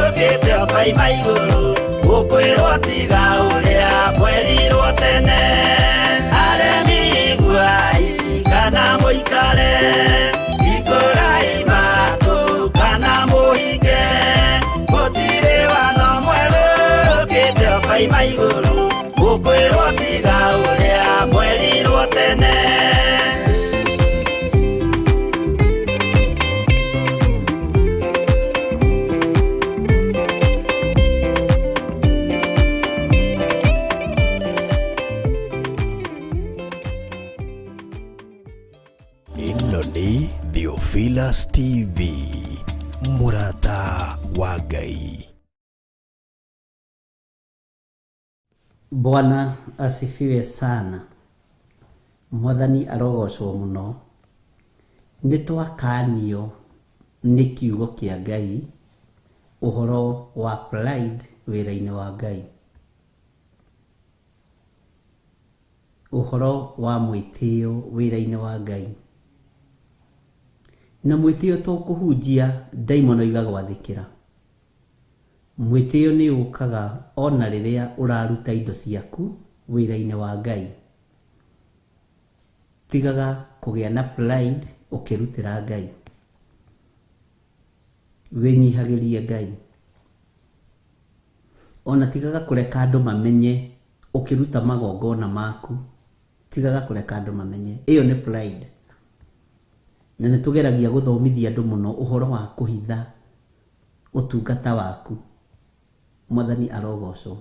ũkĩte ũkoima igũrũ gũkwĩrwo tiga ũrĩa mwerirwo tene. Aremi iguai kana mũikare hingũrai matũ kana mũhinge gũtirĩ watho mwerũ ũkĩte ũkoima igũrũ gũkwĩrwo tiga ũrĩa mwerirwo tene. Ĩno nĩ Theophilus TV, mũrata wa Ngai. Bwana asifiwe sana. Mwathani arogocwo mũno. Nĩ twakanio nĩ kiugo kĩa Ngai ũhoro wa pride wĩra-inĩ wa Ngai, ũhoro wa mwĩtĩo wĩra-inĩ wa Ngai. Na mwĩtĩo to kũhunjia ndaimono igagwathĩkĩra. Mwĩtĩo nĩ ũkaga ona rĩrĩa ũraruta indo ciaku wĩra-inĩ wa Ngai. Tigaga kũgĩa na pride ũkĩrutĩra Ngai, wĩnyihagĩrie Ngai. Ona tigaga kũreka andũ mamenye ũkĩruta magongona maku, tigaga kũreka andũ mamenye. Ĩyo nĩ pride. Na nĩ tũgeragia gũthomithia andũ mũno ũhoro wa kũhitha ũtungata waku. Mwathani arogocwo.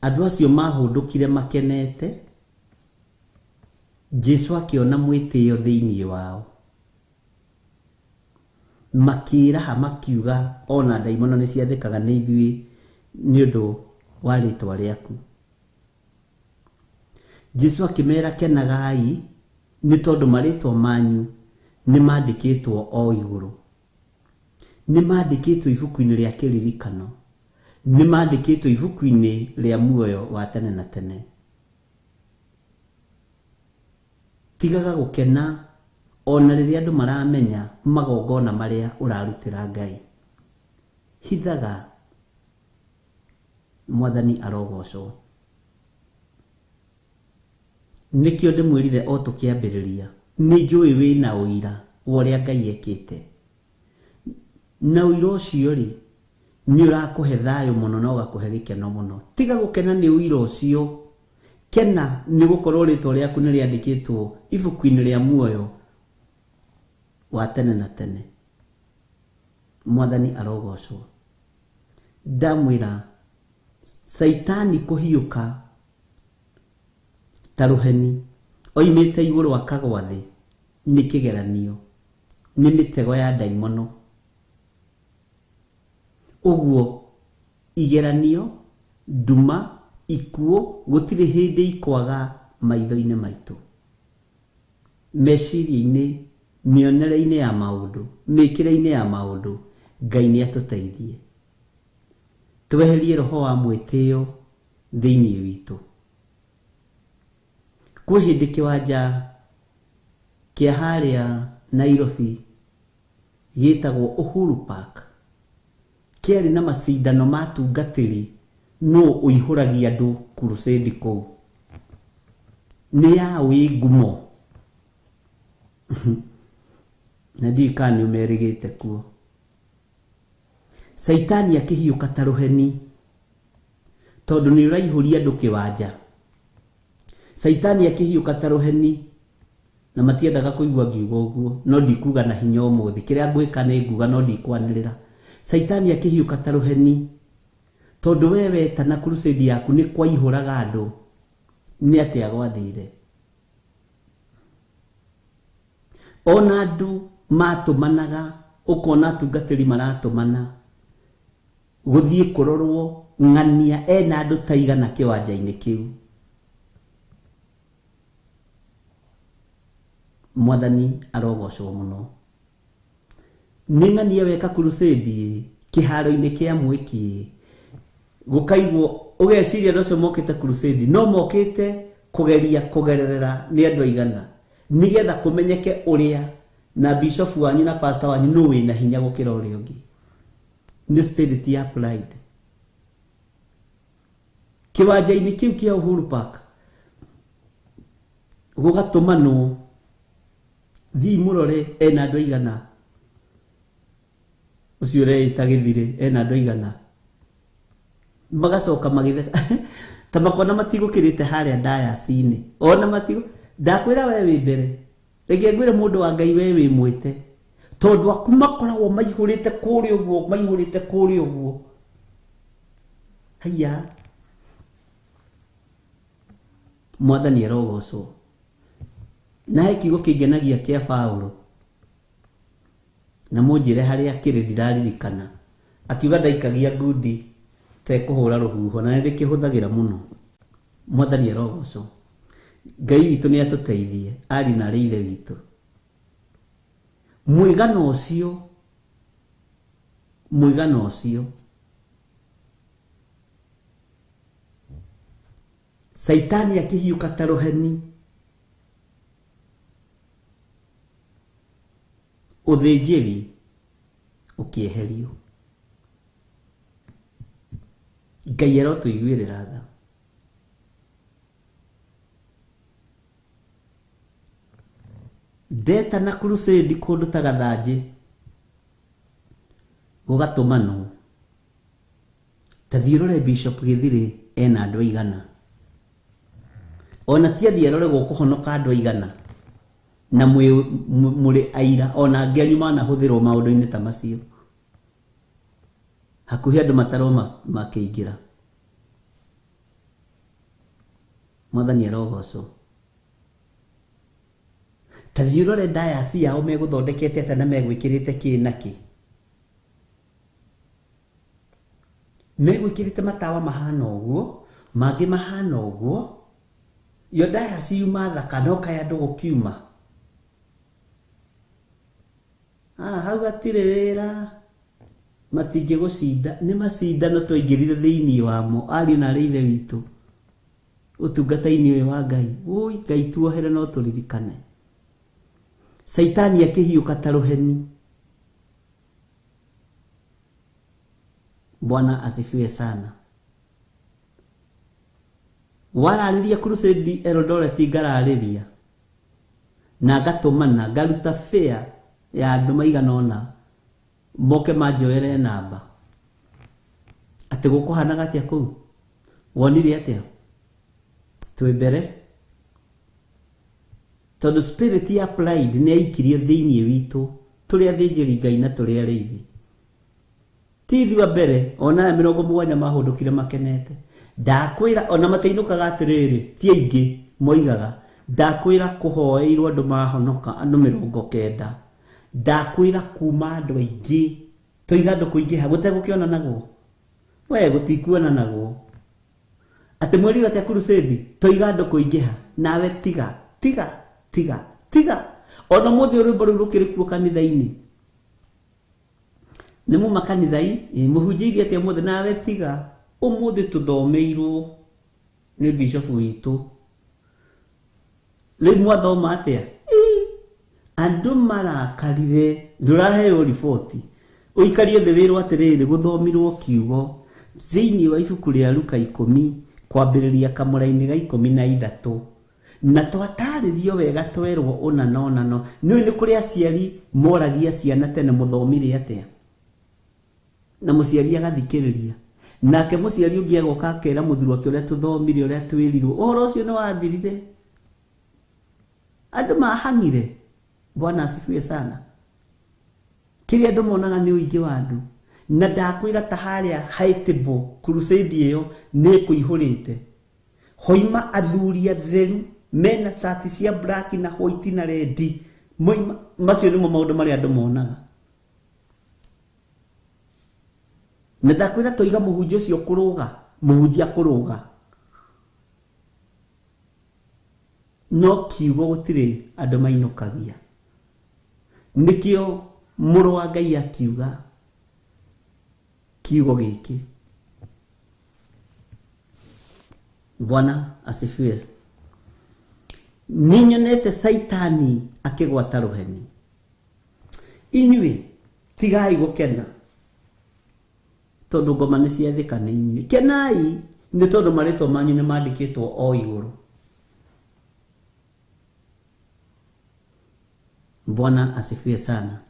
Andũ acio mahũndũkire makenete, Jesũ akĩona mwĩtĩo thĩinĩ wao, makĩĩraha makiuga ona ndaimono nĩ ciathĩkaga nĩ ithuĩ nĩ ũndũ wa rĩtwa rĩaku. Jesũ akĩmera kenagai nĩ tondũ marĩtwa manyu nĩ mandĩkĩtwo o igũrũ, nĩ mandĩkĩtwo ibuku-inĩ rĩa kĩririkano, nĩ mandĩkĩtwo ibuku-inĩ rĩa muoyo wa tene na tene. Tigaga gũkena ona rĩrĩa andũ maramenya magongona marĩa ũrarutĩra Ngai. Hithaga. Mwathani arogocwo. Nĩkĩo ndĩmwĩrire o tũkĩambĩrĩria, nĩ njũĩ wĩna ũira wa ũrĩa Ngai ekĩte, na ũira ũcio rĩ nĩ ũrakũhe thayũ mũno na ũgakũhe gĩkeno mũno. Tiga gũkena nĩ ũira ũcio, kena nĩ gũkorwo rĩtwa rĩaku nĩ rĩandĩkĩtwo ibuku-inĩ rĩa muoyo wa tene na tene. Mwathani arogocwo. Ndamwĩra Saitani kũhiũka ta rũheni oimĩte igũrũ akagwa thĩ nĩ kĩgeranio, nĩ mĩtego ya ndaimono. Ũguo igeranio, nduma, ikuũ gũtirĩ hĩndĩ ikwaga maitho-inĩ maitũ, meciria-inĩ, mĩonere-inĩ ya maũndũ, mĩkĩre-inĩ ya maũndũ. Ngai nĩ atũteithie tweherie roho wa mwĩtĩo thĩinĩ witũ. Kwĩ hĩndĩ kĩwanja kĩa harĩa Nairobi gĩtagwo Uhuru Park kĩarĩ na macindano ma atungatĩri nũ ũihũragia andũ crusade kũu. Nĩ ya wĩ ngumo. Na ndiũĩ kana nĩ ũmerĩgĩte kuo. Caitani akĩhiũka ta rũheni tondũ nĩ ũraihũria andũ kĩwanja. Caitani akĩhiũka ta rũheni na matiendaga kũigua ngiuga ũguo, no ndikuga na hinya ũmũthĩ. Kĩrĩa ngwĩka nĩ nguga no ndikwanĩrĩra. Caitani akĩhiũka ta rũheni tondũ we wetana crusade yaku nĩ kwaihũraga andũ. Nĩ atĩa gwathire? Ona andũ matũmanaga, ũkona atungatĩri maratũmana gũthiĩ kũrorwo ng'ania ena andũ ta igana kĩwanja-inĩ kĩu. Mwathani arogocwo mũno. Nĩ ng'ania weka crusade kĩharo-inĩ kĩa Mwĩki, gũkaigwo ũgeciria andũ acio mokĩte crusade no mokĩte kũgeria kũgererera nĩ andũ aigana nĩgetha kũmenyeke ũrĩa na bishop wanyu na pastor wanyu nũ wĩna hinya gũkĩra ũrĩa ũngĩ. Nĩ spirit ya pride. Kĩwanja-inĩ kĩu kĩa Uhuru Park gũgatũmanwo thiĩ mũrore ena andũ aigana, ũcio ũreĩta Gĩthirĩ ena andũ aigana, magacoka magĩtheka ta makona matigũkĩrĩte harĩa dayasi-inĩ. Ona matigũ ndakwĩra we wĩ mbere, reke ngwĩre mũndũ wa Ngai we wĩ mwĩte, tondũ aku makoragwo maihũrĩte kũrĩa ũguo, maihũrĩte kũrĩa ũguo. Haiya, Mwathani arogocwo. Na he kiugo kĩngenagia kĩa Paũlũ, na mũnjĩre harĩa kĩrĩ ndiraririkana, akiuga ndaikagia ngundi tekũhũra rũhuho, na nĩndĩkĩhũthagĩra mũno. Mwathani arogocwo. Ngai witũ nĩ atũteithie, ari na arĩ ithe witũ. Mũigana ũcio, mũigana ũcio Caitani akĩhiũka ta rũheni, ũthĩnjĩri ũkĩeherio. Ngai arotũiguĩrĩra tha. Ndetana crusade kũndũ ta Gathanjĩ gũgatũmanwo, ta thiĩ ũrore Bishop Gĩthirĩ ena andũ aigana. Ona ti athiĩ arore gũkũhonoka andũ aigana, na mũrĩ aira ona angĩ anyu manahũthĩrwo maũndũ-inĩ ta macio. Hakuhĩ andũ matarwo makĩingĩra. Mwathani arogocwo. Ta thiĩ ũrore dayasi yao megũthondekete atĩa na megwĩkĩrĩte kĩ na kĩ. Megwĩkĩrĩte matawa mahana ũguo, mangĩ mahana ũguo. Yo dayasi yuma thaka no kaĩ andũ gũkiuma. Hau hatirĩ wĩra, matingĩgũcinda. Nĩ macindano twaingĩrire thĩinĩ wamo, ariũ na arĩ ithe witũ ũtungata-inĩ ũyũ wa Ngai. Ũi Ngai tuohere no tũririkane. Caitani akĩhiũka ta rũheni. Bwana asifiwe sana. Wararĩria crusade Eldoret ngararĩria na ngatũmana ngaruta fare ya andũ maigana ũna moke manjoere namba. Atĩ gũkũhanaga atĩa kũu? Wonire atĩa? Twĩ mbere tondũ spirit ya pride nĩ yaikirio thĩinĩ witũ tũrĩ athĩnjĩri Ngai na tũrĩ arĩithi. Ti ithuĩ a mbere, ona aya 70 mahũndũkire makenete. Ndakwĩra ona matiinũkaga atĩrĩrĩ, ti aingĩ moigaga ndakwĩra kũhoeirwo andũ mahonoka andũ 90. Ndakwĩra kuma andũ aingĩ toiga andũ kũingĩha gũtegũkĩonanagwo. We gũtikuonanagwo. Atĩ mweri atĩa crusade toiga andũ kũingĩha, nawe tiga tiga tiga tiga. Ona mũthĩ rwĩmbo rũu rũkĩrĩ kuo kanitha-inĩ. Nĩ muma kanitha-inĩ, mũhunjĩirie atĩa ũmũthĩ, nawe tiga. Ũmũthĩ tũthomeirwo nĩ bishop witũ Rĩu mwathoma atĩa? Andũ marakarire ndũraheo riboti ũikarie thĩ wĩrwo atĩrĩrĩ gũthomirwo kiugo thĩinĩ wa ibuku rĩa Luka 10 kwambĩrĩria kamũra-inĩ ga 13 na twatarĩrio wega twerwo ũna na ũna no nĩũĩ nĩ kũrĩ aciari moragia ciana tene mũthomire atĩa na mũciari agathikĩrĩria nake mũciari ũngĩ agoka akera mũthuri wake ũrĩa tũthomire ũrĩa twĩrirwo ũhoro ũcio nĩ wathirire andũ mahang'ire. Bwana asifiwe sana. Kĩrĩa andũ monaga nĩ ũingĩ wa andũ na ndakwĩra ta harĩa Haitable crusade ĩyo nĩ kũihũrĩte hoima athuri atheru mena cati cia black na white na red moima macio nĩmo maũndũ marĩa andũ monaga na ndakwĩra toiga mũhunjia ũcio kũrũga mũhunjia kũrũga no kiugo gũtirĩ andũ mainũkagia nĩkĩo mũrũ wa Ngai akiuga kiugo gĩkĩ. Bwana asifiwe. Nĩnyonete Saitani akĩgwata rũheni. Inyuĩ tigai gũkena tondũ ngoma nĩ ciathĩka nĩ inyuĩ. Kenai nĩ tondũ marĩtwa manyu nĩ mandĩkĩtwo o igũrũ. Bwana asifiwe sana.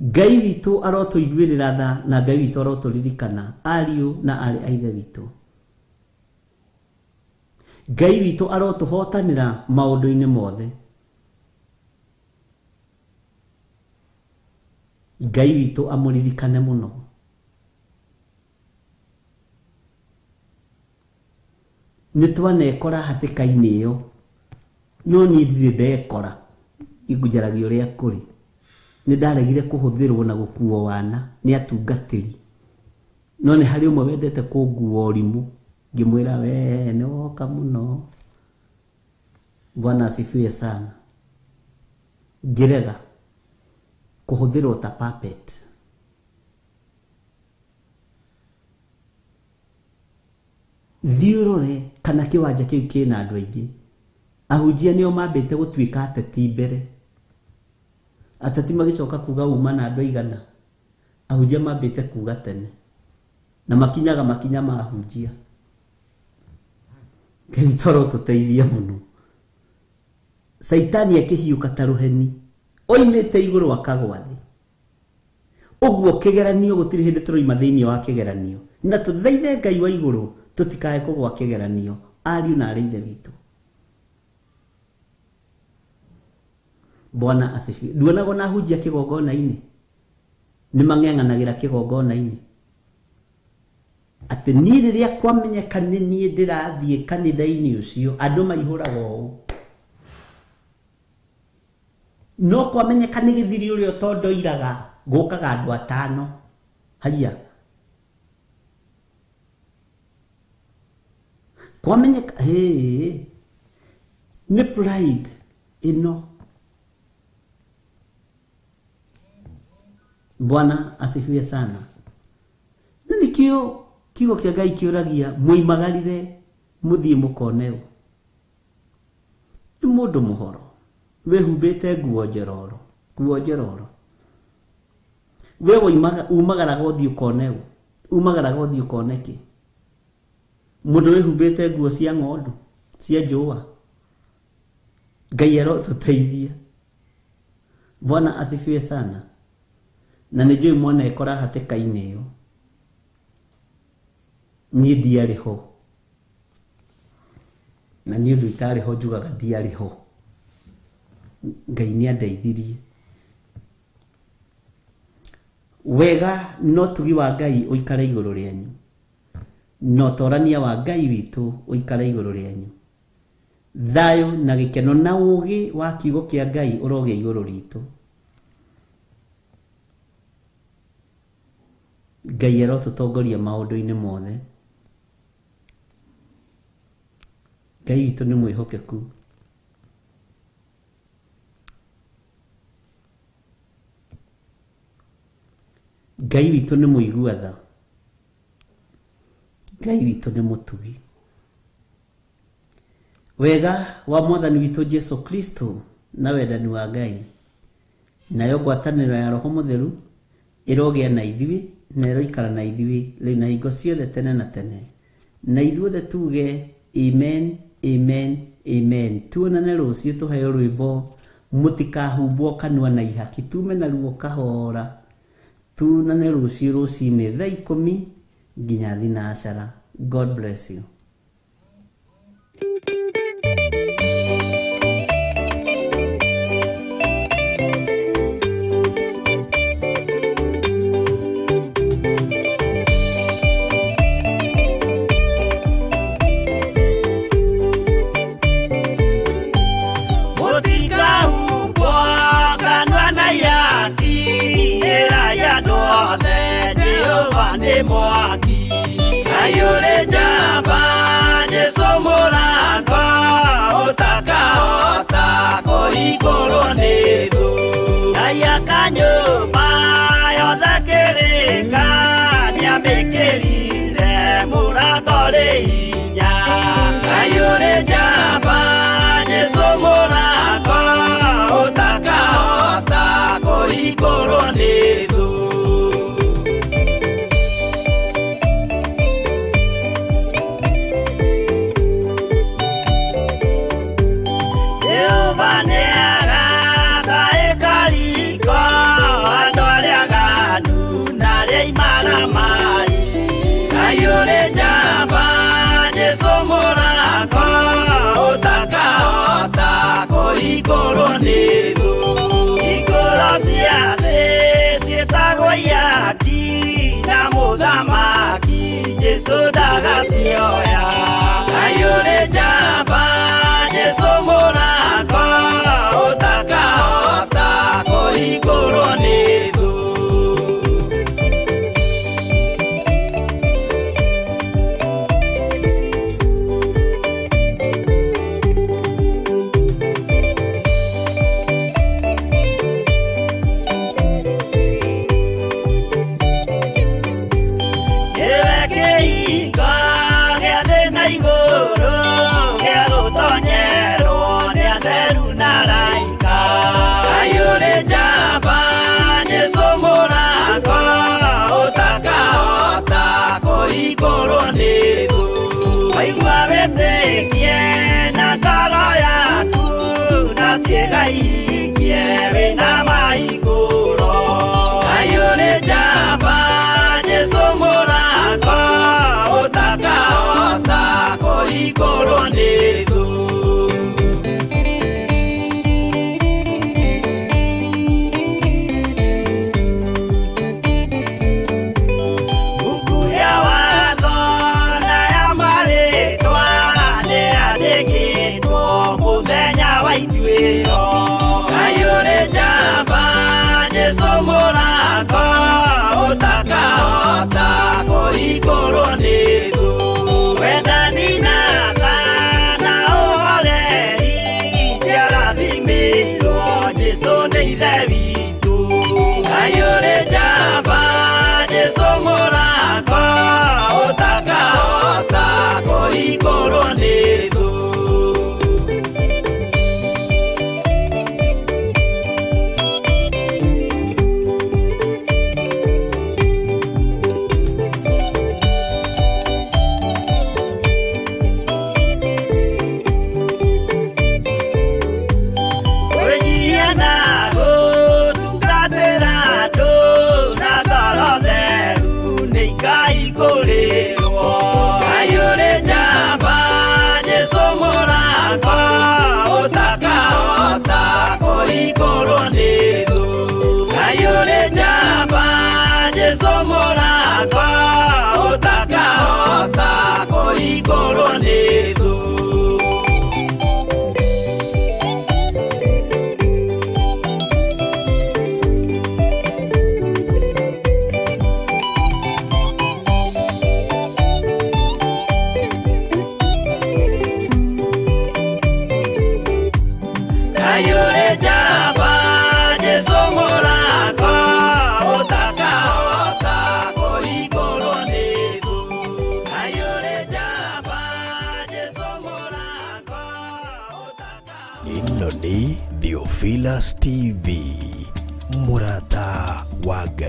Ngai witũ arotũiguĩrĩra tha na Ngai witũ arotũririkana ariũ na aarĩ a Ithe witũ. Ngai witũ arotũhotanĩra maũndũ-inĩ mothe. Ngai witũ amũririkane mũno. Nĩ twanekora hatĩka-inĩ ĩyo no niĩ ndirĩ ndekora ingũnjaragia ũrĩa kũrĩ. Nĩ ndaregire kũhũthĩrwo na gũkuo wana nĩ atungatĩri no nĩ harĩ ũmwe wendete kũnguo ũrimũ ngĩmwĩra we nĩ woka mũno. Bwana asifiwe sana. Ngĩrega kũhũthĩrwo ta puppet. Thiĩ ũrore kana kĩwanja kĩu kĩna andũ aingĩ. Ahunjia nĩo mambĩte gũtuĩka ateti mbere. Ateti magĩcoka kuga uma na andũ aigana. Ahunjia mambĩte kuga tene na makinyaga makinya ma ahunjia. Ngai witũ arotũteithia mũno. Saitani akĩhiũka ta rũheni oimĩte igũrũ akagwa thĩ. Ũguo kĩgeranio gũtirĩ hĩndĩ tũroima thĩinĩ wa kĩgeranio na tũthaithe Ngai wa igũrũ tũtikae kũgwa kĩgeranio ariũ na aarĩ Ithe witũ. Bwana asifiwe. Nduonaga ona ahunjia kĩgongona-inĩ nĩ mang'eng'anagĩra kĩgongona-inĩ atĩ niĩ rĩrĩa kwamenyeka nĩ niĩ ndĩrathiĩ kanitha-inĩ ũcio andũ maihũraga ũũ no kwamenyeka nĩ gĩthiri ũrĩa ũtondoiraga gũkaga andũ atano. Haiya kwamenyeka hĩ nĩ pride ĩno. Bwana asifiwe sana. Na nĩkĩo kiugo kĩa Ngai kĩũragia mũimagarire mũthiĩ mũkone ũ. Nĩ mũndũ mũhoro wĩhumbĩte nguo njororo, nguo njororo. We umagaraga ũthiĩ ũkone ũ, umagaraga ũthiĩ ũkone kĩ? Mũndũ wĩhumbĩte nguo cia ng'ondu, cia njũa. Ngai arotũteithia. Bwana asifiwe sana. Na nĩ njũĩ mwanekora hatĩka-inĩ ĩyo. Niĩ ndiarĩ ho na niĩ ũndũ itarĩ ho njugaga ndiarĩ ho. Ngai nĩ andeithirie. Wega no tugi wa Ngai ũikare igũrũ rĩanyu na ũtorania wa Ngai witũ ũikare igũrũ rĩanyu. Thayũ na gĩkeno na ũũgĩ wa kiugo kĩa Ngai ũrogĩa igũrũ ritũ. Ngai arotũtongoria maũndũ-inĩ mothe. Ngai witũ nĩ mwĩhokeku. Ngai witũ nĩ mũigua tha. Ngai witũ nĩ mũtugi. Wega wa Mwathani witũ Jesu Kristo na wendani wa Ngai nayo ngwatanĩro ya Roho Mũtheru ĩrogĩa na ithuĩ na ĩroikara na ithuĩ rĩu na hingo ciothe tene na tene. Na ithuothe tuge amen, amen, amen. Tuonane rũciũ tũheo rwĩmbo mũtikahumbwo kanua na ihaki, tume naruo kahora. Tuonane rũciũ rũcinĩ thaa 10 nginya thinacara. God bless you. Mũtikahumbwo kanua na ihaki, ĩra ya andũ othe Jehova nĩ mwaki. Ngai ũrĩ njamba, Jesũ mũrango, ũtakahota kũhingũrwo nĩ thũ. Ngai aka nyũmba yothe kĩrĩka, nĩamĩkĩrire mũrango ũrĩ hinya. Ngai ũrĩ njamba, Jesũ mũrango, ũtakahota kũhingũrwo nĩ thũ. Jehova nĩagaka ĩkariko andũ arĩa aganu na arĩa imaramari. Ngai ũrĩ njamba, Jesũ mũrango, ũtakahota kũhingũrwo nĩ thũ. Hingũro cia thĩ ciĩtagwo ihaki, na mũthamaki Jesũ ndagacioya. Ngai ũrĩ njamba, Jesũ mũrango, ũtakahota kũhingũrwo nĩ thũ. Nĩwe kĩhingo gĩa thĩ na igũrũ, gĩa gũtonyerwo nĩ atheru na araika. Ngai ũrĩ njamba, Jesũ mũrango, ũtakahota kũhingũrwo nĩ thũ. Waigua wĩtĩkie na ngoro yaku, na ciĩga ihingie wĩna mahingũro. Ngai ũrĩ njamba, Jesũ mũrango, ũtakahota kũhingũrwo nĩ thũ. Mbuku ya watho na ya marĩtwa nĩyandĩkĩtwo mũthenya wa ituĩro. Ngai ũrĩ njamba, Jesũ mũrango, ũtakahota kũhingũrwo nĩ thũ. Wendani na tha na ũhoreri ciarathimĩirwo Jesũ nĩ Ithe witũ. Ngai ũrĩ njamba, Jesũ mũrango, ũtakahota kũhingũrwo nĩ thũ. Kwĩnyihia na gũtungatĩra andũ na ngoro theru nĩ ikahingũrĩrwo. Ngai ũrĩ njamba, Jesũ mũrango, ũtakahota kũhingũrwo nĩ thũ. Ngai ũrĩ njamba, Jesũ mũrango, ũtakahota kũhingũrwo nĩ thũ. Ngai ũrĩ njamba, Jesũ mũrango, ũtakahota kũhingũrwo nĩ thũ. Ngai ũrĩ njamba, Jesũ mũrango. Ĩno nĩ Theophilus TV, mũrata wa Ngai.